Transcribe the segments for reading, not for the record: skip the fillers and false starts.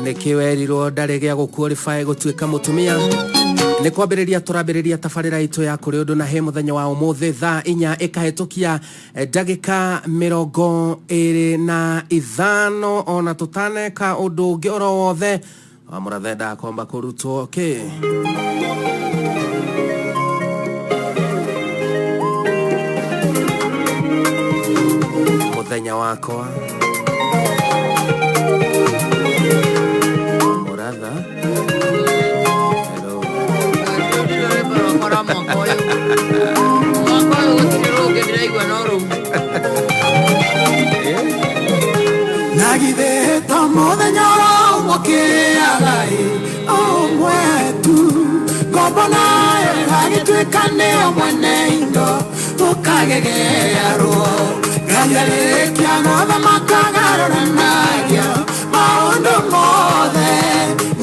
Nĩkĩ werirwo ndarĩ gĩa gũkuorify gũtuĩka mũtumia? Nĩ kwambĩrĩria tũrambĩrĩria tabarĩra itũ ya kũrĩ ũndũ na he mũthenya wa ũmũthĩ thaa 4 ĩkahĩtũkia ndagĩka 25 ona tũtaneka ũndũ ũngĩ oro wothe wa mũrathe ndakomba kũrutwo kĩ. Mũthenya wakwa mũratha. Hello. Rũrũ rwĩmbo rwakwa rwa mwaka ũyũ. Mwaka ũyũ gũtirĩ rũngĩ ndĩraigua no rũu. Na githĩ to mũthenya ũmũkĩaga ĩ ũmwe tu, ngombo nayo ĩgagĩtuĩka nĩyo mwene indo, tũkagegearwo. Ngai arĩkia gũthamaka agarũranagia maũndũ mothe,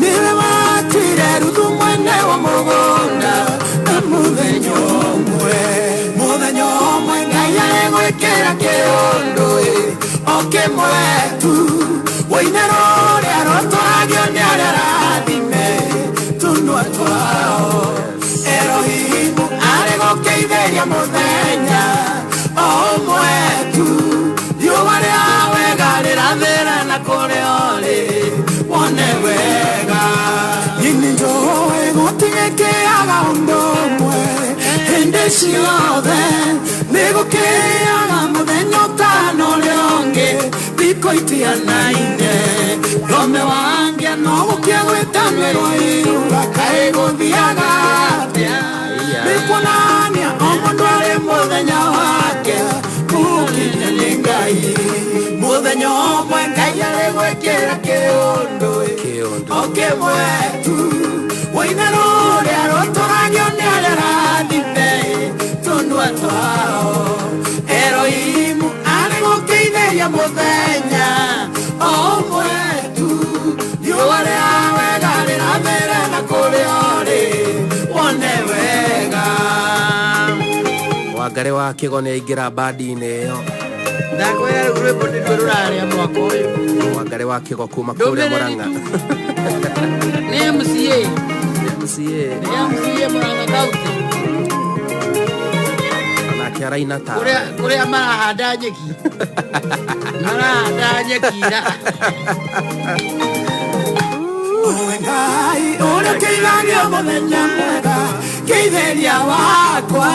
nĩwe watuire Ruthu mwene wa mũgũnda na mũthenya ũmwe. Mũthenya ũmwe Ngai arĩgwĩkĩra kĩũndũ ĩ o kĩmwe tu, ũine rũrĩa rũtũragio nĩ arĩa arathime tũnua twao. Erohimu arĩ gũkĩithĩria mũthenya o ũmwe tu, riũa rĩa wega rĩrathĩra na kũrĩa ũrĩ wone wega. Nĩ njũĩ gũtigĩkĩaga ũndũ ũmwe hĩndĩ ciothe, nĩ gũkĩaga mũthenya ũtano ũrĩa ũngĩ thikũ itianaine. Thome wange no gũkĩa gwĩtanĩrwo irura kaĩ gũthiaga atĩa? Nĩ kuonania o mũndũ arĩ mũthenya wake gũkinya nĩ Ngai. Mũthenya ũmwe Ngai arĩ gwĩkĩra kĩũndũ Kĩũndũ. o kĩmwe tu, ũine rũrĩa rũtũragio nĩ arĩa arathime tũnua twao. Erohimu arĩ gũkĩithĩria mũthenya o ũmwe tu, riũa rĩa wega rĩrathĩra na kũrĩa ũrĩ wone wega. Wangarĩ wa Kĩgo nĩ aingĩra bandi-inĩ ĩyo. Ndakwĩra rĩu rwĩmbo nĩruo rũrarĩa mwaka ũyũ. Wangarĩ wa Kĩgo kuma kũrĩa Ndũmĩrĩri Mũrang'a. tu. Nĩ MCA. MCA. Nĩ MCA Mũrang'a County. Onake araina ta Kũrĩa kũrĩa marahanda nyeki. Marahanda nyeki na Owe Ngai ũrĩa ũkĩithagia mũthenya mwega kĩithĩria wakwa,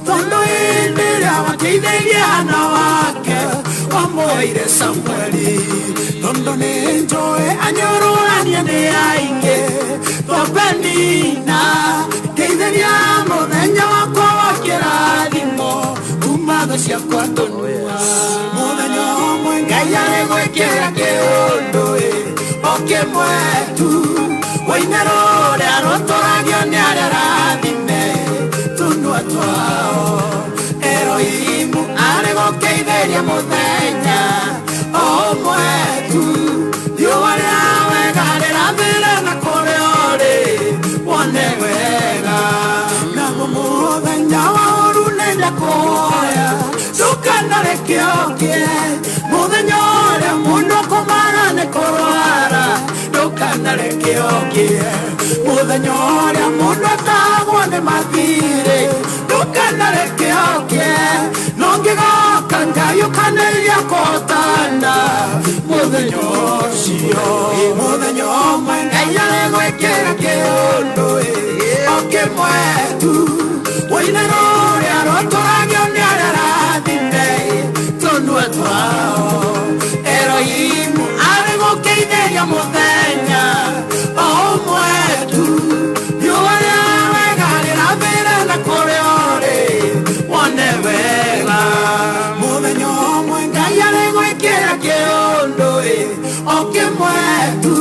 tondũ hĩndĩ ĩrĩa wakĩithĩria Hana wake wamwoire Samueli, tondũ nĩ njũĩ anyũrũrania nĩ aingĩ Penina kĩithĩria mũthenya wakwa wa kĩrathimo kuma thũ ciakwa tũnua. Mũthenya ũmwe Ngai arĩ gwĩkĩra kĩũndũ ĩ o kĩmwe tu, ũine rũrĩa rũtũragio nĩ arĩa arathime tũnua twao. Erohimu arĩ gũkĩithĩria mũthenya o ũmwe tu, riũa rĩa wega rĩrathĩra na kũrĩa ũrĩ wone wega. Naguo mũthenya wa ũũru nĩndakũhoya ndũkanareke ũkĩe, mũthenya ũrĩa mũndũ akũmara nĩ kũrwara ndũkanareke ũkĩe, mũthenya ũrĩa mũndũ atahagwo nĩ mathirĩ ndũkanareke ũkĩe, no ngĩgoka Ngai ũkanĩria kũhotana mũthenya ũcio. Mũthenya ũmwe Ngai arĩ gwĩkĩra kĩũndũ ĩ o kĩmwe tu, ũine rũrĩa rũtũragio nĩ arĩa arathime tũnua twao. Erohimu arĩ gũkĩithĩria mũthenya o ũmwe tu, riũa rĩa wega rĩrathĩra na kũrĩa ũrĩ wone wega. Mũthenya ũmwe Ngai arĩ gwĩkĩra kĩũndũ ĩ o kĩmwe tu,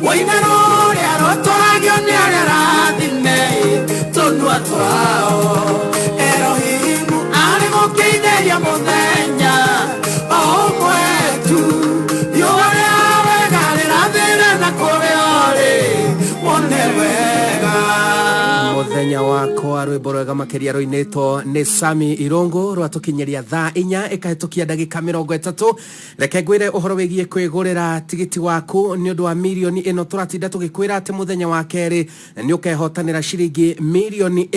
ũine rũrĩa rũtũragio nĩ arĩa arathime tũnua twao. Erohimu arĩ gũkĩithĩria mũthenya o ũmwe tu, riũa rĩa wega rĩrathĩra na kũrĩa ũrĩ wone wega. Mũthenya Muthenya wakwa, rwimbo rwega makiria ruinitwo ni Sami Irungu rwatukinyiria thaa inya ikahitukia ndagika 30. Reke ngwire uhoro wigie kwigurira tigiti waku ni undu wa mirioni ino turatinda tugikwira ati muthenya wa keri ni ukehotanira ciringi 1 mirioni.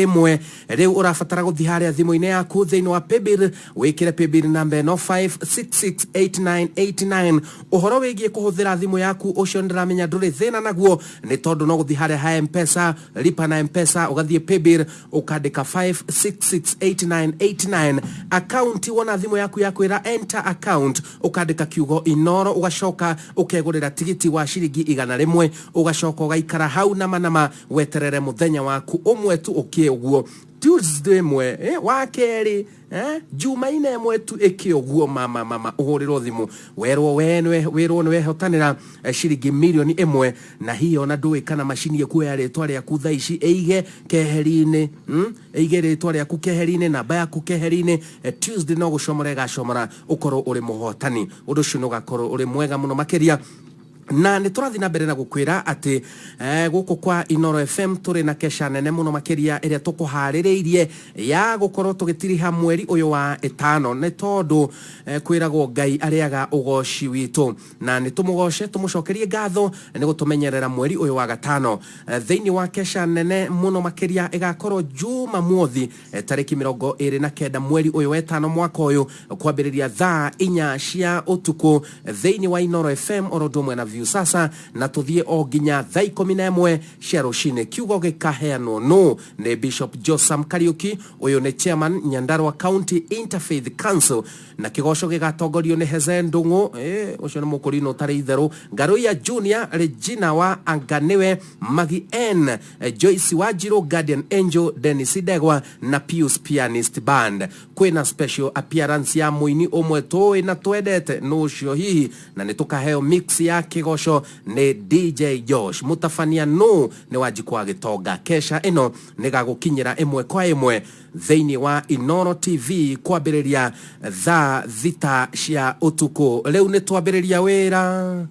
Riu urabatara guthi haria thimu-ini yaku thiini wa paybill, wikire paybill namba ino 5668989. Uhoro wigie kuhuthira thimu yaku ucio ndiramenya nduri thina naguo, ni tondu no guthi haria ha Mpesa, lipa na Mpesa, ugathie paybill ukandika 5668989. Account, wona thimu yaku yakwira enter account, ukandika kiugo Inoro, ugacoka ukegurira tigiti wa ciringi 100, ugacoka ugaikara hau nama nama weterere muthenya waku umwe tu ukie uguo Tuesday ĩmwe, wa kerĩ, Jumaine ĩmwe tu ĩkĩ ũguo, mama mama, ũhũrĩrwo thimũ werwo we wĩrwo nĩ wehotanĩra ciringi 1 mirioni. Na hiyo ona ndũĩ kana macini ĩkuoya rĩtwa rĩaku thaa ici ĩige keheri-inĩ, ĩige rĩtwa rĩaku keheri-inĩ, namba yaku keheri-inĩ. Tuesday no gũcomora ĩgacomora ũkorwo ũrĩ mũhotani. Ũndũ ũcio nĩ ũgakorwo ũrĩ mwega mũno makĩria. Na nä tå rathiä na mbere na gå kwä ra atä gå kå kwa Inoro FM tå rä na keca nene må no makä ria ä rä a tå kå harä rä irie ya gå korwo tå gä tiriha mweri å yå wa ĩtano, nä tondå kwä ragwo Ngai arĩaga ũgoci witũ, na nä tå må goce tå må cokerie ngatho nä gå tå menyerera mweri ũyũ wa gatano. Thĩinĩ wa keca nene mũno makĩria ĩgakorwo Jumamothi, tarĩki 29 mweri ũyũ wa ĩtano mwaka ũyũ, kwambĩrĩria thaa 4 cia ũtukũ thĩinĩ wa Inoro FM oro ũndũ ũmwe na Viusasa, na tũthiĩ o nginya thaa 11 cia rũcinĩ. Kiugo gĩkaheanwo no nĩ Bishop Josam Kariuki, ũyũ nĩ chairman Nyandarua County Interfaith Council, na kĩgoco gĩgatongorio nĩ Heze Ndung'u, ũcio nĩ mũkũrinũ ũtarĩ itherũ, Ngaruiya Junior, Regina wa Anganiwe, Magi N, Joyce Wanjiru, Guardian Angel, Dennis Ndegwa na Pius Pianist Band. Kwĩna special appearance ya mũini ũmwe tũĩ na twendete nũ ũcio hihi, na nĩ tũkaheo mix ya kĩgoco nĩ DJ Josh. Mũtabania nũ nĩ Wanjikũ wa Gĩtonga. Kesha ĩno nĩ gagũkinyĩra ĩmwe kwa ĩmwe thĩinĩ wa Inoro TV kwambĩrĩria thaa 6 cia ũtukũ. Rĩu nĩ twambĩrĩria wĩra.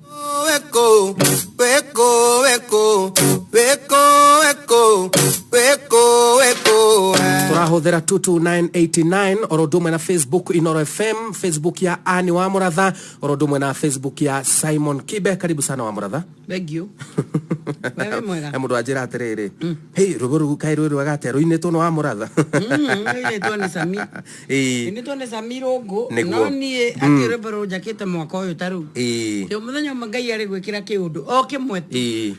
Weko, weko, weko, weko, weko, weko, weko. Tũrahũthĩra 22989 oro ũndũ ũmwe na Facebook Inoro FM, Facebook ya Ani wa Mũratha oro ũndũ ũmwe na Facebook ya Simon Kibe. Karibu sana wa Mũratha. Thank you. Wewe mwega. He mũndũ anjĩra atĩrĩrĩ, hei, rwĩmbo rũu kaĩ rwĩ rwega atĩa rũinĩtwo nĩ wa Mũratha? Rũinĩtwo nĩ Sami. Rũinĩtwo nĩ Sami Rũngũ. Nĩguo. No niĩ atĩ rwĩmbo rũu njakĩte mwaka ũyũ ta rĩu. Tĩ mũthenya ũmwe Ngai arĩ gwĩkĩra kĩũndũ o kĩmwe tu.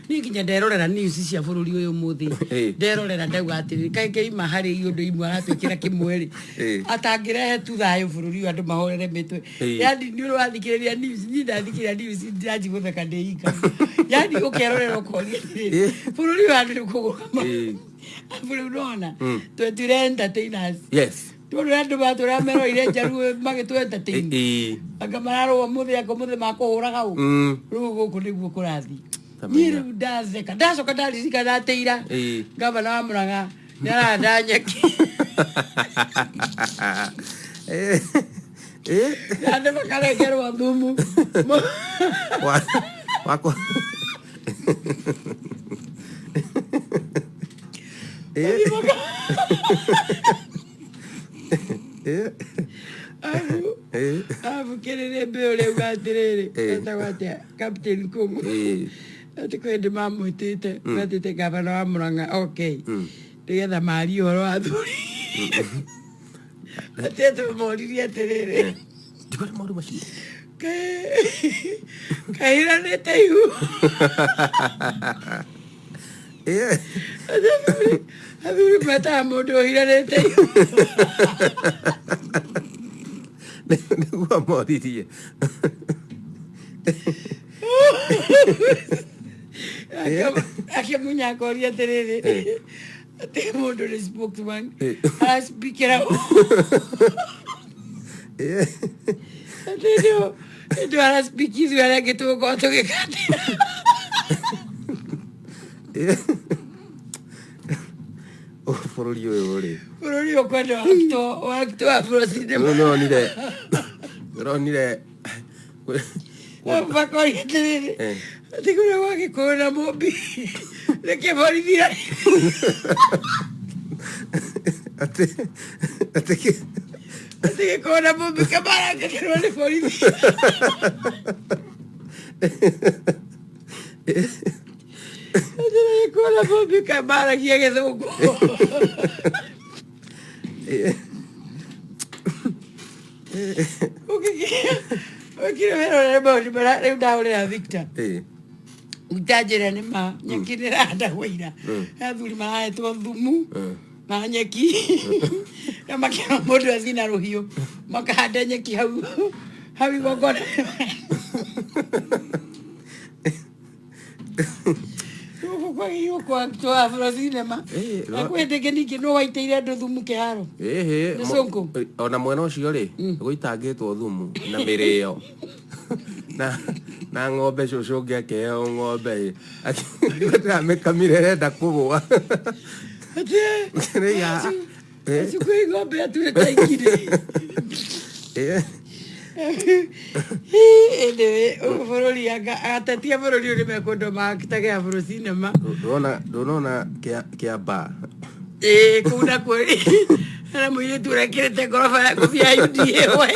Niĩ nginya nderorera news cia bũrũri ũyũ ũmũthĩ. Nderorera ndauga atĩrĩrĩ, kaĩ kĩima harĩ iũndũ imwe aratwĩkĩra kĩmwe rĩ. Atangĩrehe tu thayũ bũrũri ũyũ andũ mahorere mĩtwe. Yani nĩ ũrĩ wathikĩrĩria news, niĩ ndathikĩrĩria news ndĩranji gũtheka ndĩ ika. Yani ũkerorera ũkoria atĩrĩrĩ, bũrũri ũyũ andũ nĩ kũgũrũka. Arabu rĩu nona twetwire entertainers. Tondũ andũ matũra meroire njaruo magĩtũ entertain. Anga mararũa mũthĩ anga mũthĩ makũhũraga ũ. Rĩu gũkũ nĩguo kũrathiĩ. Tamenya. Niĩ rĩu ndatheka ndacoka ndaririkana atĩ ira gavana wa Murang'a nĩ arahanda nyeki. Na andũ makarengerwo thumu. Wakwa. Arabu arabu kĩrĩrĩmbĩ ũrĩa uga atĩrĩrĩ, etagwo atĩa, Captain Kung'u, atĩ kwĩ hĩndĩ mamwĩtĩte metĩte gavana wa Murang'a, okay, nĩgetha marie ũhoro wa athuri, atĩ atĩ moririe atĩrĩrĩ, Ndigore maũndũ macio. Kahiranĩte ihu. Atĩ athuri metaga mũndũ ũhiranĩte ihu. Nĩguo moririe. Akĩmunya akoria atĩrĩrĩ, atĩ mũndũ nĩ spokesman, araspikĩra atĩ ndio araspiki ithuĩ arĩa angĩ tũgũkorwo tũgĩka atĩa? Bũrũri ũyũ rĩ. Bũrũri ũyũ kwenda wakto wa Afro cinema. Nĩũronire Makoria atĩrĩrĩ, atĩ kũrĩa gwa Gĩkũyũ na Mũmbi nĩkĩ borithira. Atĩ atĩ Atĩ gĩkorwo na mũmbunge marangĩkĩrwo nĩ borithi. Atĩ gĩkorwo na mũmbunge maragia gĩthũngũ. Ũkire wĩrorere maũndũ marĩa rĩu ndahũrĩra Victor. Victor anjĩra nĩ ma nyeki nĩ ĩrahandagwo ira. Athuri marahetwo thumu na nyeki na makĩra mũndũ athiĩ na rũhiũ makahanda nyeki hau hau igongona. Gũkũ kwagĩrĩirwo kwandĩkwo Afro Cinema. Eh, Na kwĩ hĩndĩ ĩngĩ ningĩ nũ waitĩire andũ thumu kĩharo. Ĩhĩ, Nĩ Sonko? Ona mwena ũcio rĩ, gũitangĩtwo thumu na mĩrĩo na na ng'ombe cũcũ ũngĩ akĩheo ng'ombe ĩ amĩkamire ĩrenda kũgũa. Atĩ, Rĩu ya- acu kwĩ ng'ombe yaturĩte ikirĩ. Ĩndĩ ũyũ bũrũri anga ateti a bũrũri ũyũ nĩmekwendwo makitage Afro Cinema. Ndũrona ndũrona kĩa kĩa ba. Ĩĩ kũu nakuo hena mũirĩtu ũrekĩrĩte ngoroba ya ngobia ya UDA we.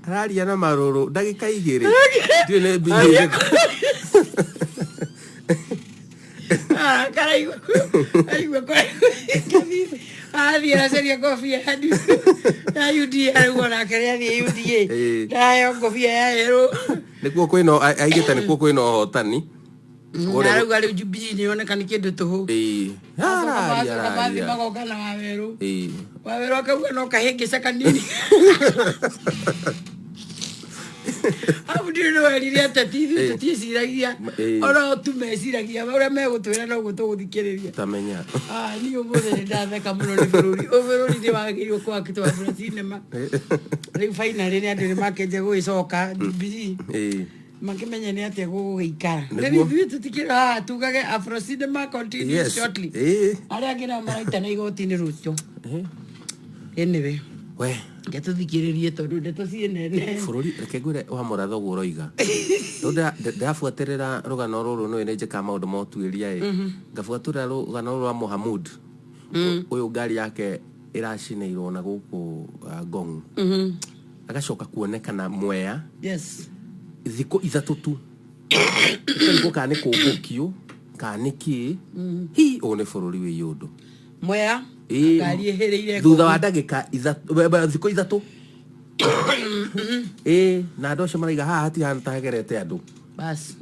Araria na marũrũ ndagĩka igĩrĩ. Ndiũĩ nĩ mbinyu irĩkũ. Ah, karaigua aigua karaigua athiĩ aracaria ngobia ya ya UDA arauga onake nĩ athiĩ UDA Ĩĩ. ndaheo ngobia ya yerũ. Nĩkuo kwĩna aigĩte nĩkuo kwĩna ũhotani. Na arauga rĩu Jubilee nĩ yoneka nĩ kĩndũ tũhũ. Ĩĩ. Acoka Araria macoka mathiĩ araria. magongana Wawerũ. Ĩĩ. Wawerũ akauga no kahĩngĩca kanini. Hau ndirĩ nĩ werire ateti ithuĩ tũtiĩciragia. Ona tu meciragia ũrĩa megũtwĩra noguo tũgũthikĩrĩria. Tamenya. Ah, niĩ ũmũthĩ nĩ ndatheka mũno nĩ bũrũri. Ũyũ bũrũri nĩ wagĩrĩirwo kwakĩtwo Afro Cinema. Rĩu finally nĩ andũ nĩ makĩanjia gũgĩcoka Jubilee. Makĩmenye nĩ atĩa gũgũgĩikara. Nĩguo. Rĩu ithuĩ tũtikĩrĩ haha tugage Afro Cinema continues shortly. Arĩa angĩ nao maraitana igoti-inĩ rũciũ. Anyway, We reke tũthikĩrĩrie tondũ ndeto ciĩ nene. Bũrũri reke ngwĩre wa mũratho ũguo ũroiga. Rĩu ndĩrabuatĩrĩra rũgano rũrũ nĩũĩ nĩ njĩkaga maũndũ ma ũtuĩria ĩ. Ngabuatĩrĩra rũgano rũrũ rwa Mohamud. Ũyũ ngari yake ĩracinĩirwo na gũkũ Ngong. Agacoka kuonekana Mwea. Thikũ 3 tu. Ũkarigwo kana nĩ kũmbũkio kana nĩ kĩ. Hi, ũyũ nĩ bũrũri wĩ ũndũ. Mwea, Ĩĩ. ngari ĩhĩrĩire Thutha wa ndagĩka ithatũ, thikũ 3. Ĩĩ, na andũ acio maraiga haha hatihana ta hagerete andũ. Bas.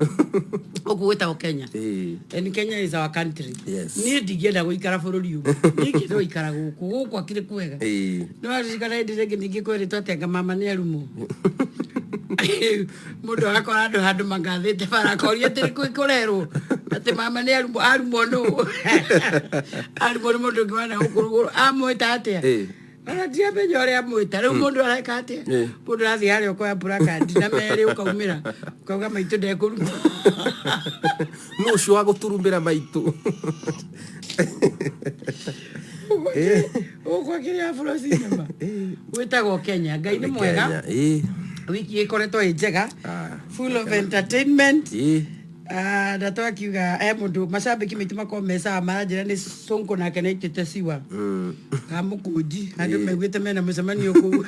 Gũkũ gwĩtagwo Kenya. Ĩĩ. And Kenya is our country. Yes. Niĩ ndingĩenda gũikara bũrũri ũyũ. Niĩ ingĩenda gũikara gũkũ. Gũkũ akĩrĩ kwega. Ĩĩ. Nĩ waririkana hĩndĩ ĩrĩa ĩngĩ ningĩ kwerĩtwo atĩ anga mama nĩ arumwo. Mũndũ agakora andũ handũ mangathĩte bara akoria atĩ nĩkũ kũrerwo atĩ mama nĩ arumwo, arumwo nũ? Arumwo nĩ mũndũ ũngĩ wana gũkũ rũgũrũ. Amwĩta atĩa? Ĩĩ. Ona ndiramenya ũrĩa amwĩta. Rĩu mũndũ areka atĩa? Ĩĩ. Mũndũ arathiĩ harĩa ũkoya placard na merĩ ũkaumĩra. Ũkauga maitũ ndekũrumwo. Nũ ũcio wa gũturumbĩra maitũ? Gũkũ akĩrĩ Afro Cinema. Gwĩtagwo Kenya. Ngai nĩ mwega. Kenya, ĩĩ. Wiki ĩkoretwo ĩ njega. Ah. Full of entertainment. Ĩĩ. Ah, na twakiuga he mũndũ macambĩki maitũ makorwo me sawa maranjĩra nĩ Sonko nake nĩ aitĩte siwa. Ka mũkũnji andũ maiguĩte mena mũcemanio kũu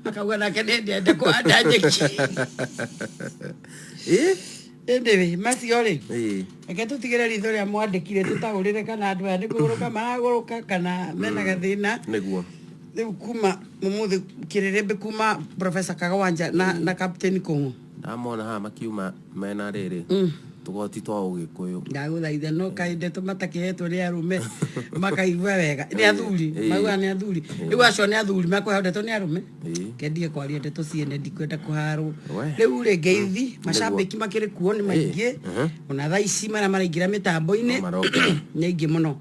akauga nake nĩ endete kũhanda nyeki. Ĩĩ. Anyway, macio rĩ Ĩĩ. reke tũtigĩre ritho rĩa mwandĩkire tũtaũrĩre kana andũ aya nĩ kũgũrũka maragũrũka kana mena gathĩna. Nĩguo. Rĩu kuma ũmũthĩ kĩrĩrĩmbĩ kuma Professor Kagwanja na Captain Kũng'ũ. Ndamona haha makiuma mena rĩrĩ tũgoti twa ũgĩkũyũ. Ndagũthaitha no kaĩ ndeto matakĩhetwo nĩ arũme makaigua wega nĩ athuri maugaga nĩ athuri rĩu acio nĩ athuri makũheo ndeto nĩ arũme kendie kwaria ndeto ciene ndikwenda kũharwo. We. Rĩu rĩ ngeithi macambĩki makĩrĩ kuo nĩ maingĩ ona thaa ici marĩa maraingĩra mĩtambo-inĩ No maroka. nĩ aingĩ mũno.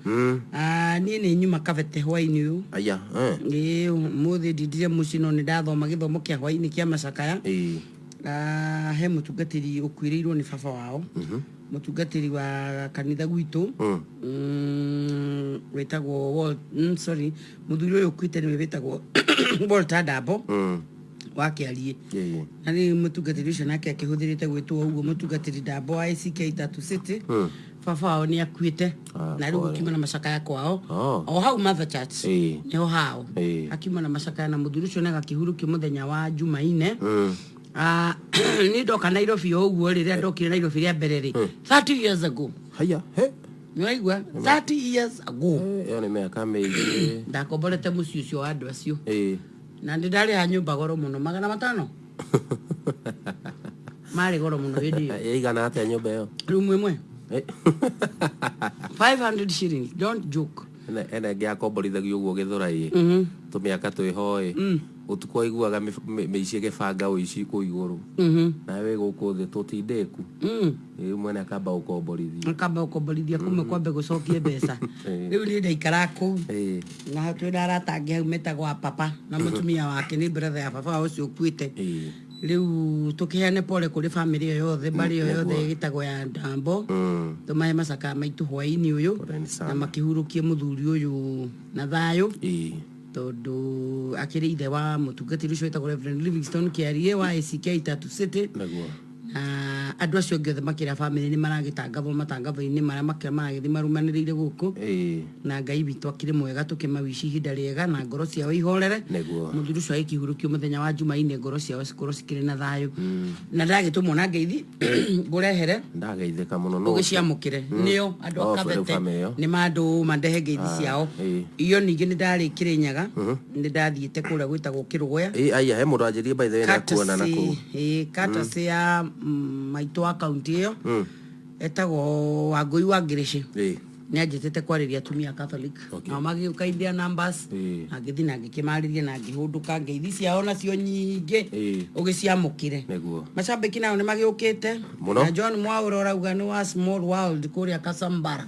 Ah, niĩ nĩ nyuma kabete hwaĩ-inĩ ũyũ. Aya. Ĩĩ ũmũthĩ ndindire mũciĩ no nĩ ndathoma gĩthomo kĩa hwaĩ-inĩ kĩa macakaya. Ah, he mũtungatĩri ũkuĩrĩirwo nĩ baba wao. Mũtungatĩri wa kanitha gwitũ. Wĩtagwo Wal-, sorry, mũthuri ũyũ ũkuĩte nĩwe wĩtagwo Walter Ndambo. Wa Kĩariĩ. Na rĩu mũtungatĩri ũcio nake akĩhũthĩrĩte gwĩtwo ũguo mũtungatĩri Ndambo wa ACK Tatu City. Baba wao nĩ akuĩte. Ah, Na rĩu pole. gũkiuma na macakaya kwao. Oh. O hau Mother Church. Nĩho hao. Akiuma na macakaya na mũthuri ũcio nĩagakĩhurũkio mũthenya wa Jumaine. Ah, niĩ ndoka Nairobi o ũguo rĩ, rĩrĩa ndokire Nairobi rĩa mbere rĩ, 30 years ago. Haya he. Nĩwaigua? 30 years ago. Ĩyo nĩ mĩaka mĩingĩ. Ndakomborete mũciĩ ũcio wa andũ acio. Na nĩ ndarĩha nyũmba goro mũno, 500. Marĩ goro mũno hĩndĩ ĩyo. Ĩigana atĩa nyũmba ĩyo? Rumu ĩmwe. 500 shillings, don't joke. Ene ĩngĩ yakomborithagio ũguo Gĩthũrai tũmĩaka twĩho ĩ, ũtukũ aiguaga mĩici ĩgĩbanga ũici kũu igũrũ. Nawe wĩ gũkũ thĩ tũtindĩku. Rĩu mwene akamba gũkomborithia. Akamba gũkomborithia kũmwe kwambe gũcokie mbeca. Rĩu niĩ ndaikara kũu. Na twĩna arata angĩ hau metagwo a papa na mũtumia wake nĩ brother ya baba wao ũcio ũkuĩte. Rĩu tũkĩheane pole kũrĩ family ĩyo yothe, mbarĩ ĩyo yothe ĩgĩtagwo ya Ndambo. Tũmahe macakaya maitũ hwaĩ-inĩ ũyũ. Poleni sana. Na makĩhurũkie mũthuri ũyũ na thayũ. Tondũ akĩrĩ ithe wa mũtungatĩri ũcio wĩtagwo Reverend Livingstone Kĩariĩ wa ACK Tatu City. Na andũ acio angĩ othe makĩra family nĩ maragĩtangathwo matangatho-inĩ marĩa maragĩthiĩ marũmanĩrĩire gũkũ. Na Ngai witũ akĩrĩ mwega, tũkĩmawici ihinda rĩega na ngoro ciao ihorere. Mũthuri ũcio agĩkĩhurũkio mũthenya wa Jumaine, ngoro ciao cikorwo cikĩrĩ na thayũ. Na ndagĩtũmwo na ngeithi ngũrehere. Ndageithĩka mũno, no Ũgĩciamũkĩre. Nĩo andũ a Oh, Kabete family ĩyo. nĩ mandũ mandehe ngeithi ciao. Iyo ningĩ nĩ ndarĩ Kĩrĩnyaga, nĩ ndathiĩte kũrĩa gwĩtagwo Kĩrũgũya. Aya he mũndũ anjĩrie by the way nĩakuona na kũu. Courtesy ya maitũ wa kaunti ĩyo. Etagwo Wangũi wa Ngĩrĩcĩ. Nĩ anjĩtĩte kwarĩria atumia Catholic. Nao magĩũka in their numbers. Na ngĩthiĩ na ngĩkĩmarĩria na ngĩhũndũka ngeithi ciao nacio nyingĩ. Ũgĩciamũkĩre. Macambĩki nao nĩ magĩũkĩte. Na John Mwaura ũrauga nĩ wa Small World kũrĩa Kasambara.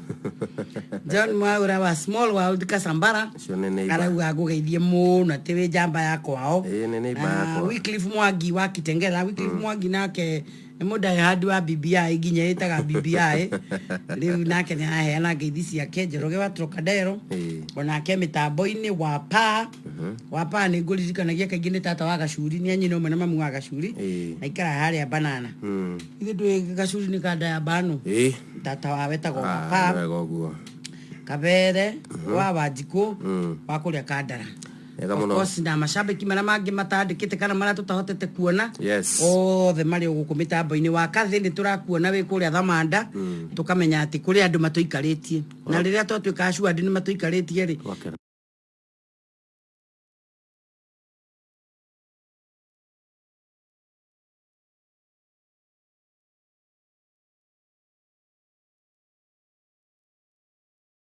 John Mwaura wa Small World Kasambara. Ũcio nĩ neighbor. Arauga ngũgeithie mũno atĩ wĩ njamba ya kwao. Nĩ neighbor yakwa. Wycliffe Mwangi wa Kitengela. Wycliffe Mwangi nake nĩ mũndahandi wa BBI nginya ĩtaga BBI. Rĩu nake nĩ araheana ngeithi ciake. Njoroge wa Trocadero. Onake mĩtambo-inĩ wa pa. Wa pa nĩ ngũririkanagia kaingĩ nĩ tata wa Gacuri, nĩ anyina ũmwe na mamu wa Gacuri. Na ikara harĩa Banana. Ithuĩ ndũĩ Gacuri nĩ kanda ya Bano. Tata wawe etagwo wa pa. Wega ũguo. Kabere wa Wanjikũ wa kũrĩa Kandara. Wega Of mũno. course, na macambĩki marĩa mangĩ matandĩkĩte kana marĩa tũtahotete kuona. Othe marĩ o gũkũ mĩtambo-inĩ wa Kathĩ nĩ tũrakuona wĩ kũrĩa Thamanda. Tũkamenya atĩ kũrĩ andũ matũikarĩtie. Na rĩrĩa twatuĩka assured nĩ matũikarĩtie rĩ.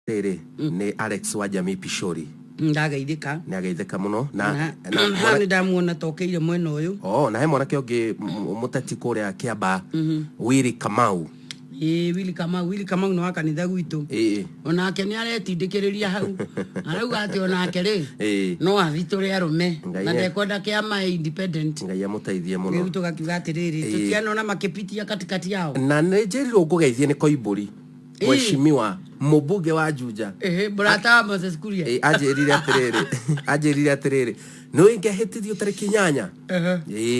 Rĩrĩ nĩ Alex wa Jamii Pishori. Ndageithĩka. Nĩ ageithĩka mũno. Na nĩ ndamuona tokĩire mwena ũyũ. Oh, na he mwanake ũngĩ mũteti kũrĩa Kĩamba, Willy Kamau. Willy Kamau, Willy Kamau nĩ wa kanitha gwitũ. Onake nĩ aretindĩkĩrĩria hau. Arauga atĩ onake rĩ, no athitũre arũme. Na ndekwenda kĩama independent. Ngai amũteithie mũno. Rĩu tũgakiuga atĩrĩrĩ, tũtianona makĩpitia katikati yao. Na nĩ njĩrirwo ngũgeithie nĩ Koimbũri. Mheshimiwa mũmbunge wa Juja. Mũrata wa Moses Kuria. Anjĩrire atĩrĩrĩ, anjĩrire atĩrĩrĩ, nĩ ũngĩahĩtithio tarĩki 8.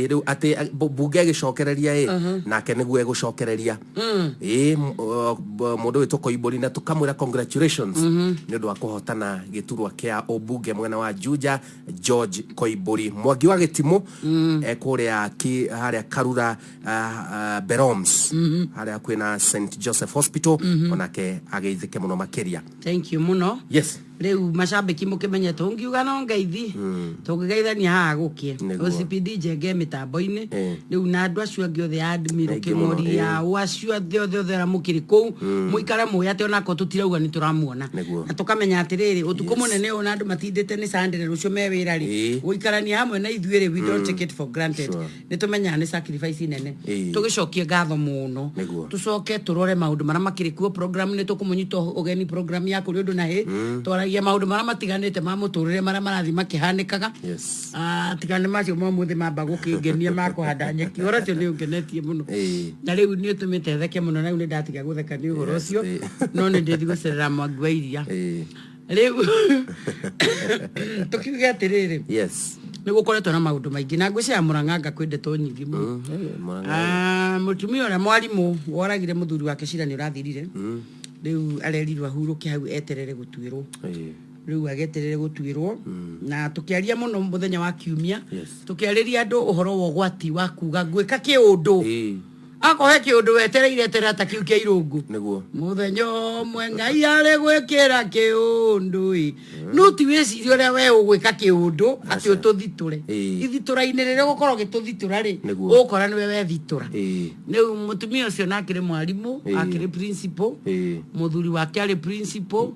Rĩu atĩ mbunge ĩgĩcokereria nake nĩguo egũcokereria. Mũndũ wĩtwo Koimbũri na tũkamwĩra congratulations nĩ ũndũ wa kũhotana gĩturwa kĩa ũmbunge mwena wa Juja, George Koimbũri. Mwangi wa Gĩtimũ ekũrĩa harĩa Karura, Beroms, harĩa kwĩna St Joseph Hospital, onake ageithĩke mũno makĩria. Thank you mũno. Yes. Rĩu macambĩki mũkĩmenye tũngiuga no ngeithi, tũngĩgeithania haha gũkĩe. OCPD njenge mĩtambo-inĩ. Rĩu na andũ acio angĩ othe a Admiral Aingĩ mũno, Kĩng'ori, a acio othe othe othe arĩa mũkĩrĩ kũu, mũikare mũĩ atĩ onakorwo tũtirauga nĩ tũramuona. Na tũkamenya atĩrĩrĩ, ũtukũ mũnene ũyũ na andũ matindĩte nĩ Sunday na rũciũ me wĩra rĩ, gũikarania hamwe na ithuĩ rĩ, we don't take it for granted. Nĩ tũmenyaga nĩ sacrifice nene. Tũgĩcokie ngatho mũno. Tũcoke tũrore maũndũ marĩa makĩrĩ kuo program nĩ tũkũmũnyita ũgeni program ya kũrĩ ũndũ na hĩ. Twaragia maũndũ marĩa matiganĩte ma mũtũrĩre marĩa marathiĩ makĩhanĩkaga. Tiga nĩ macio ma ũmũthĩ mamba gũkĩngenia ma kũhanda nyeki. Ũhoro ũcio nĩ ũngenetie mũno. Na rĩu nĩ ũtũmĩte theke mũno, na rĩu nĩ ndatiga gũtheka nĩ ũhoro ũcio. No nĩ ndĩthiĩ gũcerera Mwangi wa Iria. Rĩu tũkiuge atĩrĩrĩ. Nĩ gũkoretwo na maũndũ maingĩ na ngwĩciria Mũrang'anga kwĩ ndeto nyingĩ mũno. Mũrang'a. Ah, mũtumia ũrĩa mwarimũ woragire mũthuri wake cira nĩ ũrathirire. Rĩu arerirwo ahurũke hau eterere gũtuĩrwo. Rĩu ageterere gũtuĩrwo na tũkĩaria mũno mũthenya wa kiumia. Tũkĩarĩria andũ ũhoro wa ũgwati wa kuga ngwĩka kĩũndũ. Akorwo he kĩũndũ wetereire eterera ta kĩu kĩa irũngũ. Mũthenya ũmwe Ngai arĩ gwĩkĩra kĩũndũ ĩ. No ti wĩcirie ũrĩa we ũgwĩka kĩũndũ atĩ ũtũthitũre. Ithitũra-inĩ rĩrĩa ũgũkorwo ũgĩtũthitũra rĩ, ũgũkora nĩwe wethitũra. Rĩu mũtumia ũcio na akĩrĩ mwarimũ, akĩrĩ principal, mũthuri wake arĩ principal.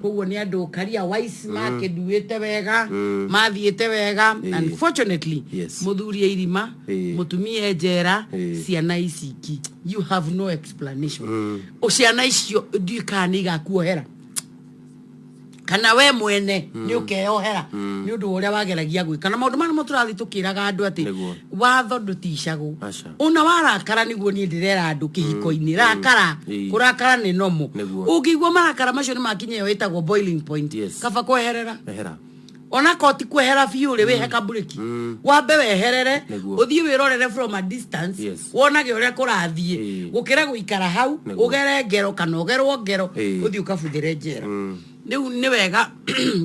Koguo nĩ andũ career wise makĩnduĩte wega, mathiĩte wega. Unfortunately, mũthuri e irima, mũtumia e njera, ciana ici iki. You have no explanation. Ciana icio ndiũĩ kana nĩ igakuohera kana we mwene nĩ ũkeyohera nĩ ũndũ wa ũrĩa wageragia gwĩka na maũndũ maya nĩmo tũrathiĩ tũkĩraga andũ atĩ watho ndũticagwo. Ona warakara nĩguo niĩ ndĩrera andũ kĩhiko-inĩ, rakara, kũrakara nĩ normal. Ũngĩigua marakara macio nĩ makinya ĩyo ĩtagwo boiling point, kaba kweherera. Ehera. Ona ko ti kwehera biũ rĩ, wĩhe kaburĩki. Wambe weherere, ũthiĩ wĩrorere from a distance, wonage ũrĩa kũrathiĩ, gũkĩra gũikara hau, ũgere ngero kana ũgerwo ngero, ũthiĩ ũkabuthĩre njera. Rĩu nĩ wega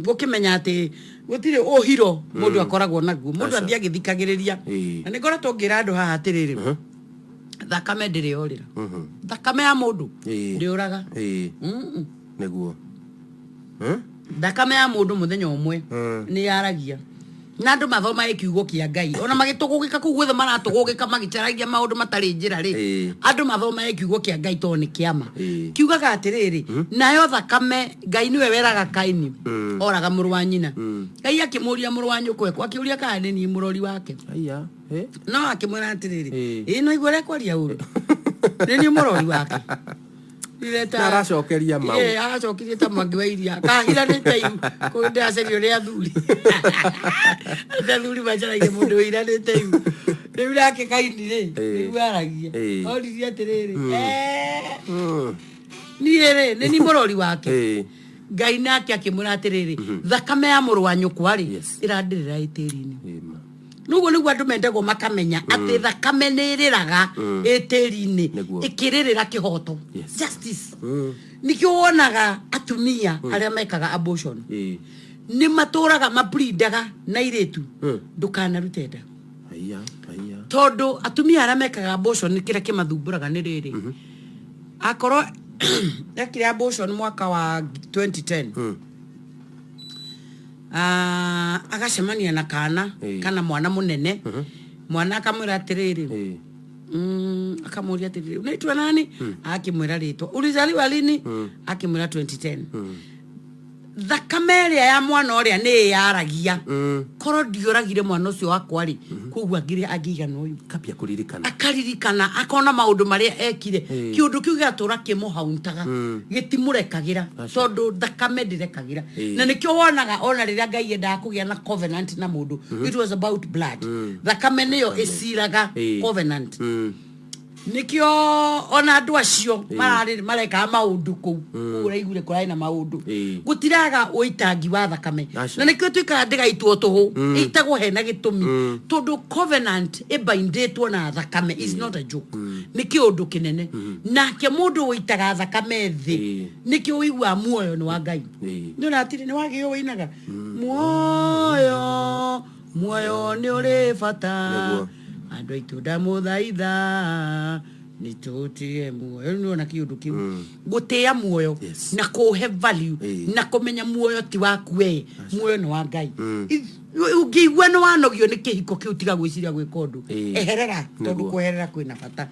gũkĩmenya atĩ gũtirĩ ũhiro mũndũ akoragwo naguo. Mũndũ athiĩ agĩthikagĩrĩria. Na nĩ ngoretwo ngĩra andũ haha atĩrĩrĩ, thakame ndĩrĩ yorĩra. Thakame ya mũndũ ndĩũraga. Thakame ya mũndũ mũthenya ũmwe nĩ yaragia. Na andũ mathomage kiugo kĩa Ngai. Ona magĩtũgũgĩka kũu guothe maratũgũgĩka magĩcaragia maũndũ matarĩ njĩra rĩ, andũ mathomage kiugo kĩa Ngai tondũ nĩ kĩama. Kiugaga atĩrĩrĩ, nayo thakame Ngai nĩwe weraga Kaini, oraga mũrũ wa nyina. Ngai akĩmũria mũrũ wa nyũkwa ekũ, akĩũria kana nĩ niĩ mũrori wake. No akĩmwĩra atĩrĩrĩ, ĩĩ no igua ũrĩa kwaria ũru. Nĩ niĩ mũrori wake. Na aracokeria mau. Aracokeria ta mwangi wa iria. Kahiranĩte ihu. Kũu ndĩracerio nĩ athuri. Atĩ athuri macaragia mũndũ ũiranĩte ihu. Rĩu nake Kaini rĩ, nĩguo aragia. Oririe atĩrĩrĩ, niĩ rĩ, nĩ niĩ mũrori wake. Ngai nake akĩmwĩra atĩrĩrĩ, thakame ya mũrũ wa nyũkwa rĩ, ĩrandĩrĩra ĩ tĩri-inĩ. Nĩguo nĩguo andũ mendagwo makamenya atĩ thakame nĩ ĩrĩraga ĩ tĩri-inĩ, ĩkĩrĩrĩra kĩhoto. Justice. Nĩkĩo wonaga atumia arĩa mekaga abortion. Nĩ matũraga maprindaga na irĩtu, ndũkanarute nda. Tondũ atumia arĩa mekaga abortion kĩrĩa kĩmathumbũraga nĩ rĩrĩ. Akorwo ekire abortion mwaka wa 2010. Agacemania na kana, kana mwana mũnene. Mwana akamwĩra atĩrĩrĩ, akamũria atĩrĩrĩ, unaitwa nani? Akĩmwĩra rĩtwa. Ulizaliwa lini? Akĩmwĩra 2010. Thakame ĩrĩa ya mwana ũrĩa nĩ ĩyaragia. Korwo ndioragire mwana ũcio wakwa rĩ, koguo angĩrĩ angĩigana ũyũ. Akambia kũririkana. Akaririkana, akona maũndũ marĩa ekire. Kĩũndũ kĩu gĩgatũra kĩmũhauntaga. Gĩtimũrekagĩra. Tondũ thakame ndĩrekagĩra. Na nĩkĩo wonaga ona rĩrĩa Ngai endaga kũgĩa na covenant na mũndũ, it was about blood. Thakame nĩyo ĩciraga covenant. Nĩkĩo ona andũ acio marekaga maũndũ kũu. Kũu ũraiguire kũrarĩ na maũndũ. Gũtiraga ũitangi wa thakame. Na nĩkĩo tuĩkaga ndĩgaitwo tũhũ. Ĩitagwo hena gĩtũmi. Tondũ covenant ĩbaindĩtwo na thakame is not a joke. Nĩ kĩũndũ kĩnene. Nake mũndũ ũitaga thakame thĩ, nĩkĩo ũiguaga muoyo nĩ wa Ngai. Nĩ ũratirĩ, nĩ wagĩo ũinaga? Muoyo, muoyo nĩ ũrĩ bata. Andũ aitũ ndamũthaitha, nĩ tũtĩe muoyo. Rĩu nĩwona kĩũndũ kĩu. Gũtĩa muoyo, na kũũhe value, na kũmenya muoyo ti waku we, muoyo nĩ wa Ngai. Ũngĩigua nĩ wanogio nĩ kĩhiko kĩu, tiga gwĩciria gwĩka ũndũ. Eherera, tondũ kweherera kwĩna bata.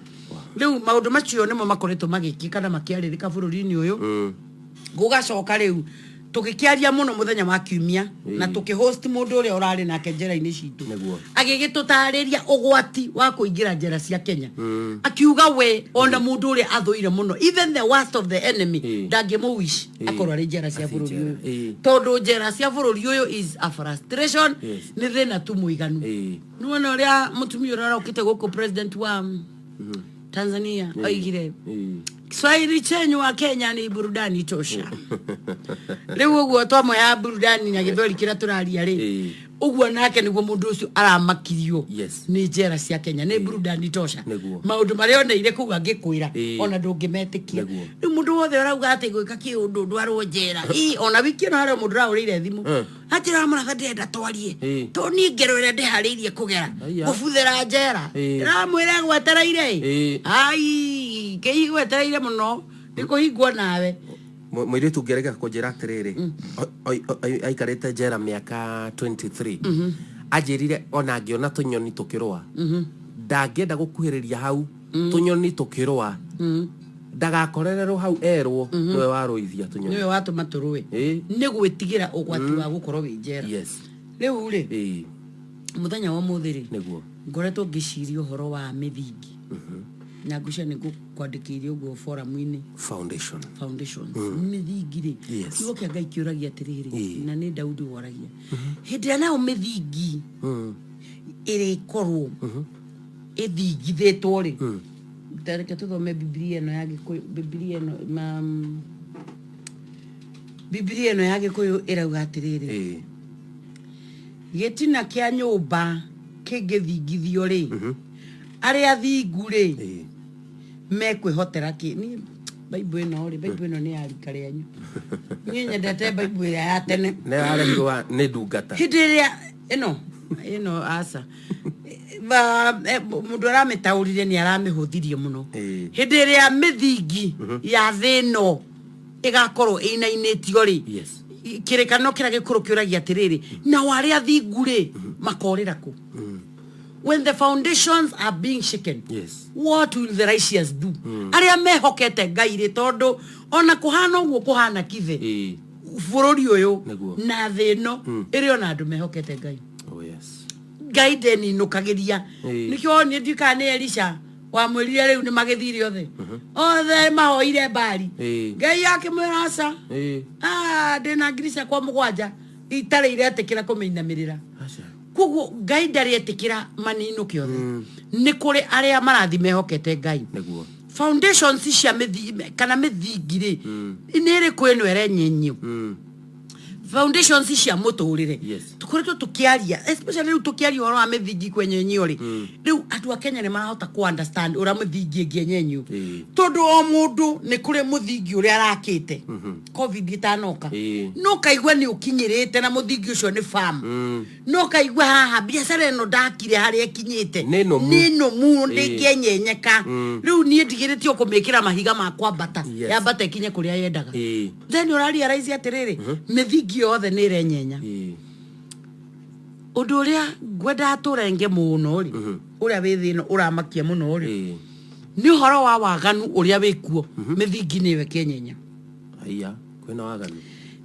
Rĩu maũndũ macio nĩmo makoretwo magĩkĩka na makĩarĩrĩka bũrũri-inĩ ũyũ. Gũgacoka rĩu tũgĩkĩaria mũno mũthenya wa kiumia, na tũkĩhost mũndũ ũrĩa ũrarĩ nake njera-inĩ citũ. Agĩgĩtũtarĩria ũgwati wa kũingĩra njera cia Kenya. Akiuga we ona mũndũ ũrĩa athũire mũno, even the worst of the enemy, ndangĩmũwish akorwo arĩ njera cia Athiĩ bũrũri njera. ũyũ. Tondũ njera cia bũrũri ũyũ is a frustration, nĩ thĩna tu mũiganu. Nĩwona ũrĩa mũtumia ũrĩa ũrokĩte gũkũ president wa Tanzania oigire, Kiswahili chenyu wa Kenya ni burudani tosha. Rĩu ũguo twamũheaga burudani na gĩthweri kĩrĩa tũraria rĩ, ũguo nake nĩguo mũndũ ũcio aramakirio nĩ njera cia Kenya nĩ burudani tosha. Maũndũ marĩa oneire kũu angĩkwĩra ona ndũngĩmetĩkia. Rĩu mũndũ wothe ũrauga atĩ gwĩka kĩũndũ ndwarwo njera. Ĩ, ona wiki ĩno harĩ o mũndũ ũrahũrĩire thimũ. Atĩra mũratha ndĩrenda twarie. Tondũ niĩ ngero ĩrĩa ndĩharĩirie kũgera. Kũbuthĩra njera. Ndĩramwĩra gwetereire ĩ. Ai, kĩigwetereire mũno. Nĩ kũhingwo nawe. Mũirĩtu ũngĩ arega kũnjĩra atĩrĩrĩ, aikarĩte njera mĩaka 23. Anjĩrire ona angĩona tũnyoni tũkĩrũa, ndangĩenda gũkuhĩrĩria hau tũnyoni tũkĩrũa, ndagakorererwo hau erwo nĩwe warũithia tũnyoni. Nĩwe watũma tũrũe. Nĩ gwĩtigĩra ũgwati wa gũkorwo wĩ njera. Rĩu rĩ, mũthenya wa ũmũthĩ rĩ, ngoretwo ngĩciria ũhoro wa mĩthingi. Na ngwĩciria nĩ ngũkwandĩkĩire ũguo forum-inĩ. Foundation. Foundations. Mĩthingi rĩ, kiugo kĩa Ngai kĩũragia atĩrĩrĩ, na nĩ Daudi woragia. Hĩndĩ ĩrĩa nayo mĩthingi ĩrĩkorwo ĩthingithĩtwo rĩ, ta reke tũthome Bibilia ĩno ya Gĩkũyũ, Bibilia ĩno, Bibilia ĩno ya Gĩkũyũ ĩrauga atĩrĩrĩ, gĩtina kĩa nyũmba kĩngĩthingithio rĩ, arĩa athingu rĩ, mekwĩhotera kĩ? Niĩ Bible ĩno rĩ, Bible ĩno nĩ ya rika rĩanyu. Niĩ nyendete Bible ĩrĩa ya tene. Nĩ yarehirwo nĩ ndungata. Hĩndĩ ĩrĩa ĩno ĩno aca. Mũndũ aramĩtaũrire nĩ aramĩhũthirie mũno. Hĩndĩ ĩrĩa mĩthingi ya thĩ ĩno ĩgakorwo ĩinainĩtio rĩ, kĩrĩkanĩro kĩrĩa gĩkũrũ kĩũragia atĩrĩrĩ, nao arĩa athingu rĩ, makorĩra kũ? When the foundations are being shaken, what will the righteous do? Arĩa mehokete Ngai rĩ, tondũ ona kũhana ũguo kũhana kithe, bũrũri ũyũ na thĩ ĩno ĩrĩ ona andũ mehokete Ngai. Oh, yes. Ngai ndeninũkagĩria. Nĩkĩo niĩ ndiũĩ kana nĩ Elisha wamwĩrire rĩu nĩ magĩthire othe. Othe mahoire Baali. Ngai akĩmwĩra aca. Ah, ndĩna ngiri ciakwa mũgwanja itarĩ iretĩkĩra kũmĩinamĩrĩra. Aca. Koguo Ngai ndarĩ etĩkĩra maninũke othe. Nĩ kũrĩ arĩa marathiĩ mehokete Ngai. Foundations cia mĩthi-, kana mĩthingi rĩ, nĩ ĩrĩkũ ĩno ĩrenyenyio? Foundations cia mũtũrĩre. Tũkoretwo tũkĩaria, especially rĩu tũkĩaria ũhoro wa mĩthingi kwenyenyio rĩ, rĩu andũ a Kenya nĩ marahota kũ understand ũrĩa mĩthingi ĩngĩenyenyio. Tondũ o mũndũ nĩ kũrĩ mũthingi ũrĩa arakĩte. Covid ĩtanoka. No kaigua nĩ ũkinyĩrĩte na mũthingi ũcio nĩ farm. No kaigua haha biacara ĩno ndakire harĩa ĩkinyĩte. Nĩ nũmu. Nĩ nũmu, ndĩngĩenyenyeka. Rĩu niĩ ndigĩrĩtie o kũmĩkĩra mahiga ma kwambata. Yambate ĩkinye kũrĩa yendaga. Then ũra realize atĩrĩrĩ, mĩthingi yothe nĩ ĩrenyenya. Ũndũ ũrĩa ngwendaga tũrenge mũno rĩ, ũrĩa wĩ thĩ ĩno ũramakia mũno rĩ, nĩ ũhoro wa waganu ũrĩa wĩkuo mĩthingi-inĩ ĩyo ĩkĩenyenya. Haiya, kwĩna waganu.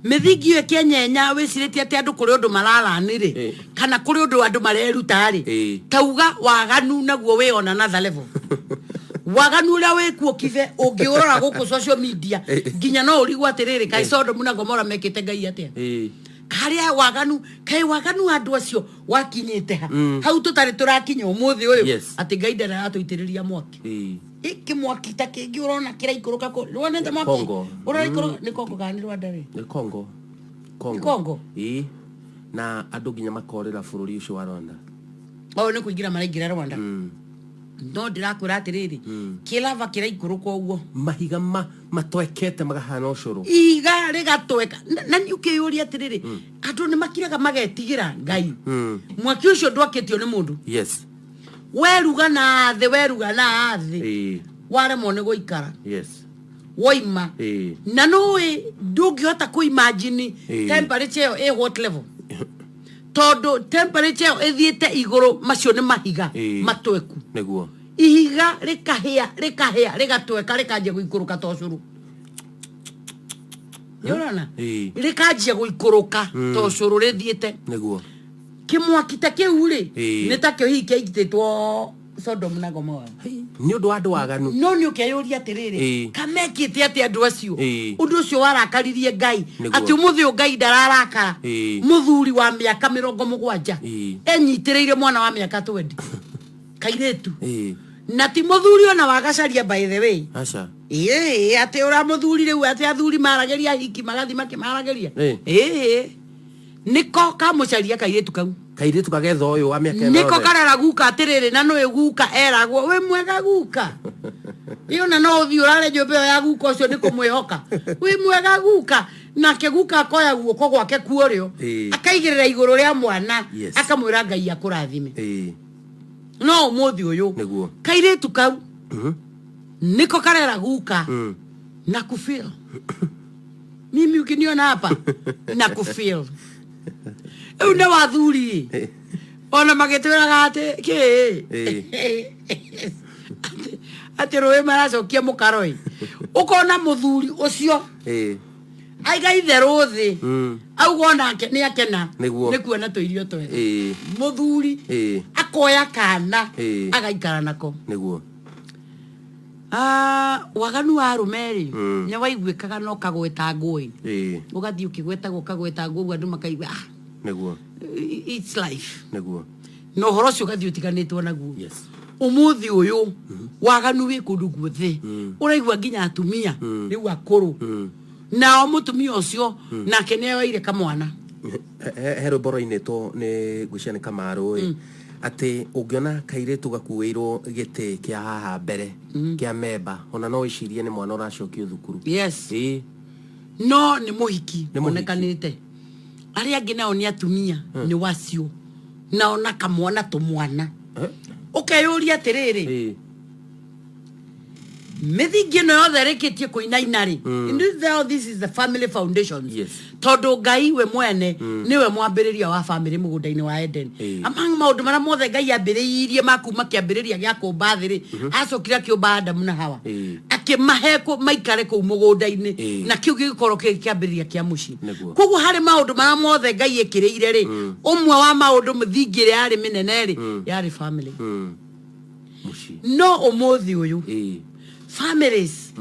Mĩthingi ĩyo ĩkĩenyenya wĩcirĩtie atĩ andũ kũrĩ ũndũ mararani rĩ, kana kũrĩ ũndũ andũ mareruta rĩ, tauga waganu naguo wĩ on another level. Waganu ũrĩa wĩkuo kibe ũngĩũrora gũkũ social media, nginya no ũrigwo atĩrĩrĩ, kaĩ Sodom na Gomora mekĩte Ngai atĩa? Harĩa waganu, kaĩ waganu wa andũ acio wakinyĩte ha? Hau tũtarĩ tũrakinya ũmũthĩ ũyũ, atĩ Ngai ndarĩ aratũitĩrĩria mwaki. Kĩmwaki ta kĩngĩ ũrona kĩraikũrũka kũ-, nĩwonete mwaki? Congo. Ũraikũrũka, nĩ Congo kana nĩ Rwanda rĩ? Nĩ Congo. Congo. Nĩ Congo? Na andũ nginya makorĩra bũrũri ũcio wa Rwanda. O nĩ kũingĩra maraingĩra Rwanda. No ndĩrakwĩra atĩrĩrĩ, kĩlava kĩraikũrũka ũguo. Mahiga matwekete magahana ũcũrũ. Ihiga rĩgatweka. Na nĩ ũkĩyũria atĩrĩrĩ, andũ nĩ makiraga magetigĩra Ngai. Mwaki ũcio ndwakĩtio nĩ mũndũ. Weruga na thĩ, weruga na thĩ. Waremwo nĩ gũikara. Woima. Na nũĩ ndũngĩhota kũ imagine temperature ĩyo ĩ what level. Tondũ temperature ĩyo ĩthiĩte igũrũ, macio nĩ mahiga matweku. Ihiga rĩkahĩa, rĩkahĩa, rĩgatweka, rĩkanjia gũikũrũka ta ũcũrũ. Nĩ ũrona? Rĩkanjia gũikũrũka ta ũcũrũ rĩthiĩte. Kĩmwaki ta kĩu rĩ, nĩ ta kĩo hihi kĩaitĩtwo Sodom na Gomora. Hei, nĩ ũndũ wa andũ aganu. No nĩ ũkeyũria atĩrĩrĩ, kamekĩte atĩ andũ acio? Ũndũ ũcio warakaririe Ngai. Atĩ ũmũthĩ ũyũ Ngai ndararakara. Mũthuri wa mĩaka mĩrongo mũgwanja. Enyitĩrĩire mwana wa mĩaka 20. Kairĩtu. Na ti mũthuri ona wagacaria, by the way. Aca. Ĩĩ, atĩ ũramũthuri rĩu, atĩ athuri maragĩria ahiki magathi makĩmaragĩria. Ĩĩ, nĩko kamũcaria kairĩtu kau. Kairĩtu kagetha ũyũ wa mĩaka ĩno Nĩko yothe. Karera guka atĩrĩrĩ, na nĩũĩ guka eragwo wĩ mwega guka, ĩ ona no ũthiĩ ũrare nyũmba ĩyo ya guka ũcio nĩ kũmwĩhoka, wĩ mwega guka, nake guka akoya guoko gwake kuorĩo, akaigĩrĩra igũrũ rĩa mwana, akamwĩra Ngai akũrathime. No ũmũthĩ ũyũ, kairĩtu kau nĩko karera guka na kufeel mimi ukiniona hapa na kufeel rĩu nĩ wathuri ona magĩtwĩraga atĩ kĩ atĩ rũĩ maracokia mũkaro ĩ, ũkona mũthuri ũcio aiga itherũ thĩ, auga onake nĩ akena nĩ kuona tũirio twega. Mũthuri akoya kana, agaikara nako. Ah, waganu wa arũme rĩ, nĩ waiguĩkaga no kagweta ngũĩ, ũgathiĩ ũkĩgwetagwo ũkagweta ngũ ũguo andũ makaigua, ah, it's life. Na ũhoro ũcio ũgathiĩ ũtiganĩtwo naguo. Ũmũthĩ ũyũ waganu wĩ kũndũ guothe, ũraigua nginya atumia rĩu akũrũ, nao mũtumia ũcio nake nĩ oire kamwana. He rwĩmbo rwainĩtwo nĩ ngwĩciria nĩ Kamarũ ĩ, atĩ ũngĩona kairĩtu gakuĩirwo gĩtĩ kĩa haha mbere kĩa memba, ona no wĩcirie nĩ mwana ũracokio thukuru. No nĩ mũhiki. Nĩ mũhiki. Onekanĩte arĩa angĩ nao nĩ atumia nĩ wacio nao na kamwana tũmwana. Ũkeyũria atĩrĩrĩ, mĩthingi ĩno yothe ĩrĩkĩtie kũinaina rĩ, mm. This is the family foundations. Tondũ Ngai we mwene nĩwe mwambĩrĩria wa family mũgũnda-inĩ wa Eden. Among maũndũ marĩa mothe Ngai ambĩrĩirie ma kuma kĩambĩrĩria gĩa kũmba thĩ rĩ, acokire akĩũmba Adamu na Hawa, akĩmahe maikare kũu mũgũnda-inĩ, na kĩu gĩgĩkorwo kĩrĩ kĩambĩrĩria kĩa mũciĩ. Koguo harĩ maũndũ marĩa mothe Ngai ĩkĩrĩire rĩ, ũmwe wa maũndũ mĩthingi ĩrĩa yarĩ mĩnene rĩ, yarĩ family. Mũciĩ. No ũmũthĩ ũyũ, families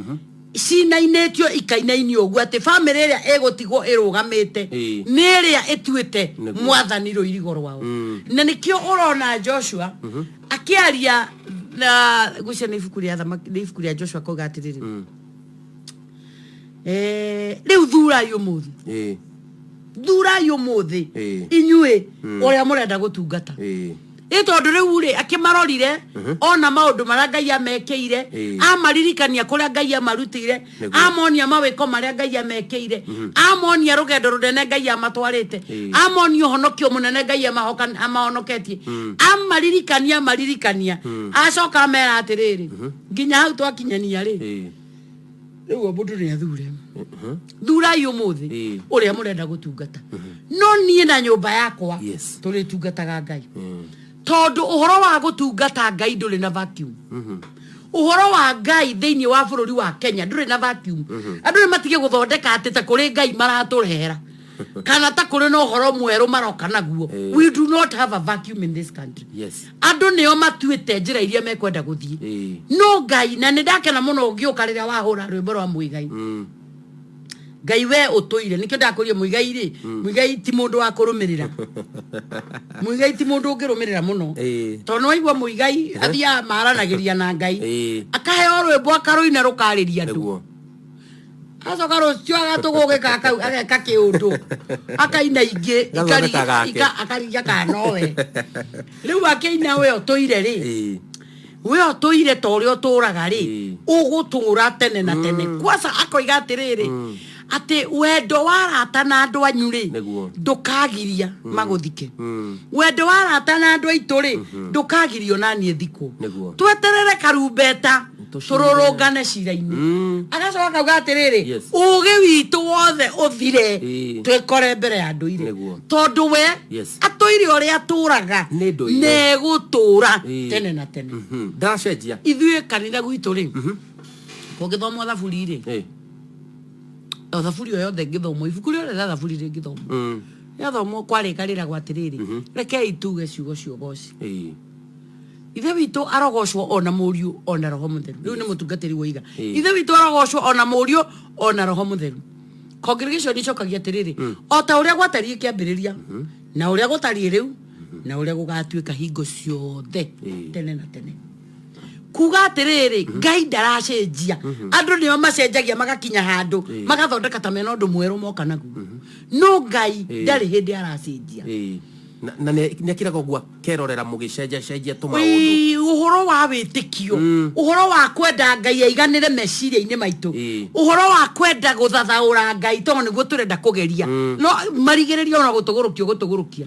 cinainĩtio ikainainio ũguo atĩ family ĩrĩa ĩgũtigwo ĩrũgamĩte nĩ ĩrĩa ĩtuĩte mwathani rũirigo rwao. Na nĩkĩo ũrona Joshua akĩaria na gwĩcia nĩ ibuku rĩa thamaki, nĩ ibuku rĩa Joshua, kauga atĩrĩrĩ, rĩu thurai ũmũthĩ, thurai ũmũthĩ inyuĩ ũrĩa mũrenda gũtungata. Ĩ tondũ rĩu rĩ, akĩmarorire ona maũndũ marĩa Ngai amekĩire, amaririkania kũrĩa Ngai amarutĩire, amonia mawĩko marĩa Ngai amekĩire, amonia rũgendo rũnene Ngai amatwarĩte, amonia ũhonokio mũnene Ngai amahonoketie, amaririkania, amaririkania, acoka amera atĩrĩrĩ, nginya hau twakinyania rĩ, rĩu o mũndũ nĩ athure. Thurai ũmũthĩ ũrĩa mũrenda gũtungata, no niĩ na nyũmba yakwa tũrĩtungataga Ngai, tondũ ũhoro wa gũtungata Ngai ndũrĩ na vacuum. Ũhoro wa Ngai thĩinĩ wa bũrũri wa Kenya ndũrĩ na vacuum. Andũ nĩ matige gũthondeka atĩ ta kũrĩ Ngai maratũrehera kana ta kũrĩ na ũhoro mwerũ maroka naguo. We do not have a vacuum in this country. Andũ nĩo matuĩte njĩra iria mekwenda gũthiĩ, no Ngai, na nĩ ndakena mũno ũgĩũka rĩrĩa wahũra rwĩmbo rwa Mũigai, Ngai we ũtũire. Nĩkĩo ndakũria Mũigai rĩ, Mũigai ti mũndũ wa kũrũmĩrĩra, Mũigai ti mũndũ ũngĩrũmĩrĩra mũno, tondũ nĩ waigua Mũigai athiaga maranagĩria na Ngai, akaheo rwĩmbo akarũina rũkarĩria andũ, acoka rũciũ agatũgũgĩka kau ageka kĩũndũ akaina ingĩ. Gathondeka gake. Akarigia kana nowe rĩu akĩina we ũtũire rĩ, we ũtũire ta ũrĩa ũtũraga rĩ, ũgũtũra tene na tene. Kwanza akoiga atĩrĩrĩ, atĩ wendo wa arata na andũ anyu rĩ, ndũkagiria magũthike. Wendo wa arata na andũ aitũ rĩ, ndũkagirio na niĩ thikwo. Tweterere karumbeta. Tũcire. Tũrũrũngane cira-inĩ. Agacoka akauga atĩrĩrĩ, ũgĩ witũ wothe ũthire, twĩkore mbere ya ndũire, tondũ we atũire ũrĩa atũraga, Nĩ ndũire. negũtũra tene na tene. Ndaracenjia. Ithuĩ kanitha gwitũ rĩ, kũngĩthomwo thaburi rĩ, o thaburi o yothe ĩngĩthomwo, ibuku rĩothe rĩa thaburi rĩngĩthomwo, rĩathomwo kwarĩka rĩragwo atĩrĩrĩ, rekei tuge ciugo cia ũgoci. Ithe witũ arogocwo ona Mũriũ ona Roho Mũtheru. Rĩu nĩ mũtungatĩri woiga, Ithe witũ arogocwo ona Mũriũ ona Roho Mũtheru. Congregation icokagia atĩrĩrĩ, o ta ũrĩa gwatariĩ kĩambĩrĩria, na ũrĩa gũtariĩ rĩu, na ũrĩa gũgatuĩka hingo ciothe, tene na tene. Kuga atĩrĩrĩ, Ngai ndaracenjia. Andũ nĩo macenjagia, magakinya handũ magathondeka ta mena ũndũ mwerũ moka naguo, no Ngai ndarĩ hĩndĩ aracenjia. Na nĩ akiraga ũguo akerorera mũgĩcenjacenjia tũmaũndũ. Ĩĩ, ũhoro wa wĩtĩkio, ũhoro wa kwenda Ngai aiganĩre meciria-inĩ maitũ, ũhoro wa kwenda gũthathaũra Ngai, tondũ nĩguo tũrenda kũgeria, no marigĩrĩrio ona gũtũgũrũkia ũgũtũgũrũkia.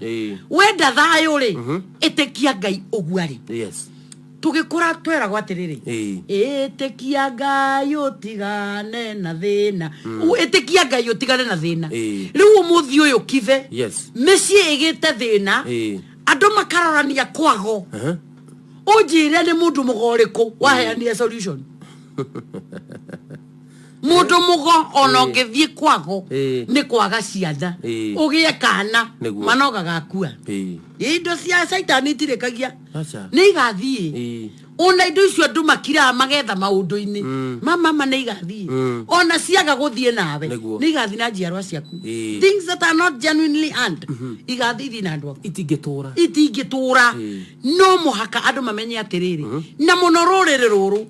Wenda thayũ rĩ, ĩtĩkia Ngai ũguo arĩ. Tũgĩkũra tweragwo atĩrĩrĩ, ĩtĩkia Ngai ũtigane na thĩna. Ĩtĩkia Ngai ũtigane na thĩna. Rĩu ũmũthĩ ũyũ kithe mĩciĩ ĩgĩte thĩna, andũ makarorania kwago. Ũnjĩre nĩ mũndũ mũgo ũrĩkũ waheanire solution? Mũndũ mũgo ona ũngĩthiĩ kwago nĩ kwaga ciana, ũgĩe kana, mwana ũgagakua. Indo cia caitani itirĩkagia. Aca. Nĩ igathiĩ. Ona indo icio andũ makiraga magetha maũndũ-inĩ mama nĩ igathiĩ. Ona ciaga gũthiĩ nawe, nĩ igathiĩ na njiarwa ciaku. Things that are not genuinely earned igathiĩ, ithiĩ na andũ aku. Itingĩtũra. Itingĩtũra. No mũhaka andũ mamenye atĩrĩrĩ, na mũno rũrĩrĩ rũrũ,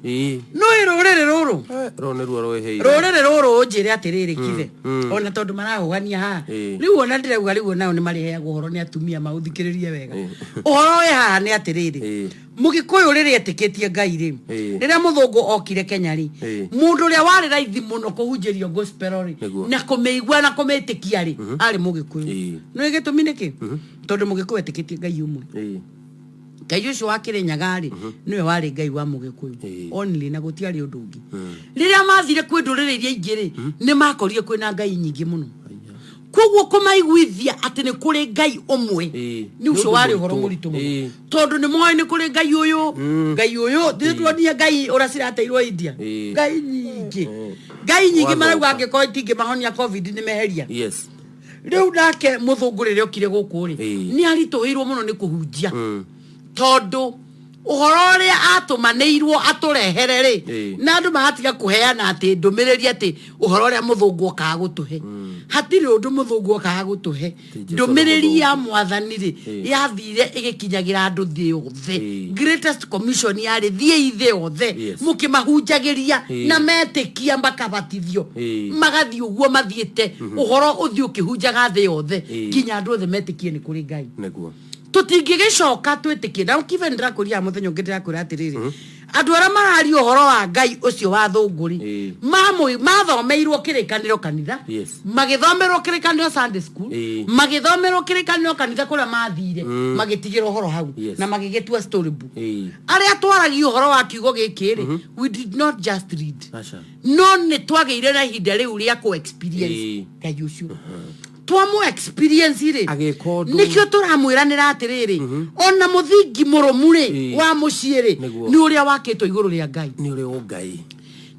nũĩ rũrĩrĩ rũrũ. Rũrũ nĩruo rwĩhĩire. Rũrĩrĩ rũrũ, njĩre atĩrĩrĩ kithe, ona tondũ marahũgania haha, rĩu ona ndĩrauga rĩu onao nĩ marĩheagwo ũhoro nĩ atumia maũthikĩrĩrie wega. Ũhoro wĩ haha nĩ atĩrĩrĩ, mũgĩkũyũ rĩrĩa etĩkĩtie Ngai rĩ, rĩrĩa mũthũngũ okire Kenya rĩ, mũndũ ũrĩa warĩ raithi mũno kũhunjĩrio gospel rĩ, na kũmĩigua na kũmĩtĩkia rĩ, arĩ mũgĩkũyũ. Nĩ gĩtũmi nĩkĩ? Tondũ mũgĩkũyũ etĩkĩtie Ngai ũmwe. Ngai ũcio wa Kĩrĩnyaga rĩ, nĩwe warĩ Ngai wa mũgĩkũyũ only, na gũtiarĩ ũndũ ũngĩ. Rĩrĩa mathire kwĩ ndũrĩrĩ iria ingĩ rĩ, nĩ makorire kwĩna ngai nyingĩ mũno, koguo kũmaiguithia atĩ nĩ kũrĩ Ngai ũmwe, nĩ ũcio Nĩ ũndũ warĩ ũhoro mũritũ. mũritũ mũno, tondũ nĩ moĩ nĩ kũrĩ Ngai ũyũ, Ngai ũyũ tuonie ngai ũrĩa cirateirwo India. Ngai nyingĩ, ngai nyingĩ. Wathũka. Marauga angĩkorwo itingĩmahonia COVID nĩ meheria. Rĩu nake mũthũngũ rĩrĩa okire gũkũ rĩ, nĩ aritũhĩirwo mũno nĩ kũhunjia, tondũ ũhoro ũrĩa atũmanĩirwo atũrehere rĩ, na andũ magatiga kũheana atĩ ndũmĩrĩri atĩ ũhoro ũrĩa mũthũngũ okaga gũtũhe, hatirĩ ũndũ mũthũngũ okaga gũtũhe. Ti Jesũ nĩ Ndũmĩrĩri ya mũthũngũ. mwathani rĩ, yathire ĩgĩkinyagĩra andũ thĩ yothe. Greatest commission yarĩ thiĩi thĩ yothe, mũkĩmahunjagĩria, na metĩkia makabatithio. Magathiĩ ũguo mathiĩte, ũhoro ũthiĩ ũkĩhunjaga thĩ yothe, nginya andũ othe metĩkie nĩ kũrĩ Ngai. Tũtingĩgĩcoka twĩtĩkie na kibe. Ndĩrakũria mũthenya ũngĩ, ndĩrakwĩra atĩrĩrĩ, andũ arĩa mararia ũhoro wa Ngai ũcio wa thũngũ rĩ, mathomeirwo kĩrĩkanĩro kanitha, magĩthomerwo kĩrĩkanĩro Sunday school, magĩthomerwo kĩrĩkanĩro kanitha kũrĩa mathire, magĩtigĩra ũhoro hau, na magĩgĩtua story book. Arĩa twaragia ũhoro wa kiugo gĩkĩ rĩ, we did not just read, Aca. No nĩ twagĩire na ihinda rĩu rĩa kũ experience Ngai ũcio. Twamũ experience rĩ, Agĩka ũndũ. Nĩkĩo tũramwĩranĩra atĩrĩrĩ, ona mũthingi mũrũmu rĩ, wa mũciĩ rĩ, nĩ ũrĩa wakĩtwo igũrũ rĩa Ngai. Nĩ ũrĩ ũngai.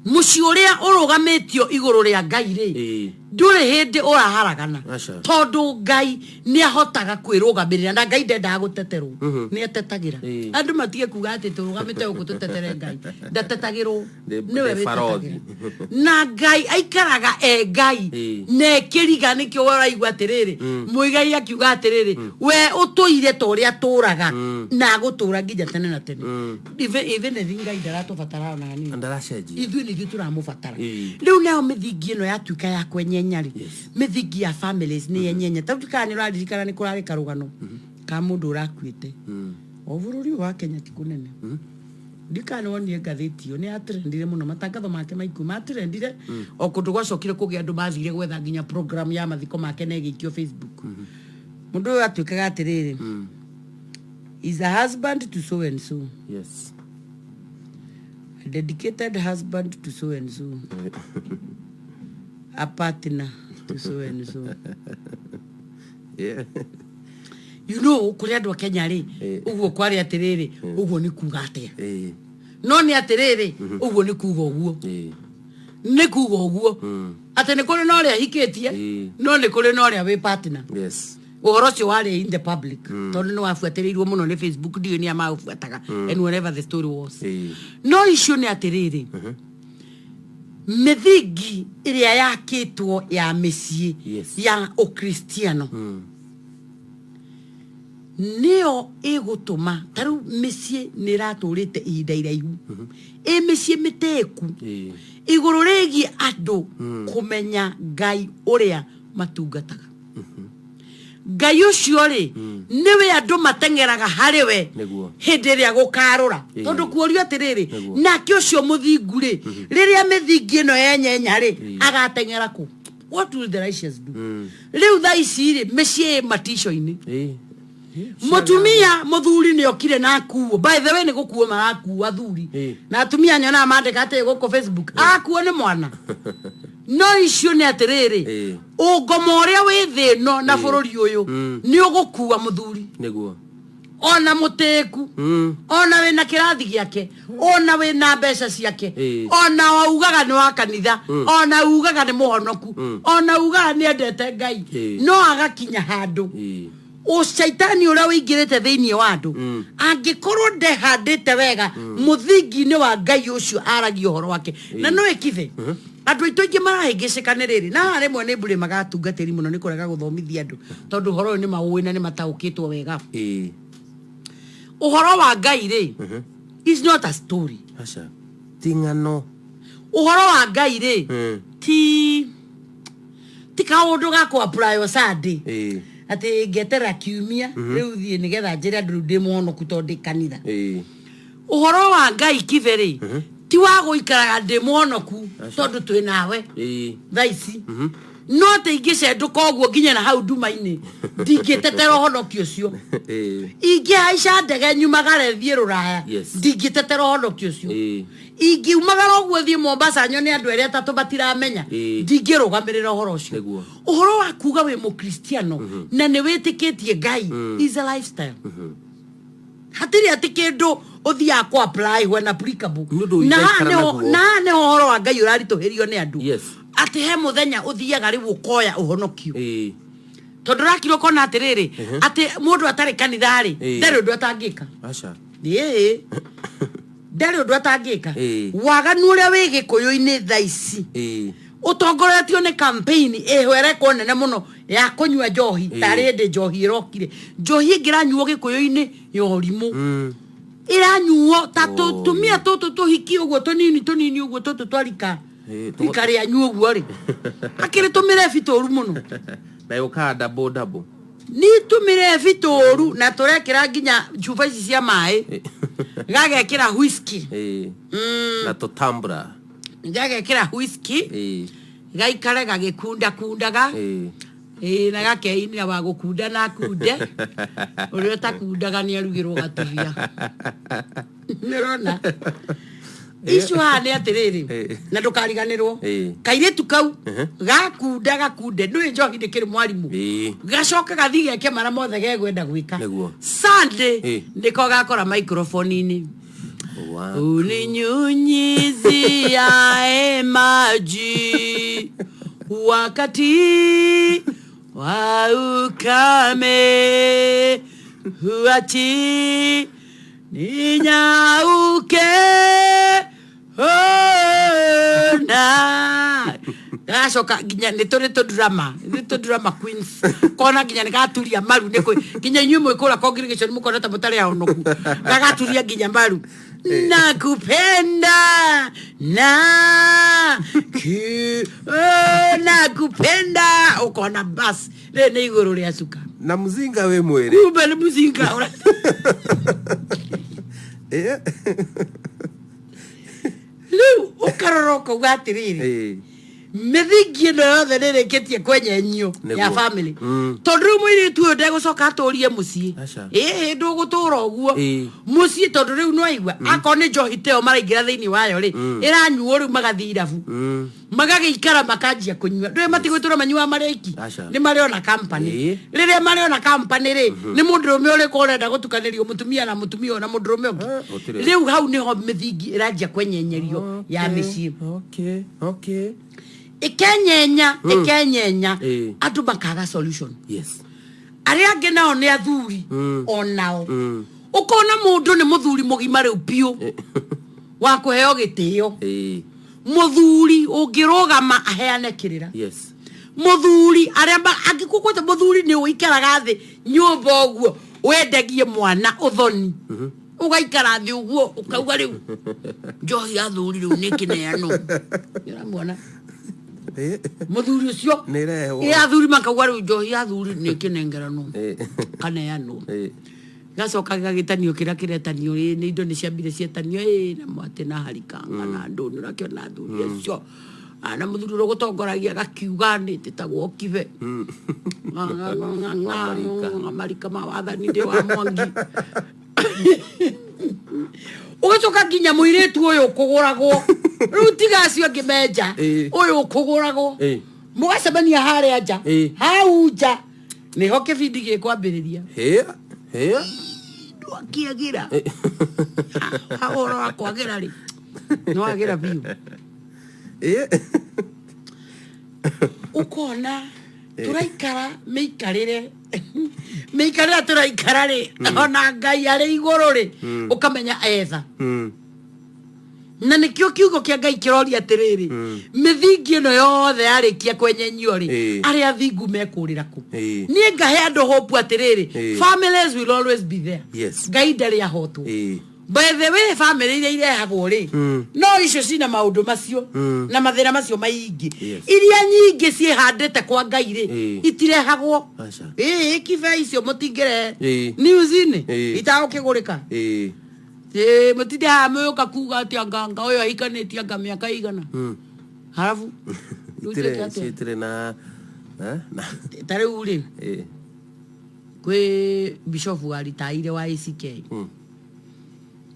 Mũciĩ ũrĩa ũrũgamĩtio igũrũ rĩa Ngai rĩ, ndũrĩ hĩndĩ ũraharagana, Aca. tondũ Ngai nĩ ahotaga kwĩrũgamĩrĩra, na Ngai ndendaga gũteterwo, nĩ etetagĩra. Andũ matige kuga atĩ tũrũgamĩte gũkũ tũtetere Ngai. Ndatetagĩrwo. Nĩwe Ndĩ barothi. wĩtetagĩra, na Ngai aikaraga e Ngai. Na ĩkĩriga nĩkĩo we ũraigua atĩrĩrĩ, Mũigai akiuga atĩrĩrĩ, we ũtũire ta ũrĩa tũraga na agũtũra nginya tene na tene. Even if Ngai ndaratũbatara ona hanini. Ndaracenjia. Ithuĩ nĩ ithuĩ tũramũbatara. Rĩu nayo mĩthingi ĩno yatuĩka ya kwenyenya rĩ, mĩthingi ya families nĩ yenyenya. Ta rĩu kana nĩ ũraririkana nĩ kũrarĩ karũgano ka mũndũ ũrakuĩte o bũrũri ũyũ wa Kenya, ti kũnene, ndikana nĩ wonire ngathĩti ĩyo nĩ yatrendire mũno, matangatho make maikuũ matrendire o kũndũ. Gwacokire kũgĩa andũ mathire gwetha nginya program ya mathiko make na ĩgĩikio Facebook. Mũndũ ũyũ atuĩkaga atĩrĩrĩ, is a husband to so and so, a dedicated husband to so and so, a partner to so and so. Kũrĩ andũ a Kenya rĩ, ũguo kwarĩ atĩrĩrĩ, ũguo nĩ kuga atĩa? No nĩ atĩrĩrĩ, ũguo nĩ kuga ũguo, nĩ kuga ũguo atĩ nĩ kũrĩ na ũrĩa ahikĩtie, no nĩ kũrĩ na ũrĩa wĩ partner. Ũhoro ũcio warĩ in the public tondũ nĩ wabuatĩrĩirwo mũno nĩ Facebook, ndiũĩ nĩ amaũbuataga, and whatever the story was, no icio nĩ atĩrĩrĩ, mĩthingi ĩrĩa yakĩtwo ya mĩciĩ ya ũkristiano. Nĩyo ĩgũtũma ta rĩu mĩciĩ nĩ ĩratũrĩte ihinda iraihu ĩ mĩciĩ mĩtĩku igũrũ rĩgiĩ andũ kũmenya Ngai ũrĩa matungataga. Ngai ũcio rĩ, nĩwe andũ mateng'eraga harĩ we Nĩguo. hĩndĩ ĩrĩa gũkarũra. Tondũ kuorio atĩrĩrĩ, nake ũcio mũthingu rĩ, rĩrĩa mĩthingi ĩno yenyenya rĩ, agateng'era kũ? What will the righteous do? Rĩu thaa ici rĩ, mĩciĩ ĩ matico-inĩ. Mũtumia mũthuri nĩ okire na akuo. By the way, nĩ gũkuo marakuo athuri na atumia. Nyonaga mandĩka atĩ gũkũ Facebook akuo nĩ mwana. No icio nĩ atĩrĩrĩ, ũngoma ũrĩa wĩ thĩ ĩno na bũrũri ũyũ nĩ ũgũkua mũthuri ona mũtĩku, ona wĩna kĩrathi gĩake, ona wĩna mbeca ciake, ona waugaga nĩ wa kanitha, ona ugaga nĩ mũhonoku, ona ugaga nĩ endete Ngai, no agakinya handũ ũcaitani ũrĩa ũingĩrĩte thĩinĩ wa andũ, angĩkorwo ndehandĩte wega mũthingi-inĩ wa Ngai ũcio aragia ũhoro wake. Na no ĩkithe andũ aitũ aingĩ marahĩngĩcĩka nĩ rĩrĩ, na haha rĩmwe nĩ mbũrĩ magatungatĩri mũno nĩ kũrega gũthomithia andũ, tondũ ũhoro ũyũ nĩ maũĩ na nĩ mataũkĩtwo wega. Ũhoro wa Ngai rĩ, is not a story. Aca, ti ng'ano. Ũhoro wa Ngai rĩ, ti kaũndũ ga kũ apply o Sunday, atĩ ngeterera kiumia rĩu thiĩ nĩgetha njĩre andũ rĩu ndĩ mũhonoku tondũ ndĩ kanitha. Ũhoro wa Ngai kibe rĩ, ti wa gũikaraga ndĩ mũhonoku tondũ twĩ nawe thaa ici. No atĩ ingĩcendũka ũguo nginya na hau nduma-inĩ, ndingĩtetera ũhonokio ũcio. Ingĩhaica ndege nyumagare thiĩ rũraya, ndingĩtetera ũhonokio ũcio. Ingiumagara ũguo thiĩ Mombasa nyone andũ erĩ atatũ matiramenya, ndingĩrũgamĩrĩra ũhoro ũcio. Ũhoro wa kuga wĩ mũkristiano na nĩ wĩtĩkĩtie Ngai is a lifestyle. Hatirĩ atĩ kĩndũ ũthiaga kũ apply when applicable. Nĩ ũndũ Na haha ũraikara naguo. Na haha nĩho ũhoro wa Ngai ũraritũhĩrio nĩ andũ, atĩ he mũthenya ũthiaga rĩu ũkoya ũhonokio, tondũ ũrakira ũkona atĩrĩrĩ, atĩ mũndũ atarĩ kanitha rĩ, ndarĩ ũndũ atangĩka. Aca. Ĩĩ, ndarĩ ũndũ atangĩka. Waganu ũrĩa wĩ gĩkũyũ-inĩ thaa ici ũtongoretio nĩ campaign ĩho ĩrekwo nene mũno ya kũnyua njohi. Tarĩ hĩndĩ njohi ĩrokire, njohi ĩngĩ ĩranyuo gĩkũyũ-inĩ ya ũrimũ, ĩranyuo ta tumia tũtũ tũhiki ũguo tũnini tũnini ũguo, tũtũ twarika rika rĩanyu ũguo rĩ, akĩrĩ tũmĩrebi tũru mũno. Na yũkaga double double. Ni tũmĩrebi tũru, na tũrekĩra nginya cuba ici cia maĩ, gagekĩra whisky. Na tũtambura. Gagekĩra whisky, gaikare gagĩkundakundaga. Ĩĩ, na gakeinĩra wa gũkunda na akunde, ũrĩa ũtakundaga nĩ arugĩrwo gatubia. Nĩũrona icio haha nĩ atĩrĩrĩ, na ndũkariganĩrwo, kairĩtu kau gakunda gakunde, ndũĩ njohi ndĩkĩrĩ mwarimũ, gacoke gathi geke marĩa mothe gegwenda gwĩka. Sunday nĩko gakora microphone-inĩ, "Uninyunyiziae maji wakati wa ukame, huachi ninyauke." Oh, na gacoka nginya nĩ tũrĩ tũdrama, nĩ tũdrama queens, kona nginya nĩ gaturia maru nĩ kwĩ nginya inyuĩ mwĩ kũrĩa congregation mũkona ta mũtarĩ ahonoku, gagaturia nginya maru, "Nakupenda na ki, oh, nakupenda." Ũkona bas rĩrĩ nĩ igũrũ rĩa cuka. Na mzinga wĩ mwĩrĩ. Kumbe nĩ mũcinga. Rĩu ũkarora ũkauga atĩrĩrĩ, mĩthingi ĩno yothe nĩ ĩrĩkĩtie kwenyenyio ya family, tondũ rĩu mũirĩtu ũyũ ndegũcoka atũrie mũciĩ. Aca. Ĩĩ, ndũgũtũra ũguo mũciĩ, tondũ rĩu nĩwaigua akorwo nĩ njohi ta ĩyo maraingĩra thĩinĩ wayo rĩ, ĩranyuo rĩu magathiĩ irabu, magagĩikara makanjia kũnyua. Ndũĩ matigwĩtũra manyuaga marĩ aiki. Aca. Nĩ marĩ ona company. Rĩrĩa marĩ ona company rĩ, nĩ mũndũrũme ũrĩkũ ũrenda gũtukanĩrio mũtumia na mũtumia ũyũ na mũndũrũme ũngĩ? Eh, gũtirĩ. Rĩu hau nĩho mĩthingi ĩranjia kwenyenyerio ya mĩciĩ, ĩkenyenya, ĩkenyenya, andũ makaga solution. Arĩa angĩ nao nĩ athuri onao, ũkona mũndũ nĩ mũthuri mũgima rĩu biũ wa kũheo gĩtĩo, mũthuri ũngĩrũgama aheane kĩrĩra, mũthuri arĩa angĩkũkwĩte mũthuri nĩ ũikaraga thĩ nyũmba ũguo. Wendagie mwana ũthoni, ũgaikara thĩ ũguo ũkauga rĩu njohi ya thuri rĩu nĩ kĩneanwo. Nĩũramuona mũthuri ũcio? Nĩrehwo. Ĩ, athuri makauga rĩu njohi ya thuri nĩ kĩnengeranwo, kaneanwo, gacoka gagĩtanio kĩrĩa kĩretanio. Ĩ, nĩ indo nĩ ciambire cietanio, ĩ, na mwatĩ na harikanga na andũ. Nĩ ũrakĩona athuri acio. Ah, na mũthuri ũrĩa ũgũtongoragia gakiuga nĩ tĩtagwo kibe. Wa marika ma wathani ndĩ wa Mwangi. Ũgacoka nginya mũirĩtu ũyũ ũkũgũragwo rĩu, tiga acio angĩ menja, ũyũ ũkũgũragwo, mũgacemania harĩa nja. Hau nja nĩho kĩbindi gĩkwambĩrĩria. Hĩa hĩa. Ndwakĩagĩra ha ũhoro wa kwagĩra rĩ, nĩwagĩra biũ. Ũkona tũraikara mĩikarĩre tũraikara rĩ, ona Ngai arĩ igũrũ rĩ, ũkamenya etha. Na nĩkĩo kiugo kĩa Ngai kĩroria atĩrĩrĩ, mĩthingi ĩno yothe yarĩkia kwenyenyio rĩ, arĩa athingu mekũrĩra kũ? Niĩ ngahe andũ hope atĩrĩrĩ, families will always be there. Ngai ndarĩ ahotwo. By the way, family iria irehagwo rĩ, no icio cina maũndũ macio na mathĩna macio maingĩ. Iria nyingĩ ciĩhandĩte kwa Ngai rĩ, itirehagwo. Aca. Ĩĩ, kibe icio mũtingĩrehe news-inĩ, itagũkĩgũrĩka. Ĩĩ, mũtinde haha mũyũka kuga atĩ anga ũyũ ahikanĩtie anga mĩaka igana, harabu rĩu Itirĩ tuĩke atĩa? Citirĩ na eh, na Ta rĩu rĩ, kwĩ bishofu waritaire wa ACK,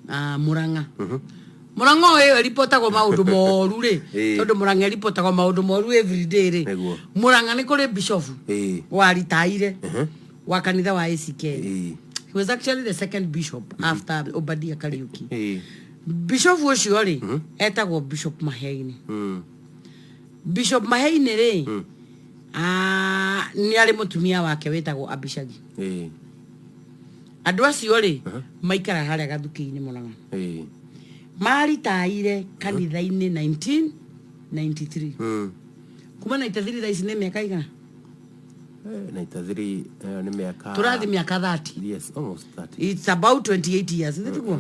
ah, Murang'a. Murang'a ũyũ ĩripotagwo maũndũ moru rĩ, tondũ Murang'a ĩripotagwo maũndũ moru everyday rĩ. Murang'a nĩ kũrĩ bishofu waritaire wa kanitha wa ACK. He was actually the second bishop after Obadia Kariuki. Bishop ũcio rĩ, etagwo Bishop Maheini. Bishop Maheini rĩ, ah, nĩ arĩ mũtumia wake wĩtagwo Abishagi. Andũ acio rĩ, maikara harĩa Gathukĩ-inĩ Murang'a. Maritaire kanitha-inĩ 1993. Kuma 93 thaa ici nĩ mĩaka igana? 93 ĩyo nĩ mĩaka Tũrathi mĩaka 30. Yes, almost 30. It's about 28 years, thĩ tiguo?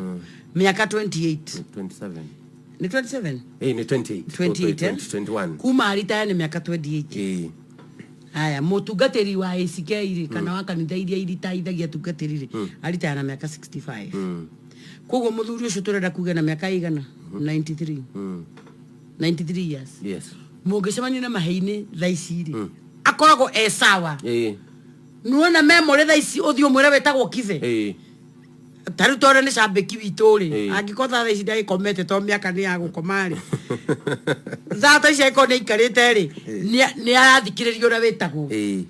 Mĩaka 28. 27. Nĩ 27. Nĩ 28. 28, eh? 21. Kuma aritaya nĩ mĩaka 28. Haya, mũtungatĩri wa ACK rĩ, kana wa kanitha iria iritaithagia atungatĩri rĩ, aritaya na mĩaka 65. Koguo mũthuri ũcio tũrenda kuga na mĩaka igana 93, 93 years. Mũngĩcemania na Maheinĩ thaa ici rĩ, akoragwo e sawa. Nuona memory thaa ici, ũthiĩ ũmwĩre wĩtagwo Kibe, ta rĩu tondũ nĩ cambĩki witũ rĩ, angĩkorwo thaa ici ndagĩkomete, to mĩaka nĩ ya gũkoma rĩ, thaa ta ici angĩkorwo nĩ aikarĩte rĩ, nĩ arathikĩrĩria ũrĩa wĩtagwo.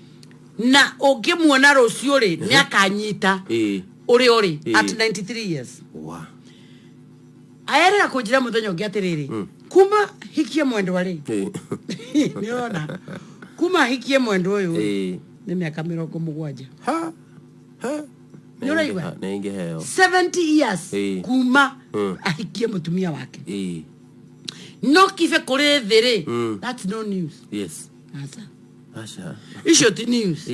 Na ũngĩmuona rũciũ rĩ, nĩ akanyita ũrĩa ũrĩ at 93 years. Aerega kũnjĩra mũthenya ũngĩ atĩrĩrĩ, kuma hikie mwendwa rĩ, nĩũrona, kuma hikie mwendwa ũyũ nĩ mĩaka 70. Ha ha. Nĩ ũraigua? Nĩ ingĩheo. 70 years kuma ahikie mũtumia wake. No kibe kũrĩ thĩ rĩ, that's no news. Aca. Aca. Icio ti news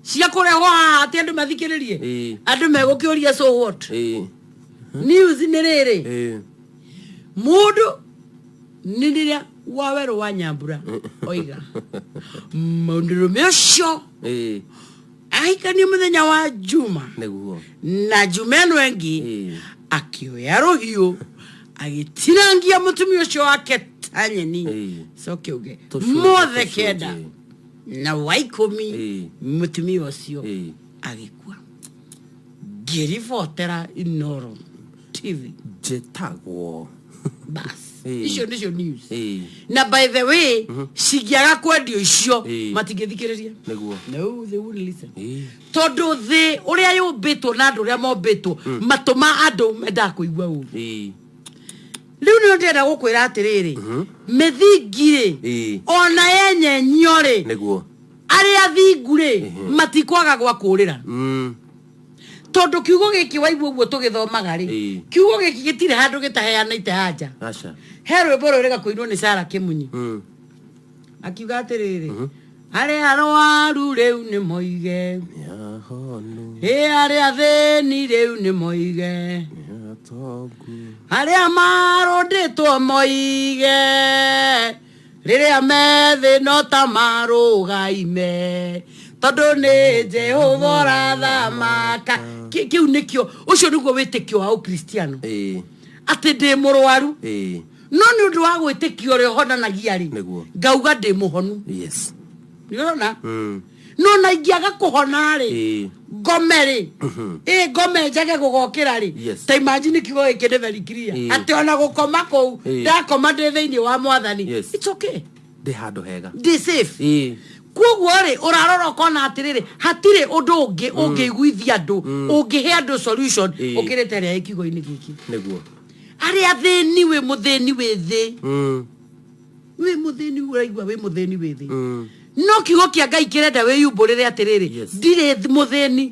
cia kũrehwo haha atĩ andũ mathikĩrĩrie. Andũ megũkĩũria, so what? News nĩ rĩrĩ, mũndũ nĩ rĩrĩa Wawerũ wa Nyambura oiga mũndũrũme ũcio ahikanie mũthenya wa Juma, na Juma ĩno ĩngĩ akĩoya rũhiũ agĩtinangia mũtumia ũcio wake ta nyeni. Coke uge Tũcunjĩ, mothe tũcunjĩ. kenda na wa 10, mũtumia ũcio agĩkua. Ngĩribotera Inoro TV. Njĩtagwo Bas. Icio nĩcio news. Na by the way, cingĩaga kwendio icio, matingĩthikĩrĩria. No, they wouldn't listen, tondũ thĩ ũrĩa yũmbĩtwo na andũ ũrĩa mombĩtwo, matũ ma andũ mendaga kũigua ũru. Rĩu nĩo ndĩrenda gũkwĩra atĩrĩrĩ, mĩthingi rĩ, ona yenyenyio rĩ, arĩa thingu rĩ, matikwaga gwa kũrĩra, tondũ kiugo gĩkĩ waigua ũguo tũgĩthomaga rĩ, kiugo gĩkĩ gĩtirĩ handũ gĩtaheanĩte anja. He rwĩmbo rwĩrĩga kũinwo nĩ Sara Kĩmunyi, akiuga atĩrĩrĩ, arĩa arwaru rĩu nĩ moige Nĩahonu. Ĩ arĩa athĩni rĩu nĩ moige. Arĩa marũndĩtwo moige. Rĩrĩa methĩ no ta marũgaime. Tondũ nĩ Jehova ũrathamaka. Kĩu nĩkĩo, ũcio nĩguo wĩtĩkio wa Ũkristiano. Atĩ ndĩ mũrwaru. No nĩ ũndũ wa gwĩtĩkia ũrĩa ũhonanagia rĩ, ngauga ndĩ mũhonu. Nĩ ũrona? No na ingĩaga kũhona rĩ, ngome rĩ, ĩ ngome njage gũgokĩra rĩ, ta imagine kiugo gĩkĩ nĩ very clear. Atĩ ona gũkoma kũu, ndakoma ndĩ thĩinĩ wa Mwathani. It's okay. Ndĩ handũ hega. Ndĩ safe. Koguo rĩ, ũrarora ũkona atĩrĩrĩ, hatirĩ ũndũ ũngĩ ũngĩiguithia andũ, ũngĩhe andũ solution, ũkĩrĩte ĩrĩa ĩ kiugo-inĩ gĩkĩ. Nĩguo. Arĩa athĩni, wĩ mũthĩni wĩ thĩ. Wĩ mũthĩni, ũraigua wĩ mũthĩni wĩ thĩ. No kiugo kĩa Ngai kĩrenda wĩyumbũrĩre atĩrĩrĩ, ndirĩ mũthĩni,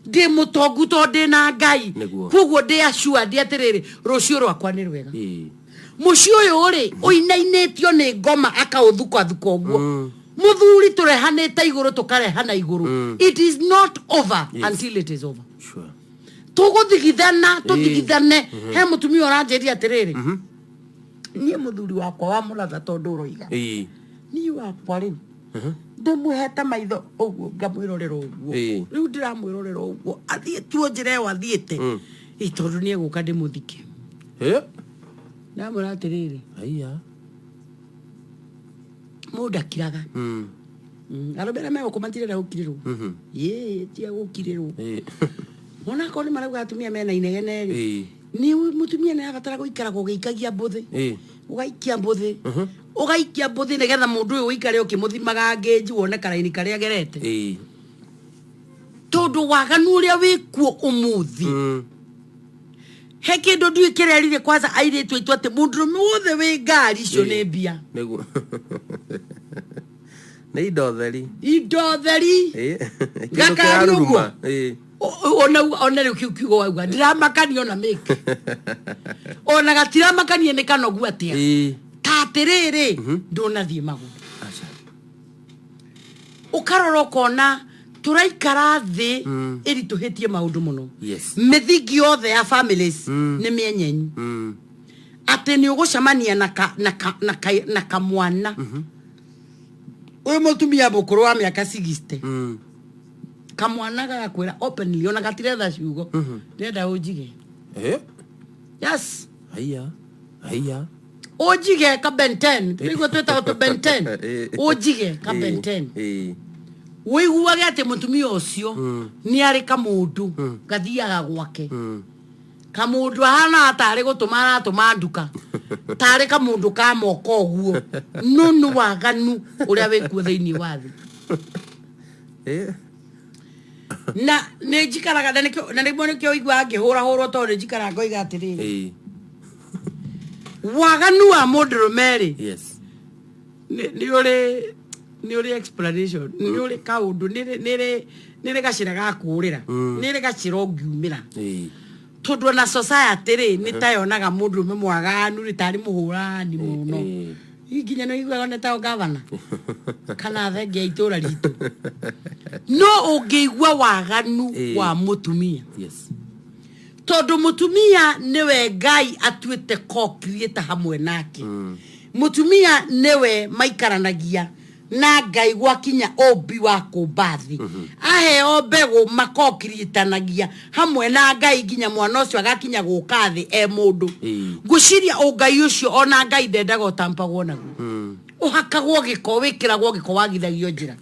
ndĩ mũtongu tondũ ndĩ na Ngai. Koguo ndĩ assured atĩrĩrĩ, rũciũ rwakwa nĩ rwega. Mũciĩ ũyũ rĩ, ũinainĩtio nĩ ngoma akaũthukathuka ũguo. Mũthuri tũrehanĩte igũrũ, tũkarehana igũrũ. It is not over until it is over. Tũgũthigithana, tũthigithane. He mũtumia ũranjĩria atĩrĩrĩ, niĩ mũthuri wakwa wa mũratha tondũ ũroiga. Niĩ wakwa rĩu, ndĩmwĩhete maitho ũguo, ngamwĩrorera ũguo. Rĩu ndĩramwĩrorera ũguo, athiĩ tuo njĩra ĩyo athiĩte. Ĩ, tondũ nĩ egũka ndĩmũthike. Ndamwĩra atĩrĩrĩ. Mũndũ akiraga. Arũme arĩa megũkũ matirenda gũkirĩrwo. Ĩĩ, ti a gũkirĩrwo. Ona akorwo nĩ marauga atumia mena inegene rĩ, nĩ mũtumia nĩ arabatara gũikara gũgĩikagia mbũthĩ. Ũgaikia mbũthĩ. Ũgaikia mbũthĩ nĩgetha mũndũ ũyũ ũikare ũkĩmũthimaga ngĩnji wone karaini karĩa agerete. Tondũ waganu ũrĩa wĩkuo ũmũthĩ. He kĩndũ ndiũĩ kĩrerire kwanza airĩtu aitũ atĩ mũndũrũme wothe wĩ ngari icio nĩ mbia. Nĩguo. Nĩ indo theri. Indo theri. Kĩndũ Gakari kĩraruruma. ũguo. Ona rĩu kĩu kiugo wauga ndiramakania ona mĩki. Ona gatiramakania nĩ kanogu atĩa. Ta atĩrĩrĩ, ndũnathiĩ magũrũ. Ũkarora ũkona tũraikara thĩ ĩritũhĩtie maũndũ mũno. Mĩthingi yothe ya families nĩ mĩenyenyu. Atĩ nĩ ũgũcemania na kamwana. Ũyũ mũtumia mũkũrũ wa mĩaka 60. Kamwana gagakwĩra openly, ona gatiretha ciugo. Ndĩrenda ũnjige. Yes. Haiya. Haiya. Ũnjige ka Ben 10. Nĩguo twĩtagwo tũ Ben 10. Ũnjige ka Ben 10. Ũiguage atĩ mũtumia ũcio nĩ arĩ kamũndũ gathiaga gwake. Kamũndũ ahana tarĩ gũtũma aratũma nduka. Tarĩ kamũndũ ka moko ũguo. No nĩ waganu ũrĩa wĩkuo thĩinĩ wa thĩ. Na nĩ njikaraga, na nĩkĩo, na nĩguo nĩkĩo ũiguaga ngĩhũrahũrwo tondũ nĩ njikaraga ngoiga atĩrĩrĩ. Waganu wa mũndũrũme rĩ, nĩ ũrĩ, nĩ ũrĩ explanation, nĩ ũrĩ kaũndũ, nĩ rĩ gacĩra ga kũũrĩra, nĩ rĩ gacĩra ũngiumĩra. Tondũ ona society rĩ, nĩ ta yonaga mũndũrũme mwaganu rĩ, tarĩ mũhũrani mũno. Hihi nginya nĩ ũiguaga nĩ ta gavana kana thengia ya itũũra ritũ. No ũngĩigua waganu wa mũtumia. Tondũ mũtumia nĩwe Ngai atuĩte co-creator hamwe nake. Mũtumia nĩwe maikaranagia na Ngai gwakinya ũmbi wa kũmba thĩ. Aheo mbegũ makokiriitanagia hamwe na Ngai nginya mwana ũcio agakinya gũka thĩ e mũndũ. Ngwĩciria ũngai ũcio ona Ngai ndendaga ũtampagwo naguo. Ũhakagwo gĩko, wĩkĩragwo gĩko, wagithagio njĩra.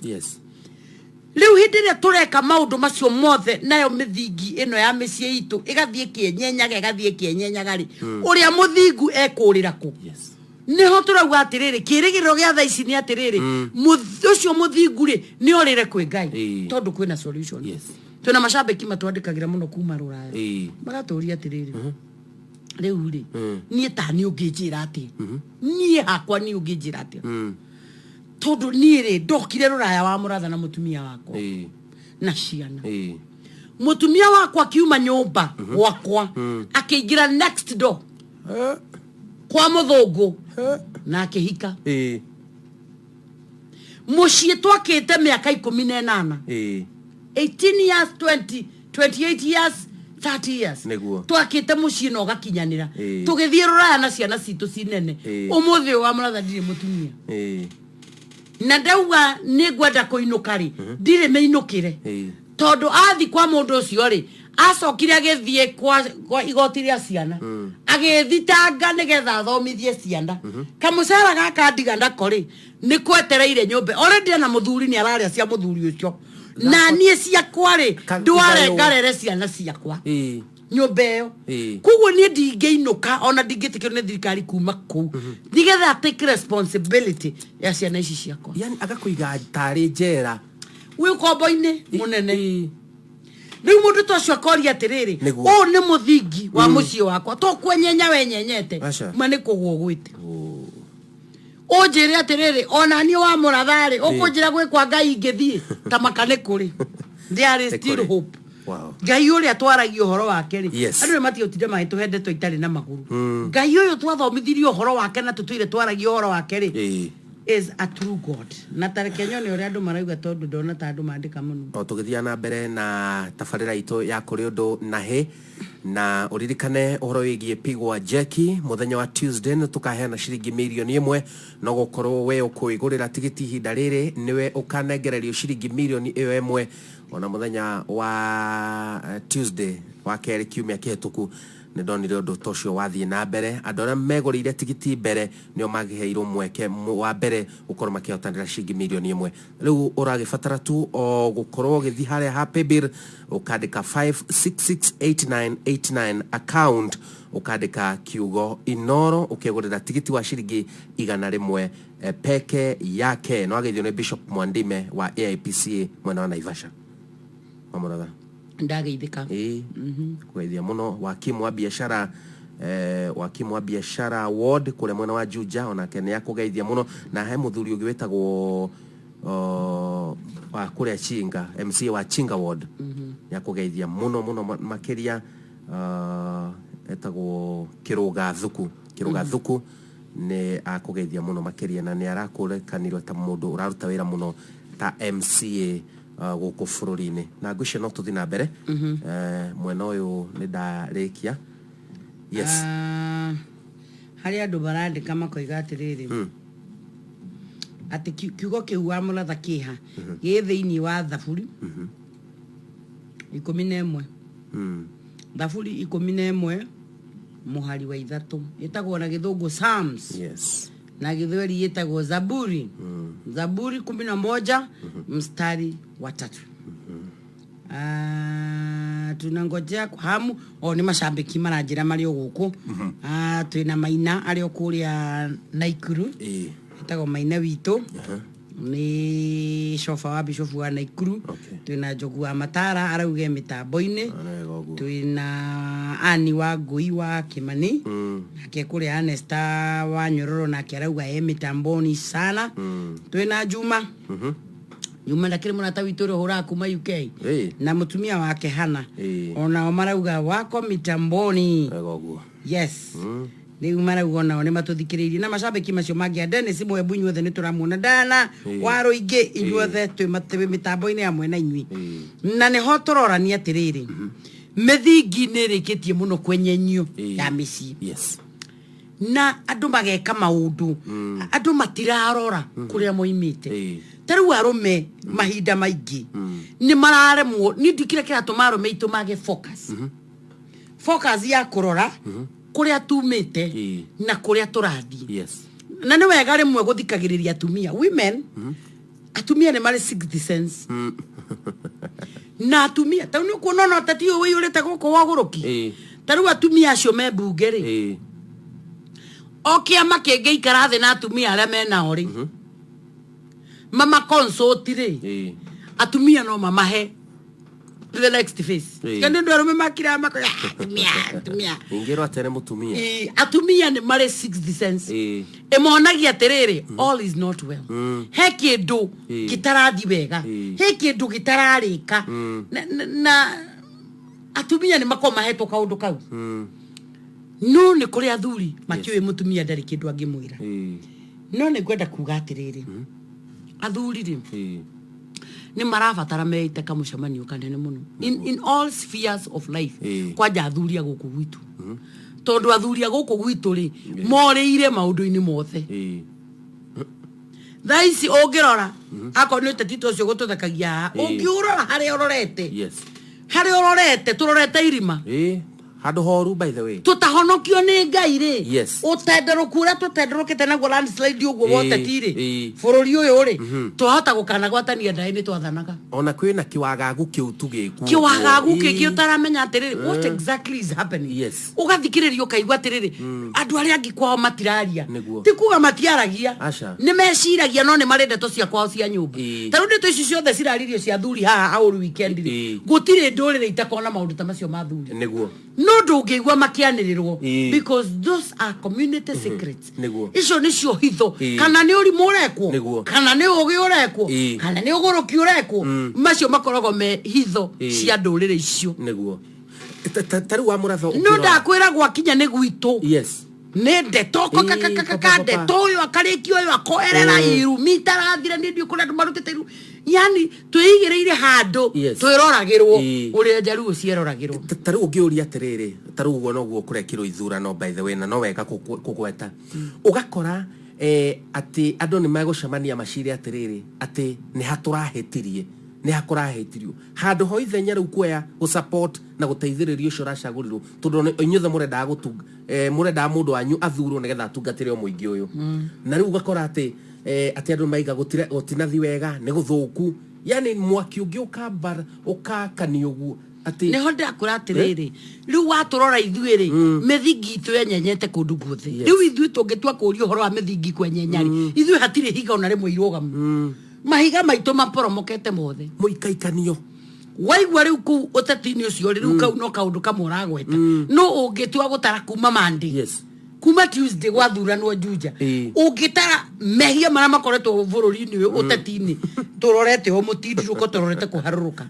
Rĩu hĩndĩ ĩrĩa tũreka maũndũ macio mothe, nayo mĩthingi ĩno ya mĩciĩ itũ ĩgathiĩ ĩkĩenyenyaga, ĩgathiĩ ĩkĩenyenyaga rĩ, ũrĩa mũthingu ekũrĩra kũ? Nĩho tũrauga atĩrĩrĩ, kĩrĩgĩrĩro gĩa thaa ici nĩ atĩrĩrĩ, ũcio mũthingu rĩ, nĩ orĩre kwĩ Ngai, tondũ kwĩna solution. Twĩna macambĩki matwandĩkagĩra mũno kuma Rũraya. Magatũria atĩrĩrĩ, rĩu rĩ, niĩ ta niĩ ũngĩnjĩra atĩa? Niĩ hakwa niĩ ũngĩnjĩra atĩa? Tondũ niĩ rĩ, ndokire Rũraya wa mũratha na mũtumia wakwa. Na ciana. Mũtumia wakwa akiuma nyũmba gwakwa, akĩingĩra next door. Kwa mũthũngũ. Na akĩhika. Mũciĩ twakĩte mĩaka ikũmi na ĩnana. 18 years, 28 years, 30 years. Nĩguo. Twakĩte mũciĩ na ũgakinyanĩra. Tũgĩthiĩ rũraya na ciana citũ cinene. Ũmũthĩ ũyũ wa mũratha ndirĩ mũtumia. Na ndauga nĩ ngwenda kũinũka rĩ, ndirĩ mĩinũkĩre. Tondũ athi kwa mũndũ ũcio rĩ, acokire agĩthiĩ kwa igoti rĩa ciana, agĩthitanga nĩgetha athomithie ciana. Kamũcara gaka ndiga nako rĩ, nĩ kwetereire nyũmba. Already ena mũthuri, nĩ ararĩa cia mũthuri ũcio, na niĩ ciakwa rĩ, ndware ngarere ciana ciakwa nyũmba ĩyo. Koguo niĩ ndingĩinũka, ona ndingĩtĩkĩrwo nĩ thirikari kuma kũu, nĩgetha take responsibility ya ciana ici ciakwa. Yani agakũiga tarĩ njera. Wĩ ũkombo-inĩ mũnene. Rĩu mũndũ ta ũcio akoria atĩrĩrĩ, ũũ nĩ mũthingi wa mũciĩ wakwa, to kwenyenya wenyenyete? Aca. Ma nĩ kũgwo gwĩte. Ũnjĩre atĩrĩrĩ, ona niĩ wa mũratharĩ, ũkũnjĩra gwĩ kwa Ngai ingĩthiĩ ta maka nĩ kũrĩ, there is Nĩ still kũrĩ. hope. Ngai ũrĩa twaragia ũhoro wake rĩ, andũ nĩ matige gũtinda magĩtũhe ndeto itarĩ na magũrũ. Ngai ũyũ twathomithirie ũhoro wake na tũtũire twaragia ũhoro wake rĩ, is a true God. Na tareke nyone ũrĩa andũ marauga, tondũ ndona ta andũ mandĩka mũno. O tũgĩthiaga na mbere na tabarĩra itũ ya kũrĩ ũndũ na hĩ, na ũririkane ũhoro wĩgiĩ pigwa jeki mũthenya wa Tuesday, nĩ tũkaheana ciringi 1 mirioni, no gũkorwo we ũkwĩgũrĩra tigiti ihinda rĩrĩ, nĩwe ũkanengererio ciringi 1 mirioni ĩyo. Ona mũthenya wa Tuesday wa kerĩ kiumia kĩhĩtũku, nĩ ndonire ũndũ ta ũcio wathiĩ na mbere. Andũ arĩa megũrĩire tigiti mbere nĩo magĩheirwo mweke wa mbere gũkorwo makĩhotanĩra ciringi 1 mirioni. Rĩu ũragĩbatara tu o gũkorwo ũgĩthiĩ harĩa ha paybill, ũkandĩka 5668989, account ũkandĩka kiugo Inoro, ũkegũrĩra tigiti wa ciringi 100 peke yake. No ageithio nĩ Bishop Mwandime wa AIPCA mwena wa Naivasha. Wamũratha. Ndageithĩka. Ĩĩ, kũgeithia mũno wakimu wa biashara, wakimu wa biashara ward kũrĩa mwena wa Juja, onake nĩ akũgeithia mũno. Na he mũthuri ũngĩ wĩtagwo wa kũrĩa Chinga, MCA wa Chinga ward, nĩ akũgeithia mũno mũno makĩria, etagwo Kĩrũga Thuku. Kĩrũga Thuku nĩ akũgeithia mũno makĩria, na nĩ arakũrekanirwo ta mũndũ ũraruta wĩra mũno ta MCA gũkũ bũrũri-inĩ. Na ngwĩciria no tũthiĩ na mbere. Mwena ũyũ nĩ ndarĩkia, yes. Ah, harĩ andũ marandĩka makoiga atĩrĩrĩ, atĩ kiugo kĩu wa mũratha kĩha gĩ thĩinĩ wa Thaburi 11. Thaburi 11 mũhari wa 3, ĩtagwo na gĩthũngũ Psalms. Na gĩthweri ĩtagwo Zaburi. Zaburi 11 mstari wa 3. Ah, tunangojea kwa hamu. O nĩ macambĩki maranjĩra marĩ o gũkũ. Ah, twĩna Maina arĩ o kũrĩa Naikuru. Ĩtagwo Maina witũ, nĩ coba wa bishofu wa Naikuru. Twĩna Njogu wa Matara, arauge mĩtambo-inĩ. Ah, nĩ wega ũguo. Twĩna Ani wa Ngui wa Kimani, nake kũrĩa Anesta wa Nyororo, nake arauga e mitamboni sana. Twĩna Juma. Juma ndakĩrĩ mũrata witũ ũrĩa ũhũraga kuma UK na mũtumia wake Hana. Onao marauga wako mitamboni. Wega ũguo. Yes, rĩu marauga onao nĩ matũthikĩrĩirie, na macambĩki macio mangĩ a Dennis Mwembu, inyuothe nĩ tũramuona. Dana wa Rũingĩ, inyuothe twĩ mĩtambo-inĩ hamwe na inyuĩ. Na nĩho tũrorania atĩrĩrĩ, mĩthingi nĩ ĩrĩkĩtie mũno kwenyenyio ya mĩciĩ. Na andũ mageka maũndũ, andũ matirarora kũrĩa moimĩte. Ta rĩu arũme mahinda maingĩ nĩ mararemwo nĩ ndikĩrĩa kĩratũma arũme aitũ mage focus ya kũrora kũrĩa tumĩte na kũrĩa tũrathiĩ. Na nĩ wega rĩmwe gũthikagĩrĩria atumia, women. Atumia nĩ marĩ sixth sense, na atumia ta rĩu nĩ ũkuona ona ũteti ũyũ ũiyũrĩte gũkũ wa ũgũrũki. Ta rĩu atumia acio me mbunge rĩ, o kĩama kĩngĩikara thĩ na atumia arĩa menao rĩ, mama consult rĩ, atumia no mamahe the next phase. Kana ndũ arũme makira makoya, "Ah, atumia, atumia." Ingĩrwo atĩ nĩ mũtumia. Ĩĩ, atumia nĩ marĩ sixth sense. Ĩmonagia atĩrĩrĩ, all is not well, he kĩndũ gĩtarathi wega, he kĩndũ gĩtararĩka. Na atumia nĩ makorwo mahetwo kaũndũ kau, no nĩ kũrĩ athuri makĩũĩ mũtumia ndarĩ kĩndũ angĩmwĩra. No nĩ ngwenda kuga atĩrĩrĩ, athuri rĩ, Nĩ marabatara meite kamũcemanio kanene mũno in all spheres of life. Kwanja athuri a gũkũ gwitũ, tondũ athuri a gũkũ gwitũ rĩ, morĩire maũndũ-inĩ mothe. Thaa ici ũngĩrora, akorwo nĩ ũteti ta ũcio gũtũthekagia haha, ũngĩũrora harĩa ũrorete, harĩa ũrorete, tũrorete irima. Ĩĩ, handũ horu, by the way. Tũtahonokio nĩ Ngai rĩ, ũtenderũku ũrĩa tũtenderũkĩte naguo, landslide ũguo wa ũteti rĩ, bũrũri ũyũ rĩ, twahota gũkanagwatania ndaĩ nĩ twathanaga. Ona kwĩna kĩwagagu kĩu tu gĩkuo. Kĩwagagu kĩngĩ ũtaramenya atĩrĩrĩ, what exactly is happening? Ũgathikĩrĩria ũkaigua atĩrĩrĩ, andũ arĩa angĩ kwao matiraria. Ti kuga matiaragia. Aca. Nĩ meciragia, no nĩ marĩ ndeto cia kwao cia nyũmba. Ta rĩu ndeto ici ciothe ciraririo cia thuri haha aũru weekend rĩ, gũtirĩ ndũrĩrĩ itakona maũndũ ta macio ma thuri. No ndũngĩigua makĩanĩrĩrwo, because those are community secrets. Icio nĩcio hitho. Kana nĩ ũrimũ ũrekwo, kana nĩ ũgĩ ũrekwo, kana nĩ ũgũrũki ũrekwo, macio makoragwo me hitho cia ndũrĩrĩ icio. Nĩguo. Ta rĩu wa mũratho No ũkĩrora- ndakwĩra gwakinya nĩ gwitũ, nĩ ndeto Pa, pa, pa, pa. ndeto ũyũ akarĩkia, ũyũ akoerera, irumi itarathira. Nĩ ndiũ kũrĩa andũ marutĩte iru, yani twĩigĩrĩire handũ twĩroragĩrwo ũrĩa njaruo cieroragĩrwo. Ta rĩu ũngĩũria atĩrĩrĩ, ta rĩu ũguo noguo kũrekirwo ithurano, by the way, na no wega kũgweta, ũgakora atĩ andũ nĩ megũcemania macire atĩrĩrĩ, atĩ nĩ ha tũrahĩtirie, nĩ ha kũrahĩtirio, handũ ho ithenya rĩu kuoya gũsupport na gũteithĩrĩria ũcio ũracagũrirwo, tondũ inyuothe mũrendaga mũrendaga mũndũ wanyu athurwo nĩgetha atungatĩre o mũingĩ ũyũ. Na rĩu ũgakora atĩ atĩ andũ maiga gũtinathi wega, nĩ gũthũku, yani mwaki ũngĩ ũkambara ũkakania ũguo atĩ Nĩho ndĩrakwĩra atĩrĩrĩ, rĩu watũrora ithuĩ rĩ, mĩthingi itũ yenyenyete kũndũ guothe. Rĩu ithuĩ tũngĩtua kũũria ũhoro wa mĩthingi kwenyenya rĩ, ithuĩ hatirĩ ihiga ona rĩmwe irũgamu. Mahiga maitũ maporomokete mothe. Mũikaikanio. Waigua rĩu kũu ũteti-inĩ ũcio rĩ, rĩu kau no kaũndũ kamwe ũragweta, no ũngĩtua gũtara kuma Monday, kuma Tuesday gwathuranwo Juja, ũngĩtara mehia marĩa makoretwo bũrũri-inĩ ũyũ ũteti-inĩ, tũrorete o mũtindirũko, tũrorete kũharũrũka.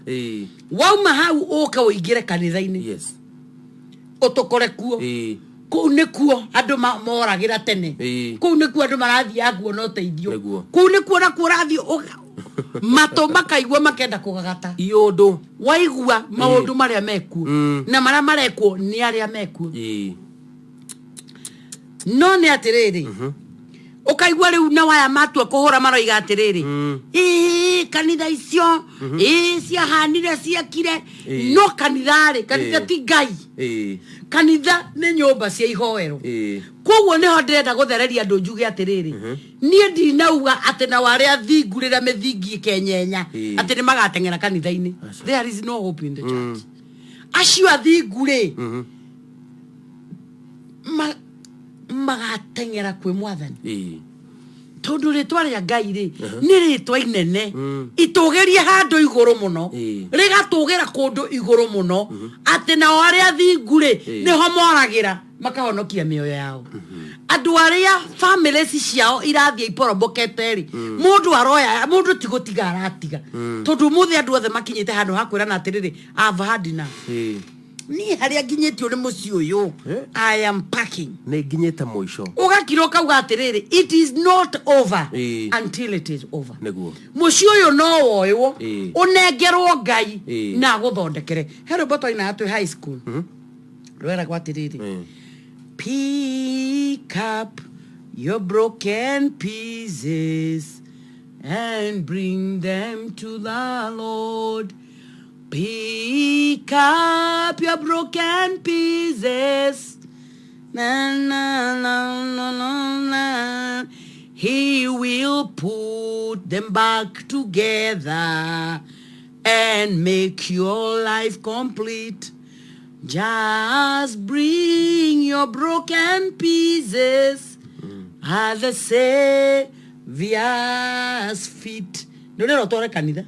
Wauma hau ũke ũingĩre kanitha-inĩ, ũtũkore kuo. Kũu nĩkuo andũ moragĩra tene. Kũu nĩkuo andũ marathiaga kuona ũteithio. Kũu nĩkuo nakuo ũrathiĩ matũ makaigua makenda kũgagata. Iũndũ. Waigua maũndũ marĩa mekuo na marĩa marekwo nĩ arĩa mekuo. No nĩ atĩrĩrĩ, ũkaigua rĩu na waya matua kũhũra maroiga atĩrĩrĩ, ĩĩ kanitha icio ĩĩ ciahanire ciekire. No kanitha rĩ, kanitha ti Ngai. Kanitha nĩ nyũmba cia ihoero. Koguo nĩho ndĩrenda gũthereria andũ njuge atĩrĩrĩ, niĩ ndinauga atĩ nao arĩa athingu rĩrĩa mĩthingi ĩkenyenya atĩ nĩ magateng'era kanitha-inĩ. There is no hope in the church. Acio athingu rĩ, magateng'era kwĩ Mwathani, tondũ rĩtwa rĩa Ngai rĩ, nĩ rĩtwa inene itũgĩrie handũ igũrũ mũno, rĩgatũgĩra kũndũ igũrũ mũno, atĩ nao arĩa athingu rĩ, nĩho moragĩra makahonokia mĩoyo yao. Andũ arĩa families ciao irathiĩ iporomokete rĩ, mũndũ aroya mũndũ ti gũtiga aratiga, tondũ ũmũthĩ andũ othe makinyĩte handũ ha kwĩrana atĩrĩrĩ, "I've had enough." Niĩ harĩa nginyĩtio nĩ mũciĩ ũyũ, I am packing. Nĩ nginyĩte mũico. Ũgakira ũkauga atĩrĩrĩ, it is not over until it is over. Mũciĩ ũyũ no woywo, ũnengerwo Ngai na agũthondekere. He rwĩmbo twainaga twĩ high school rweragwo atĩrĩrĩ, "Pick up your broken pieces and bring them to the Lord. Pick up your broken pieces. Na, na, na, na, na, na. He will put them back together and make your life complete. Just bring your broken pieces at the Savior's feet." Nĩ ũrĩra ũtware kanitha.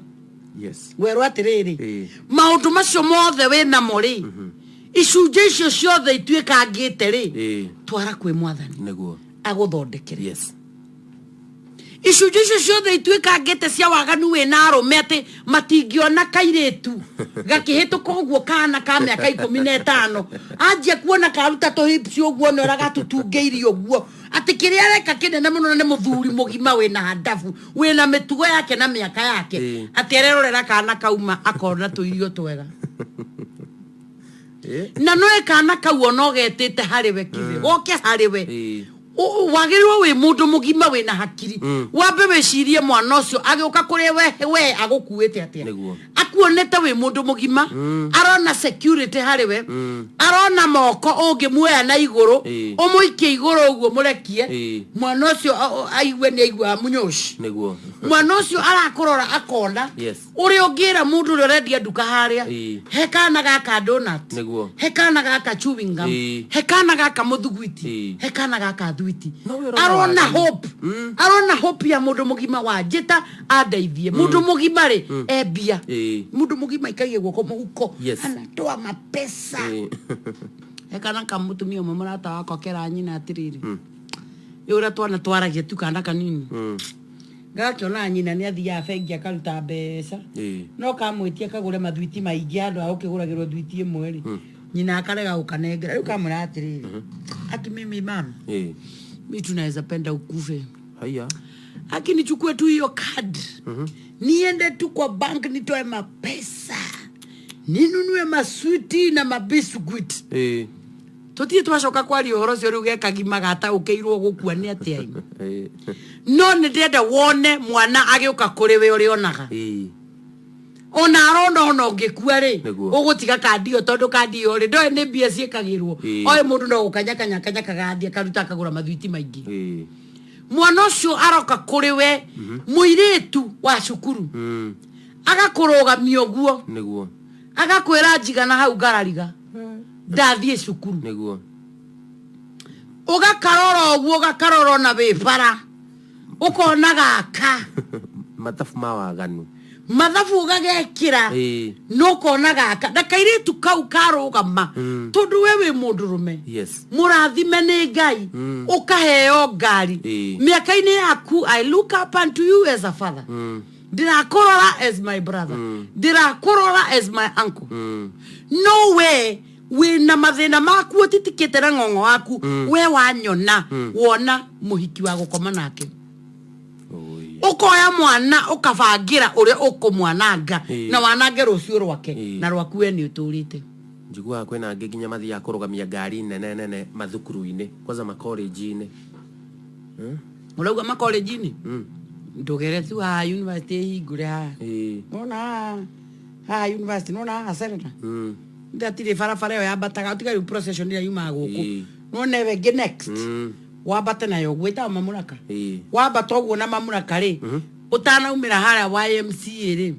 Werwo atĩrĩrĩ, maũndũ macio mothe wĩ namo rĩ, icunjĩ icio ciothe ituĩkangĩte rĩ, twara kwĩ Mwathani agũthondekere. Icunjĩ icio ciothe ituĩkangĩte cia waganu wĩna arũme atĩ matingĩona kairĩtu gakĩhĩtũka ũguo, kana ka mĩaka 15 anjia kuona karuta tũhips ũguo na ũrĩa gatũtungĩirie ũguo, atĩ kĩrĩa areka kĩnene mũno nĩ mũthuri mũgima wĩna handabu, wĩna mĩtugo yake na mĩaka yake, atĩ arerorera kana kauma akona tũirio twega. Na no kana kau ona ũgetĩte harĩ we kibe goke harĩ we, wagĩrĩirwo wĩ mũndũ mũgima wĩna hakiri wambe wĩcirie mwana ũcio agĩũka kũrĩ we, we agũkuĩte atĩa? Akuonete wĩ mũndũ mũgima, arona security harĩ we, arona moko ũngĩmuoya na igũrũ, ũmũikie igũrũ ũguo mũrekie, mwana ũcio aigue nĩ aiguaga mũnyoci. Mwana ũcio arakũrora akona ũrĩa ũngĩra mũndũ ũrĩa ũrendia nduka harĩa, he kana gaka donut, he kana gaka chewing gum, he kana gaka mũthuguiti, he kana gaka thwiti. No we ũrona Arona waganu. hope, arona hope ya mũndũ mũgima wa njĩta andeithie. Mũndũ mũgima rĩ embia, mũndũ mũgima ikagie guoko mũhuko, anatoa mapesa. He kana ka mũtumia ũmwe mũrata wakwa kera nyina atĩrĩrĩ, ĩ ũrĩa twana twaragia tu, kana kanini gakĩona nyina nĩ athiaga bengi akaruta mbeca, no kamwĩtia kagũre mathwiti maingĩ handũ ha gũkĩgũragĩrwo thwiti ĩmwe rĩ, nyina akarega gũkanengera. Rĩu kamwĩra atĩrĩrĩ, aki mimi mam, mi tunaweza penda ukufe. Haya. Aki nichukue tu hiyo card, niende tu kwa bank, nitoe mapesa, ninunue maswiti na mabiscuit. Tũtirĩ twacoka kwaria ũhoro ũcio. Rĩu gekagima gataũkĩirwo gũkua nĩ atĩa ima. No nĩ ndĩrenda wone mwana agĩũka kũrĩ we ũrĩa onaga, ona arona ona ũngĩkua rĩ, ũgũtiga kandi ĩyo, tondũ kandi ĩyo rĩ ndoĩ nĩ mbia ciĩkagĩrwo. Oĩ mũndũ no gũkanyakanyakanya kagathiĩ akaruta akagũra mathwiti maingĩ. Mwana ũcio aroka kũrĩ we, mũirĩtu wa cukuru, agakũrũgamia ũguo, agakwĩra njigana hau ngarariga ndathiĩ cukuru. Ũgakarora ũguo, ũgakarora ona wĩ bara ũkona gaka. Mathabu ma waganu. Mathabu ũgagekĩra, no ũkona gaka na kairĩtu kau karũgama, tondũ we wĩ mũndũrũme mũrathime nĩ Ngai, ũkaheo ngari mĩaka-inĩ yaku. I look up unto you as a father, ndĩrakũrora as my brother, ndĩrakũrora as my uncle, no we wĩna mathĩna maku ũtitikĩte na ng'ong'o waku, we wanyona wona mũhiki wa gũkoma nake. Oi. Ũkoya mwana ũkabangĩra ũrĩa ũkũmwananga na wanange rũciũ rwake na rwaku we nĩ ũtũrĩte. Njiguaga kwĩna angĩ nginya mathiaga kũrũgamia ngari nene nene mathukuru-inĩ, kwanza makolenji-inĩ. Ũrauga makolenji-inĩ? Ndũgere tu haha university ĩhingũre haha. Nona haha, haha university, nona haha Serena, ndatirĩ barabara ĩyo yambataga tiga rĩu procession ĩrĩa yumaga gũkũ. Nona ĩyo ĩngĩ next, wambate nayo ũguo ĩtagwo Mamuraka. Wambata ũguo na Mamuraka rĩ, ũtanaumĩra harĩa YMCA rĩ,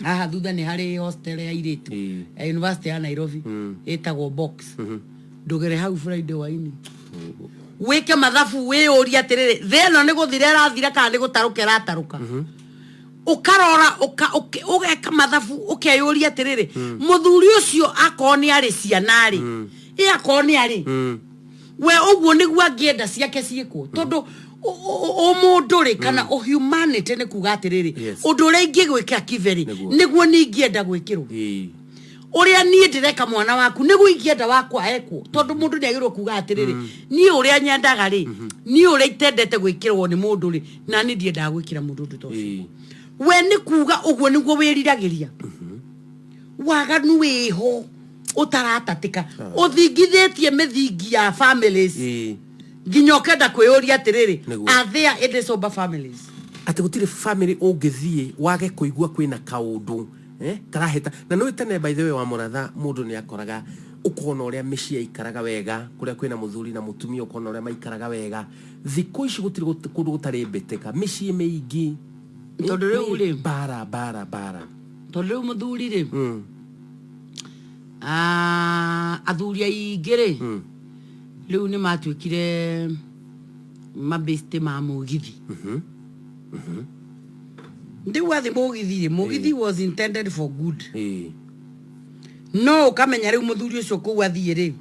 haha thutha nĩ harĩ hostel ya airĩtu ya University ya Nairobi ĩtagwo Box. Ndũgere hau Friday waini wĩke mathabu, wĩyũrie atĩrĩrĩ, thĩ ĩno nĩ gũthira ĩrathira kana nĩ gũtarũka ĩratarũka? Ũkarora ũgeka mathabu, ũkeyũria atĩrĩrĩ, mũthuri ũcio akorwo nĩ arĩ ciana rĩ, ĩ akorwo nĩ arĩ we ũguo nĩguo angĩenda ciake ciĩkwo, tondũ ũmũndũ rĩ kana humanity nĩ kuga atĩrĩrĩ, ũndũ ũrĩa ingĩgwĩka kibe rĩ, nĩguo nĩ ingĩenda gwĩkĩrwo. Ũrĩa niĩ ndĩreka mwana waku nĩguo ingĩenda wakwa ekwo, tondũ mũndũ nĩ agĩrĩirwo kuga atĩrĩrĩ, niĩ ũrĩa nyendaga rĩ, niĩ ũrĩa itendete gwĩkĩrwo nĩ mũndũ rĩ, na niĩ ndiendaga gwĩkĩra mũndũ ũndũ ta ũcio. We nĩ kuga ũguo nĩguo wĩriragĩria. Waganu wĩho ũtaratatĩka, ũthingithĩtie mĩthingi ya families, nginya ũkenda kwĩyũria atĩrĩrĩ, are there any sober families? Atĩ gũtirĩ family ũngĩthiĩ wage kũigua kwĩna kaũndũ karahĩta. Na nĩ tene, by the way, wa mũratha, mũndũ nĩ akoraga ũkona ũrĩa mĩciĩ yaikaraga wega, kũrĩa kwĩna mũthuri na mũtumia, ũkona ũrĩa maikaraga wega. Thikũ ici gũtirĩ kũndũ gũtarĩ mbĩtĩka, mĩciĩ mĩingĩ. Tondũ rĩu rĩ, Bara bara bara. Tondũ rĩu mũthuri rĩ, ah, athuri aingĩ rĩ, rĩu nĩ matuĩkire mabĩstĩ ma mũgithi. Ndĩu athi mũgithi rĩ, mũgithi was intended for good, no ũkamenya rĩu mũthuri ũcio kũu athiĩ rĩ,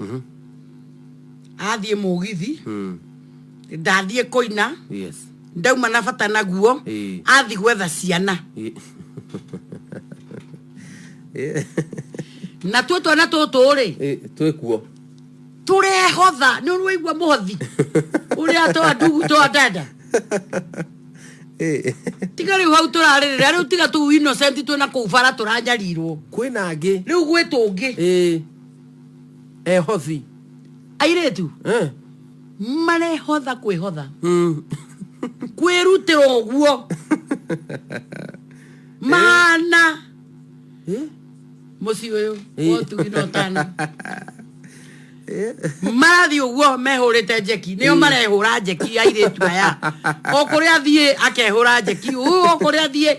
athiĩ mũgithi, ndathiĩ kũina. Ndauma na bata naguo. Athi gwetha ciana. Na tuo twana tũtũ rĩ, Twĩkuo. Tũrehotha nĩ ũraigua mũhothi ũrĩa twa ndugu twa dada. Tiga rĩu hau tũrarĩrĩra rĩu, tiga tũu innocent twĩna kũu bara tũranyarirwo. Kwĩna angĩ. Rĩu gwĩ tũngĩ. Ehothi. Airĩtu marehotha kwĩhotha, kwĩrutĩra ũguo mahana mũciĩ ũyũ wotugi na ũtana marathiĩ ũguo mehũrĩte njeki, nĩo marehũra njeki airĩtu aya, o kũrĩa athiĩ akehũra njeki ũ, o kũrĩa athiĩ.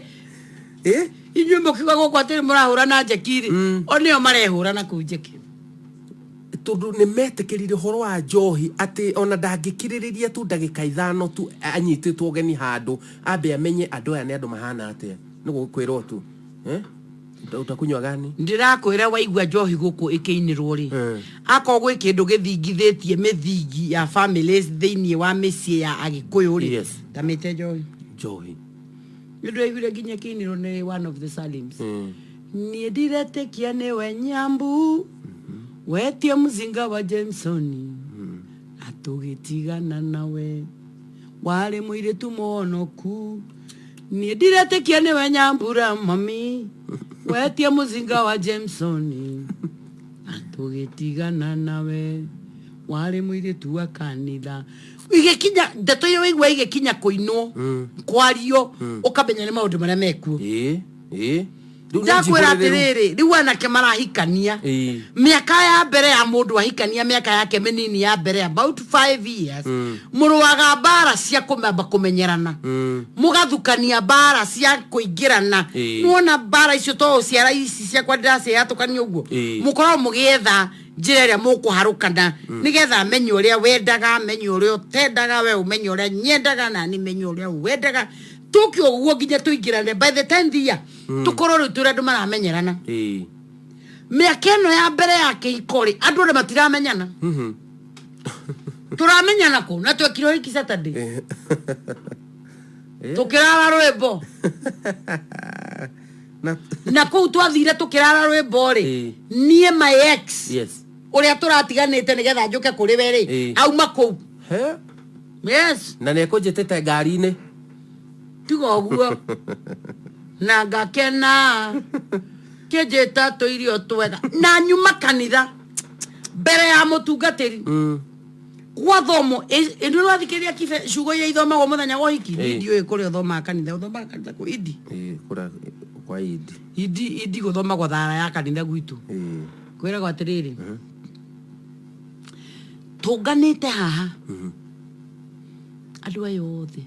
Inyuĩ mũkiuga gũkũ atĩ mũrahũra na njeki rĩ, o nĩo marehũra na kũu njeki. Tondũ nĩ metĩkĩrire ũhoro wa njohi atĩ ona ndangĩkirĩrĩria tu ndagĩka 5 tu anyitĩtwo ũgeni handũ ambe amenye andũ aya nĩ andũ mahana atĩa, nĩ gũkwĩrwo tu, eh? Utakunywa gani? Ndĩrakwĩra, waigua njohi gũkũ ĩkĩinĩrwo rĩ, akorwo gwĩ kĩndũ gĩthingithĩtie mĩthingi ya families thĩinĩ wa mĩciĩ ya Agĩkũyũ rĩ, ta mĩte njohi. Njohi. Nĩ ndĩraiguire nginya ĩkĩinĩrwo nĩ one of the Salims, "Niĩ ndiretĩkia nĩwe Nyambu wetie mũcinga wa Jamesoni na tũgĩtigana nawe, warĩ mũirĩtu mũhonoku. Niĩ ndiretĩkia nĩwe Nyambura mami wetie mũcinga wa Jamesoni na tũgĩtigana nawe, warĩ mũirĩtu wa kanitha." Igĩkinya ndeto iyo waigua igĩkinya kũinwo, kwario, ũkamenya nĩ maũndũ marĩa mekuo. Ĩĩ ĩĩ. Rĩu nĩ Ndakwĩra njihũrĩrĩru. atĩrĩrĩ, rĩu anake marahikania, mĩaka ya mbere ya mũndũ ahikania, mĩaka yake mĩnini ya mbere, about 5 years, mũrũaga mbara cia kũmamba kũmenyerana, mũgathukania mbara cia kũingĩrana. Nĩwona mbara icio to ciara ici ciakwa ndĩraciatũkania ũguo, mũkoragwo mũgĩetha njĩra ĩrĩa mũkũharũkana nĩgetha amenye ũrĩa wendaga, amenye ũrĩa ũtendaga, we ũmenye ũrĩa nyendaga, na ni menye ũrĩa wendaga, tũke ũguo nginya tũingĩrane. By the 10th year tũkorwo rĩu tũrĩ andũ maramenyerana. Mĩaka ĩno ya mbere ya kĩhiko rĩ, andũ othe matiramenyana. Tũramenyana kũ na twekire ũhiki Saturday, tũkĩrara rwĩmbo na na kũu twathire tũkĩrara rwĩmbo rĩ, niĩ my ex ũrĩa tũratiganĩte nĩgetha njũke kũrĩ we rĩ, auma kũu. He? Yes. Na nĩ ekũnjĩtĩte ngari-inĩ. Tiga ũguo na ngakena kĩnjĩta tũirio twega na nyuma kanitha mbere ya mũtungatĩri gwathomwo. Ĩndĩ ũrathikĩrĩria kibe ciugo iria ithomagwo mũthenya wa ũhiki. Ndiũĩ kũrĩa ũthomaga kanitha, ũthomaga kanitha kũ indi? Ĩĩ, kũrĩa kwa Idi. Indi, indi gũthomagwo thara ya kanitha gwitũ. Kwĩragwo atĩrĩrĩ, tũnganĩte haha andũ aya othe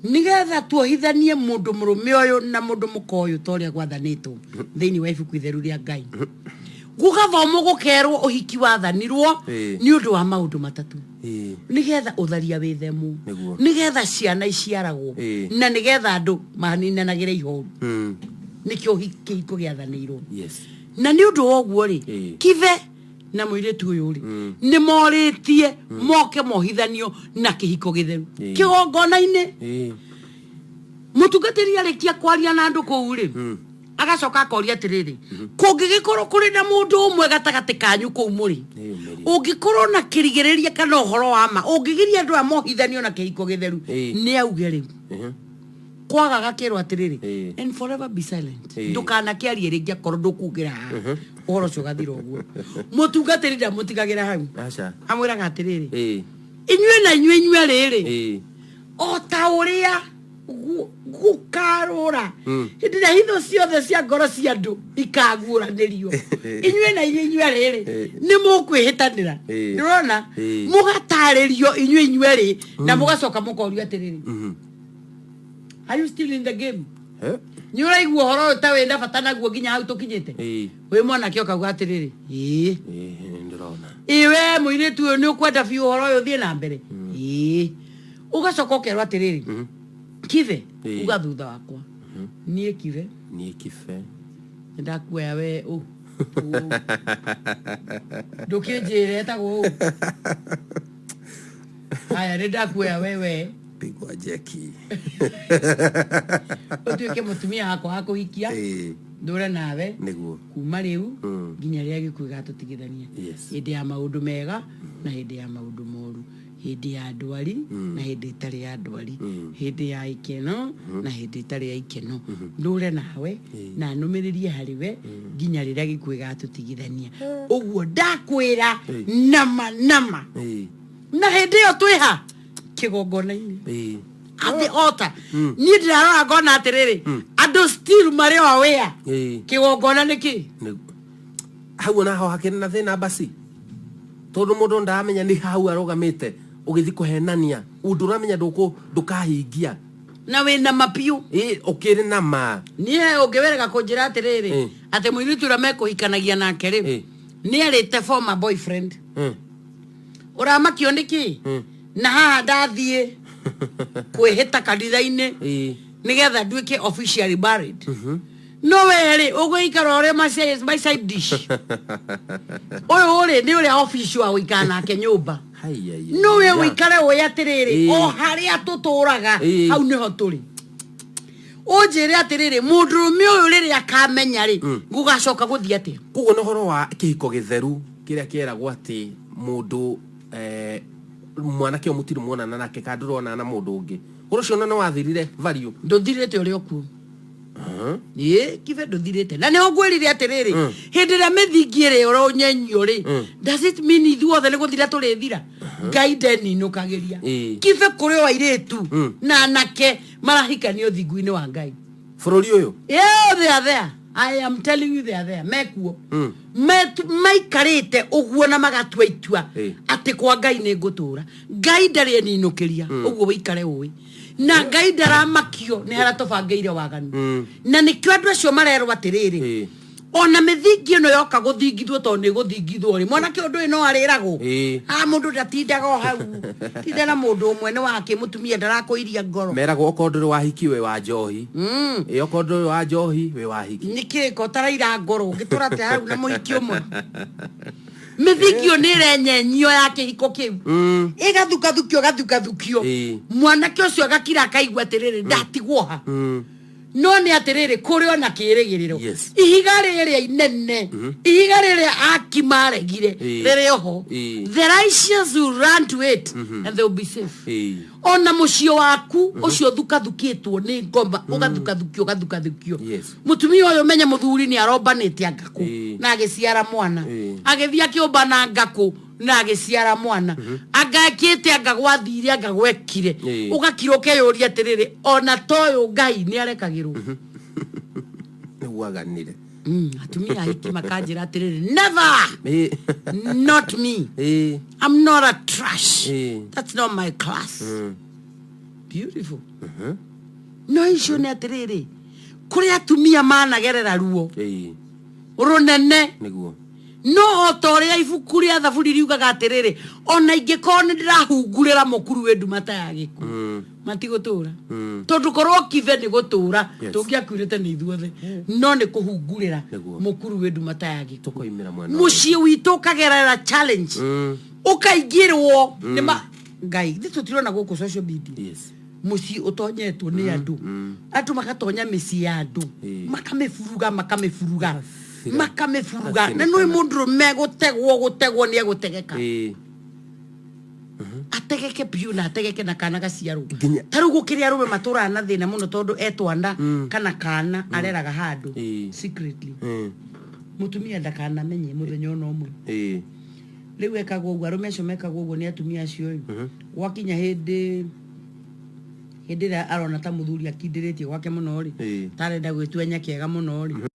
nigetha tuohithanie mũndũ mũrũme ũyũ na mũndũ mũka ũyũ ta ũrĩa gwathanĩtwo thĩinĩ wa ibuku itheru rĩa Ngai. Gũgathomwo gũkerwo ũhiki wathanirwo nĩ ũndũ wa maũndũ matatũ: nĩgetha ũtharia wĩthemwo, nĩgetha ciana iciaragwo, na nĩgetha andũ maninanagĩre ihoru. Nĩkĩo kĩhiko gĩathanĩirwo. Na nĩ ũndũ wa ũguo rĩ, kibe na mũirĩtu ũyũ rĩ, nĩ morĩtie moke mohithanio na kĩhiko gĩtheru kĩgongona-inĩ. Mũtungatĩri arĩkia kwaria na andũ kũu rĩ, agacoka akoria atĩrĩrĩ, kũngĩgĩkorwo kũrĩ na mũndũ ũmwe gatagatĩ kanyu kũu mũrĩ Nĩyumĩria. ũngĩkorwo na kĩrigĩrĩria kana ũhoro wa ma ũngĩgiria andũ aya mohithanio na kĩhiko gĩtheru, nĩ auge rĩu. Kwaga gakĩrwo atĩrĩrĩ, "And forever be silent." Ndũkanakĩarie rĩngĩ akorwo ndũkugĩra haha. Ũhoro ũcio ũgathira ũguo. Mũtungatĩri ndamũtigagĩra hau. Aca. Amwĩraga atĩrĩrĩ, inyuĩ na inyuĩ inyuĩ rĩrĩ, o ta ũrĩa gũkarũra hĩndĩ ĩrĩa hitho ciothe cia ngoro cia andũ ikaguũranĩrio, inyuĩ na inyuĩ inyuĩ rĩrĩ, nĩ mũkwĩhĩtanĩra. Ndĩrona mũgatarĩrio inyuĩ inyuĩ rĩ, na mũgacoka mũkorio atĩrĩrĩ, "Are you still in the game?" Nĩ ũraigua ũhoro ũyũ ta wĩna bata naguo nginya hau tũkinyĩte? Wĩ mwanake ũkauga atĩrĩrĩ, ĩĩ. Ĩĩ, ndĩrona. Ĩ we mũirĩtu ũyũ, nĩ ũkwenda biũ ũhoro ũyũ ũthiĩ na mbere? Ĩĩ. Ũgacoka ũkerwo atĩrĩrĩ, kibe, uga thutha wakwa, niĩ kibe Niĩ kibe nĩ ndakuoya we ũ ũ. Ndũkĩnjĩre etagwo ũ. Haya, nĩ ndakuoya wewe. Pigwa jeki. Ũtuĩke mũtumia wakwa wa kũhikia. Ndũre nawe. Nĩguo. Kuma rĩu nginya rĩrĩa gĩkuũ gĩgatũtigithania. Hĩndĩ ya maũndũ mega na hĩndĩ ya maũndũ moru, hĩndĩ ya ndwari na hĩndĩ ĩtarĩ ya ndwari, hĩndĩ ya ikeno na hĩndĩ ĩtarĩ ya ikeno, ndũre nawe na nũmĩrĩrie harĩ we nginya rĩrĩa gĩkuũ gĩgatũtigithania. Ũguo ndakwĩra nama nama. Na hĩndĩ ĩyo twĩha kĩgongona-inĩ at the altar, niĩ ndĩrarora ngona atĩrĩrĩ, andũ still marĩ o aware kĩgongona nĩ kĩ. Hau ona ho hakĩrĩ na thĩna basi, tondũ mũndũ ndaramenya nĩ hau arũgamĩte ũgĩthiĩ kũhenania ũndũ ũramenya ndũkahingia. Na wĩna mapiũ. Ũkĩrĩ na ma. Niĩ ũngĩwerega kũnjĩra atĩrĩrĩ, atĩ mũirĩtu ũrĩa mekũhikanagia nake rĩ, nĩ arĩte former boyfriend, ũramakio nĩkĩ? Na haha ndathiĩ kwĩhĩta kanitha-inĩ nĩgetha nduĩke officially married, no we rĩ, ũgũikara ũrĩa my side dish ũyũ rĩ, nĩ ũrĩa official wa gũikara nake nyũmba. Hai, No we ya. ũikare ũĩ atĩrĩrĩ, o harĩa tũtũraga, hau nĩho tũrĩ. Ũnjĩre atĩrĩrĩ, mũndũrũme ũyũ rĩrĩa akamenya rĩ, gũgacoka gũthiĩ atĩa? Koguo nĩ ũhoro wa kĩhiko gĩtheru kĩrĩa kĩeragwo atĩ mũndũ mwanake ũyũ mũtirĩ muonana nake kana ndũronana na mũndũ ũngĩ, ũhoro ũcio ona nĩ wathirire value. Ndũthirĩte, ũrĩ okuo. Ĩ kibe ndũthirĩte, na nĩho ngwĩrire atĩrĩrĩ, hĩndĩ ĩrĩa mĩthingi ĩrĩa ũronyenyio rĩ, does it mean ithuothe nĩ gũthira tũrĩthira? Ngai ndeninũkagĩria. Kibe kũrĩ o airĩtu na anake marahikanio thingu-inĩ wa Ngai. Bũrũri ũyũ. Yeah, they are there. I am telling you, they are there. Mekuo. Maikarĩte ũguo na magatua itua atĩ kwa Ngai nĩ ngũtũra. Ngai ndarĩ eninũkĩria. Ũguo wĩikare ũĩ. Na Ngai ndaramakio nĩ harĩa tũbangĩire waganu. Na nĩkĩo andũ acio marerwo atĩrĩrĩ, ona mĩthingi ĩno yoka gũthingithwo, tondũ nĩ gũthingithwo rĩ, mwanake ũndũ ũyũ no arĩragwo. Ah, mũndũ ndatindaga o hau, tinda na mũndũ ũmwe nĩ wake, mũtumia ndarakũiria ngoro. Meragwo okorwo ndũrĩ wahiki wĩ wa njohi. Okorwo ndũrĩ wa njohi wĩ wahiki. Nĩ kĩrĩko ũtaraira ngoro ũngĩtũra te hau na mũhiki ũmwe. Mĩthingi ĩyo nĩ ĩrenyenyio ya kĩhiko kĩu, ĩgathukathukio, gathukathukio. Mwanake ũcio agakira akaigua atĩrĩrĩ, ndatigwo ha. No nĩ atĩrĩrĩ, kũrĩ ona kĩrĩgĩrĩro. Ihiga rĩrĩa inene, ihiga rĩrĩa aki maregire, rĩrĩ oho. The righteous will run to it and they will be safe. Ona mũciĩ waku ũcio ũthukathukĩtwo nĩ ngoma, ũgathukathukio, ũgathukathukio, mũtumia ũyũ menye mũthuri nĩ arombanĩte ngakũ na agĩciara mwana, agĩthiĩ akĩũmbana ngakũ na agĩciara mwana, anga ekĩte, anga gwathire, anga gwekire. Ũgakira ũkeyũria atĩrĩrĩ, ona toyũ Ngai nĩ arekagĩrwo. Nĩguaganire. Atumia ahiki makanjĩra atĩrĩrĩ, never, not me. I'm not a trash. That's not my class. Beautiful. No icio nĩ atĩrĩrĩ, kũrĩ atumia managerera ruo rũnene. No o ta ũrĩa ibuku rĩa Thaburi riugaga atĩrĩrĩ, ona ingĩkorwo nĩ ndĩrahungurĩra mũkuru wĩ nduma ta ya gĩkuũ, matigũtũra, tondũ korwo kibe nĩ gũtũra, tũngĩakuirĩte nĩ ithuothe, no nĩ kũhungurĩra mũkuru wĩ nduma ta ya gĩkuũ. Tũkoimĩra mwena. Mũciĩ witũ ũkagerera challenge, ũkaingĩrwo nĩ ma Ngai thĩ tũtirona gũkũ social media. Mũciĩ ũtonyetwo nĩ andũ, andũ magatonya mĩciĩ ya andũ, makamĩburuga, makamĩburuga, makamĩburuga. Na nĩ mũndũrũme gũtegwo, gũtegwo nĩ egũtegeka, ategeke biũ na ategeke na kana gaciarwo. Ta rĩu gũkĩrĩ arũme matũraga na thĩna mũno, tondũ etwana kana kana areraga handũ secretly, mũtumia ndakanamenye mũthenya ona ũmwe. Rĩu ekagwo ũguo, arũme acio mekagwo ũguo nĩ atumia acio ĩ, gwakinya hĩndĩ hĩndĩ ĩrĩa arona ta mũthuri akindĩrĩtie gwake mũno rĩ, tarenda gwĩtua nyakĩega mũno rĩ.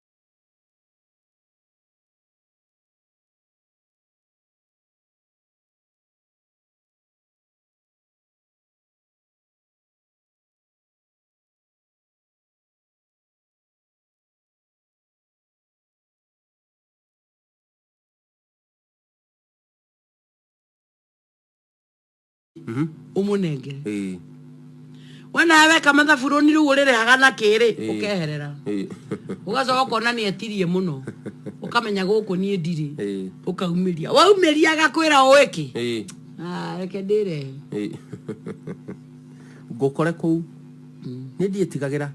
Ũmũnengere. We nawe weka mathabu, rũni rĩu ũrĩrĩhaga na kĩrĩ, ũkeherera, ũgacoka ũkona nĩ etirie mũno, ũkamenya gũkũ niĩ ndirĩ. Ũkaumĩria, waumĩria agakwĩra ũĩkĩ. Ah, reke ndĩrehe. Ngũkore kũu. Nĩ ndiĩtigagĩra.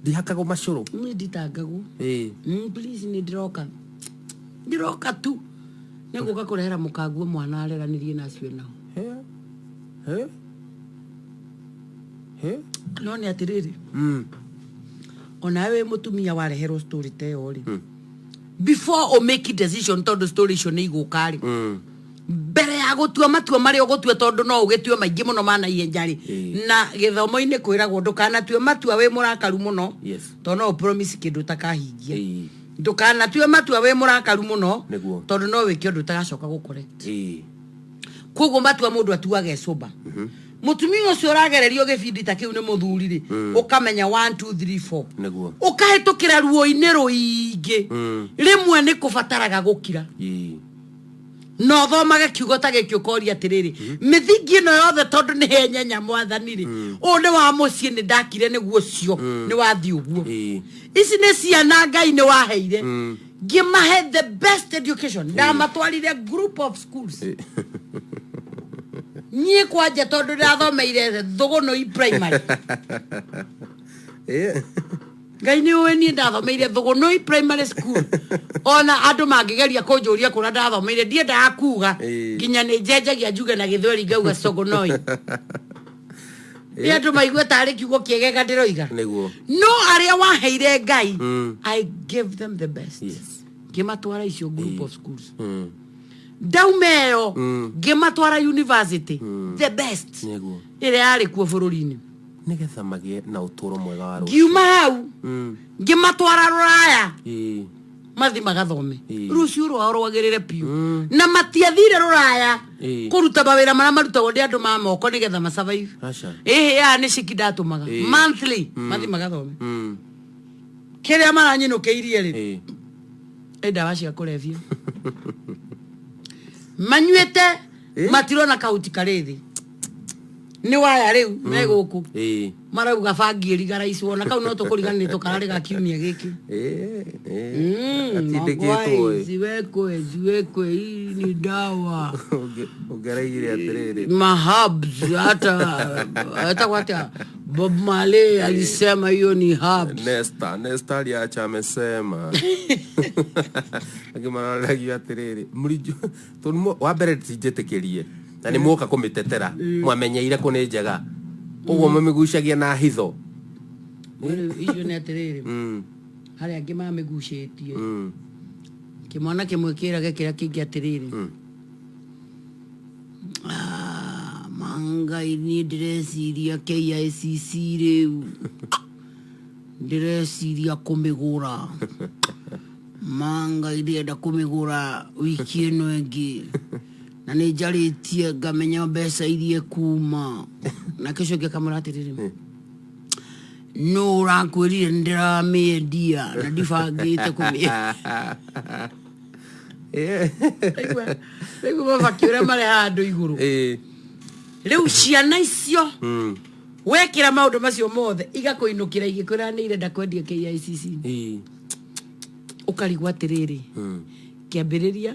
Ndihakagwo macũrũ. Niĩ nditangagwo. Ĩĩ. Please nĩ ndĩroka. Ndĩroka tu. Nĩ ngũka kũrehera mũkanguo mwana areranĩrie na acio nao. He. He. He. No nĩ atĩrĩrĩ. Onawe wĩ mũtumia wareherwo story ta ĩyo rĩ. Before o make decision tondũ story icio nĩ igũka rĩ. Mbere ya gũtua matua marĩa ũgũtua tondũ no ũgĩtue maingĩ mũno ma naihenya rĩ. Na gĩthomo-inĩ kwĩragwo ndũkanatue matua wĩ mũrakaru mũno. Yes. Tondũ no ũ promise kĩndũ ũtakahingia. Ĩĩ. Ndũkanatue matua wĩ mũrakaru mũno. Nĩguo. Tondũ no wĩke ũndũ ũtagacoka gũ correct. Ĩĩ. Koguo matua mũndũ atuaga e sober. Mũtumia ũcio ũragererio gĩbindi ta kĩu nĩ mũthuri rĩ, ũkamenya 1 2 3 4. Nĩguo. Ũkahĩtũkĩra ruo-inĩ rũingĩ. Rĩmwe nĩ kũbataraga gũkira. Ĩĩ. Na ũthomage kiugo ta gĩkĩ ũkoria atĩrĩrĩ, mĩthingi ĩno yothe tondũ nĩ henyenya mwathani rĩ, ũyũ nĩ wa mũciĩ nĩ ndakire nĩguo ũcio nĩ wathiĩ ũguo. Ĩĩ. Ici nĩ ciana Ngai nĩ waheire. Ngĩmahe the best education. Ndamatwarire group of schools. Niĩ kwanja tondũ ndathomeire Thũgũnũi primary. Ĩĩ. Ngai nĩ ũĩ niĩ ndathomeire Thũgũnũi primary school. Ona andũ mangĩgeria kũnjũria kũrĩa ndathomeire ndiendaga kuga. Ĩĩ. Nginya nĩ njenjagia njuge na gĩthweri ngauga Sogonoi. Nĩ andũ maigue tarĩ kiugo kĩegega ndĩroiga. Nĩguo. No arĩa waheire Ngai, I gave them the best. Yes. Ngĩmatwara icio group of schools. Ndauma ĩyo, ngĩmatwara university, the best. Nĩguo. Ĩrĩa yarĩ kuo bũrũri-inĩ. Nĩgetha magĩe na ũtũũro mwega wa rũciũ. Ngiuma hau, ngĩmatwara rũraya. Ĩĩ. Mathi magathome. Ĩĩ. Rũciũ rwao rwagĩrĩre biũ. Na matiathire rũraya kũruta mawĩra marĩa marutagwo nĩ andũ ma moko nĩgetha ma survive. Aca. Ĩhĩ aya nĩ ciki ndatũmaga. Ĩĩ. Monthly mathi magathome. Kĩrĩa maranyinũkĩirie rĩ, Ĩĩ. nĩ ndawa cia kũrebia. Manyuĩte Ĩĩ. matirona kahuti karĩ thĩ. Nĩ waya rĩu me gũkũ. Ĩĩ. Marauga bangi ĩrigaraicwo na kau no tũkũriganĩrwo tũkararĩ ga kiumia gĩkĩ. Ĩĩ. Ĩĩ. Atindĩkĩtwo ĩ. Ziwekwe, ziwekwe, hii ni dawa. Ũngĩaraigire atĩrĩrĩ. Mahabs, hata, hata atĩa Bob Marley alisema hiyo ni herbs. Nesta, Nesta aliacha amesema. Angĩ mararagia atĩrĩrĩ, mũrinjo, tondũ wa mbere tinjĩtĩkĩrie na nĩ mwoka kũmĩtetera, mwamenyeire kũ nĩ njega. Ũguo mũmĩgucagia na hitho. Rĩu icio nĩ atĩrĩrĩ, harĩa angĩ mamĩgucĩtie. Kĩmwana kĩmwe kĩrage kĩrĩa kĩngĩ atĩrĩrĩ. Mangai niĩ ndĩreciria KICC rĩu. Ndĩreciria kũmĩgũra. Mangai ndĩrenda kũmĩgũra wiki ĩno ĩngĩ. Na nĩ njarĩtie ngamenya mbeca iria kuma. Nake ũcio ũngĩ akamwĩra atĩrĩrĩ, nũ ũrakwĩrire nĩ ndĩramĩendia na ndibangĩte kũmĩendia. Rĩu mabaki ũrĩa marehaga andũ igũrũ. Rĩu ciana icio wekĩra maũndũ macio mothe igakũinũkĩra igĩkwĩra nĩ irenda kwendia KICC. Ũkarigwo atĩrĩrĩ, kĩambĩrĩria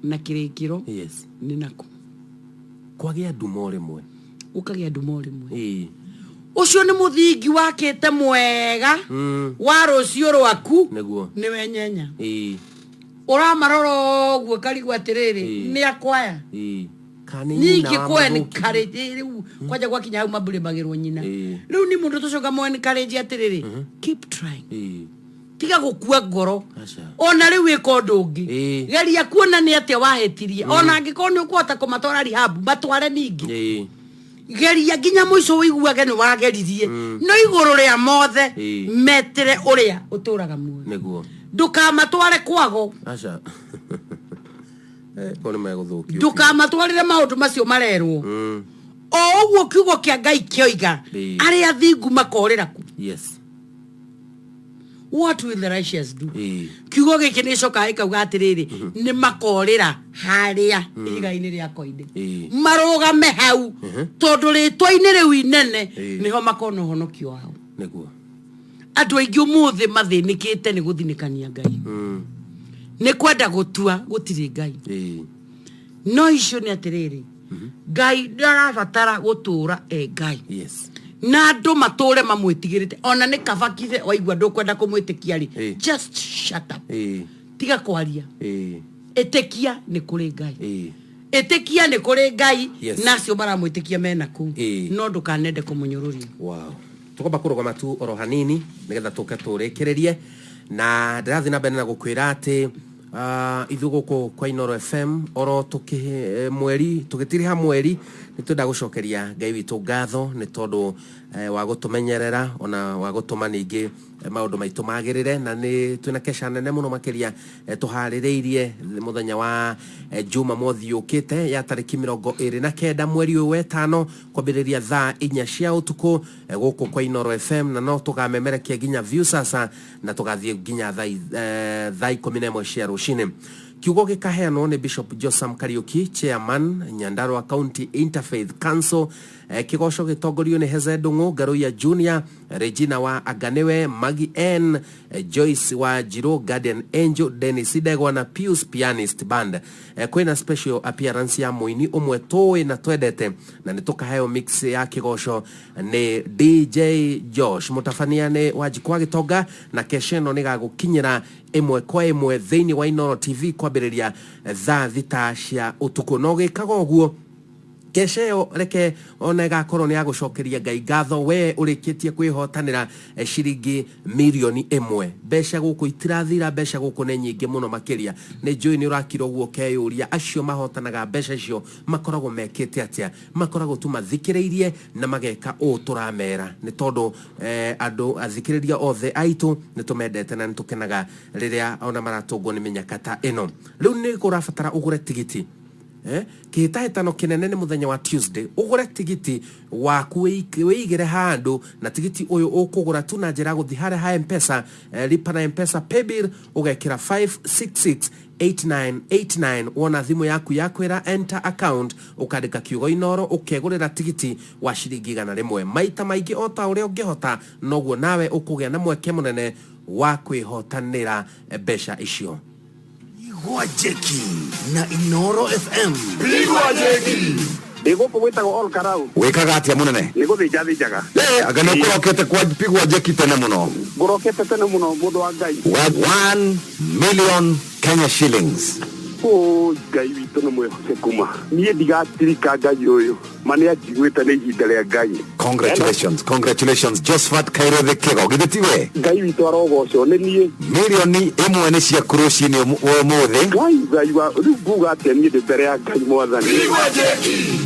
na kĩrĩkĩro Yes. nĩ nakũ? Kwagĩa nduma o rĩmwe. Ũkagĩa nduma o rĩmwe. Ũcio nĩ mũthingi wakĩte mwega wa rũciũ rwaku. Nĩguo. Nĩ wenyenya. Ũramarora ũguo ũkarigwo atĩrĩrĩ, nĩ akwaya. Kana nĩ nyina Ningĩ wa kwe mathũki. encourage, rĩu kwanja gwakinya hau mambũrĩmagĩrwo nyina. Rĩu nĩ mũndũ tũcoka mũ encourage atĩrĩrĩ, keep trying. Tiga gũkua ngoro. Aca. Ona rĩu ĩka ũndũ ũngĩ. Ĩĩ. Geria kuona nĩ atĩa wahĩtirie. Ona angĩkorwo nĩ ũkũhota kũmatwara rehab, matware ningĩ. Geria nginya mũico ũiguage nĩ wageririe. No igũrũ rĩa mothe, metĩre ũrĩa ũtũraga muoyo. Nĩguo. Ndũkamatware kwago. Aca. Ko nĩ megũthũkio. Ndũkamatwarĩre maũndũ macio marerwo. O ũguo kiugo kĩa Ngai kĩoiga, arĩa athingu makorĩra ku. Yes. What will the righteous do? Kiugo gĩkĩ nĩ cokaga gĩkauga atĩrĩrĩ, nĩ makorĩra harĩa ihiga-inĩ rĩa koine. Marũgame hau, tondũ rĩtwa-inĩ rĩu inene, nĩho makona ũhonokio wao. Nĩguo. Andũ aingĩ ũmũthĩ mathĩnĩkĩte nĩ gũthinĩkania Ngai. Nĩ kwenda gũtua gũtirĩ Ngai. No icio nĩ atĩrĩrĩ, Ngai ndarabatara gũtũra e Ngai. Yes. Na andũ matũre mamwĩtigĩrĩte, ona nĩ kaba kithe waigua ndũkwenda kũmwĩtĩkia rĩ, just shut up. Tiga kwaria. Ĩtĩkia nĩ kũrĩ Ngai. Ĩtĩkia nĩ kũrĩ Ngai. Yes. Na acio maramwĩtĩkia mena kũu. No ndũkanende kũmũnyũrũria. Wow. Tukomba kũrũgama tu oro hanini nĩgetha tũke tũrĩkĩrĩrie, na ndĩrathiĩ na mbere na gũkwĩra atĩ ithuĩ gũkũ kwa Inooro FM oro tũkĩ mweri tũgĩtiriha mweri nĩ twenda gũcokeria Ngai witũ ngatho nĩ tondũ wa gũtũmenyerera ona wa gũtũma ningĩ maũndũ maitũ magĩrĩre, na nĩ twĩna kesha nene mũno makĩria tũharĩrĩirie mũthenya wa Jumamothi yũkĩte ya tarĩki 29 mweri ũyũ wetano kwambĩrĩria thaa 4 cia ũtukũ gũkũ kwa Inooro FM, na no tũgamemerekia nginya Viusasa na tũgathiĩ nginya thaa 11 cia rũcinĩ. Kiugo gĩkaheanwo nĩ Bishop Josam Kariuki, Chairman Nyandarua County Interfaith Council. Kĩgoco gĩtongorio nĩ Heze Ndung'u, Ngaruiya Junior, Regina wa Anganiwe, Maggie N, Joyce wa Njirũ, Guardian Angel, Dennis Ndegwa na Pius Pianist Band. Kwĩna special appearance ya mũini ũmwe tũĩ na twendete, na nĩ tũkaheo mix ya kĩgoco nĩ DJ Josh. Mũtabania nĩ Wanjikũ wa Gĩtonga, na kesha ĩno nĩ ĩgagũkinyĩra ĩmwe kwa ĩmwe thĩinĩ wa Inooro TV kwambĩrĩria thaa 6 cia ũtukũ. Na ũgĩkaga ũguo, kesha ĩyo reke ona ĩgakorwo nĩ ya gũcokeria Ngai ngatho, we ũrĩkĩtie kwĩhotanĩra ciringi mirioni 1. Mbeca gũkũ itirathira, mbeca gũkũ nĩ nyingĩ mũno makĩria. Nĩ njũĩ nĩ ũrakira ũguo ũkeyũria, acio mahotanaga mbeca icio makoragwo mekĩte atĩa? Makoragwo tu mathikĩrĩirie na mageka ũũ tũramera, nĩ tondũ andũ athikĩrĩria othe aitũ nĩ tũmendete na nĩ tũkenaga rĩrĩa ona maratũngwo nĩ mĩnyaka ta ĩno. Rĩu nĩ ũrabatara ũgũre tigiti. Kĩhĩtahĩtano kĩnene nĩ mũthenya wa Tuesday, ũgũre tigiti waku wĩigĩre handũ, na tigiti ũyũ ũkũgũra tu na njĩra ya gũthiĩ harĩa ha M-Pesa, lipa na M-Pesa paybill, ũgekĩra 5668989, wona thimũ yaku yakwĩra enter account, ũkandĩka kiugo Inooro, ũkegũrĩra tigiti wa ciringi 100. Maita maingĩ o ta ũrĩa ũngĩhota, noguo nawe ũkũgĩa na mweke mũnene wa kwĩhotanĩra mbeca icio. Pigwa Jeki na Inooro FM. Pigwa Jeki. Ndĩ gũkũ gwĩtagwo Ol Karau. Wĩkaga atĩa mũnene? Nĩ gũthĩnja thĩnjaga. Anga nĩ ũkũrokete kwa Pigwa Jeki tene mũno. Ngũrokete tene mũno mũndũ wa Ngai. 1 million Kenya shillings. Ũ Ngai witũ nĩ mwĩhokeku ma. Niĩ ndigatirika Ngai ũyũ. Ma nĩ anjiguĩte nĩ ihinda rĩa Ngai. Congratulations, congratulations Josephat Kairothe Kĩgo. Githĩ ti we? Ngai witũ arogocwo nĩ niĩ. Mirioni 1 nĩ ciaku rũcinĩ ũmũthĩ. Ngai, Ngai wa, rĩu nguga atĩa niĩ ndĩ mbere ya Ngai mwathani.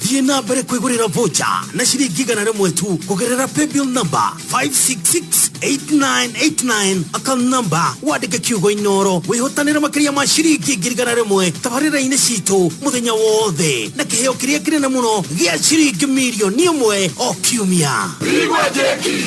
Thiĩ na mbere kwĩgũrĩra voucher na ciringi 100 tu kũgerera paybill number 5668989, account number wandĩke kiugo Inooro, wĩhotanĩre makĩria ma ciringi 100,000 tabarĩra-inĩ citũ mũthenya wothe, na kĩheo kĩrĩa kĩnene mũno gĩa ciringi mirioni 1 o kiumia. Pigwa Jeki.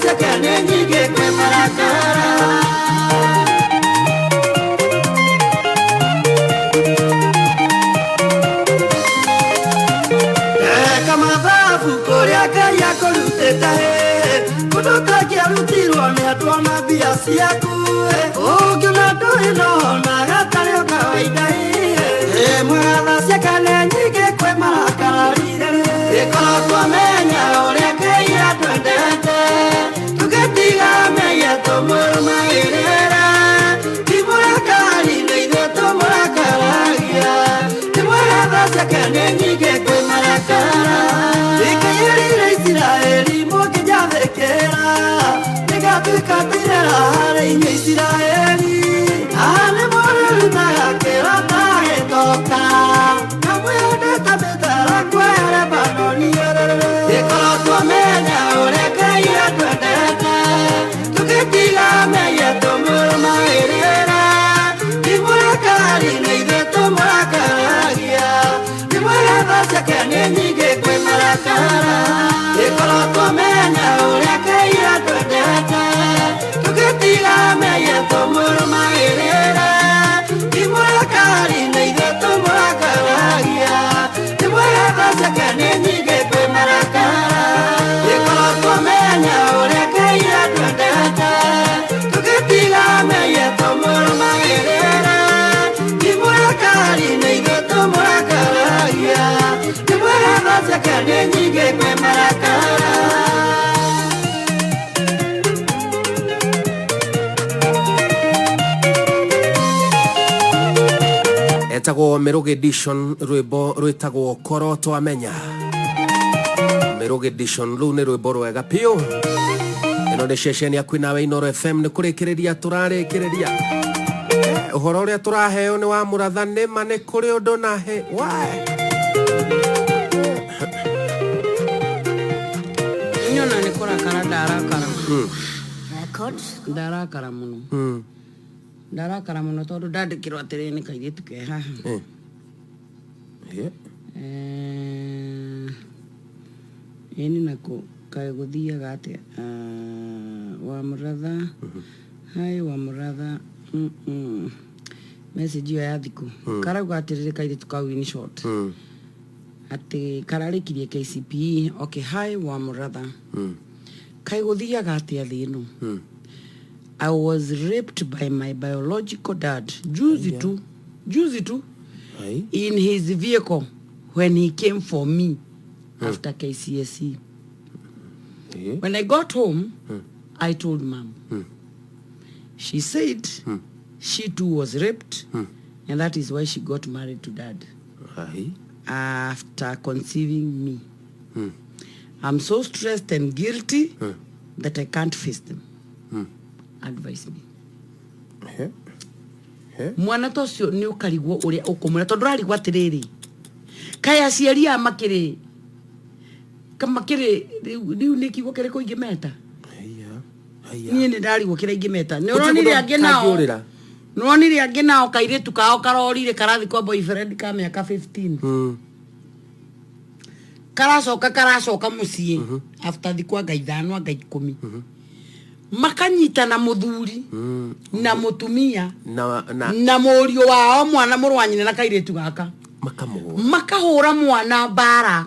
ciake nĩ nyingĩ kwĩ marakara. Eka mathabu kũrĩa Ngai akũrutĩte, kũndũ ũtangĩarutirwo nĩ andũ ona mbia ciaku. Ũngiona ndũĩ no ona gatarĩ o kawaida. Mwagatha ciake nĩ nyingĩ kwĩ marakara. Ĩkorwo twamenya ũrĩa Ngai atwendete, tũgĩtiga mehia tũmũrũmagĩrĩra. Ti mũrakari nĩ ithuĩ tũmũrakaragia. Ti mwega ciake nĩ nyingĩ kwĩ marakara. Ikaiyũrire Isiraeli mũngĩnjathĩkĩra, nĩngatuĩka ta irera harĩ inyuĩ Isiraeli. Haha nĩ mũrĩrutaga kĩrota gĩtoka, na mwĩhandĩte mĩtarakwa ya Lebanoni. Ĩkorwo twamenya ũrĩa Ngai atwendete, tũgĩtiga mehia tũmũrũmagĩrĩra. Ti mũrakari nĩ ithuĩ tũmũrakaragia. Ti mwega tha ciake nĩ nyingĩ kwĩ marakara. Ĩkorwo twamenya ũrĩa Ngai atwendete, tũgĩtiga mehia tũmũrũmagĩrĩra. Ti mũrakari nĩ ithuĩ tũmũrakaragia. Ti mwega tha ciake nĩ nyingĩ kwĩ marakara. Ĩkorwo twamenya ũrĩa Ngai atwendete, tũgĩtiga mehia tũmũrũmagĩrĩra. Ti mũrakari nĩ ithuĩ tũmũrakaragia. Ti mwega tha ciake nĩ nyingĩ kwĩ marakara. Etagwo Mĩrũgĩ Edition, rwĩmbo rwĩtagwo Korwo Twamenya. Mĩrũgĩ Edition, rũu nĩ rwĩmbo rwega biũ. Ĩno nĩ ceceni ya Kwĩnawe Inooro FM, nĩ kũrĩkĩrĩria tũrarĩkĩrĩria. Ũhoro ũrĩa tũraheo nĩ wa mũratha nĩma nĩ kũrĩ ũndũ na he why. Nyona nĩ kũrakara ndarakara. Ndarakara mũno. Ndarakara mũno tondũ ndandĩkĩrwo atĩrĩrĩ nĩ kairĩtu ke haha. Ĩni nako kaĩ gũthiaga atĩa? Wa mũratha. Hi wa mũratha. Message ĩyo ya thikũ. Karauga atĩrĩrĩ kairĩtu kau in short. Atĩ kararĩkirie KCPE. Okay, hi wa mũratha. Kaĩ gũthiaga atĩa thĩ ĩno? I was raped by my biological dad juzi tu, juzi tu, in his vehicle when he came for me after KCSE. When I got home, I told Mom. She said she too was raped, and that is why she got married to Dad after conceiving me. I'm so stressed and guilty that I can't face them. Advise me. Mwana ta ũcio nĩ ũkarigwo ũrĩa ũkũmwĩra tondũ ũrarigwo atĩrĩrĩ, kaĩ aciari aya makĩrĩ kamakĩrĩ rĩu nĩ kiugo kĩrĩkũ ingĩmeta? Niĩ nĩ ndarigwo kĩrĩa ingĩmeta. Nĩ ũronire angĩ nao, Kangĩũrĩra. nĩ wonire angĩ nao kairĩtu kao karorire karathi kwa boyfriend ka mĩaka 15. Karacoka mũciĩ after thikũ anga 5 anga 10. Makanyitana mũthuri na mũtumia na na mũriũ wao mwana mũrũ wa nyina na kairĩtu gaka. Makamũhũra. Makahũra mwana mbara.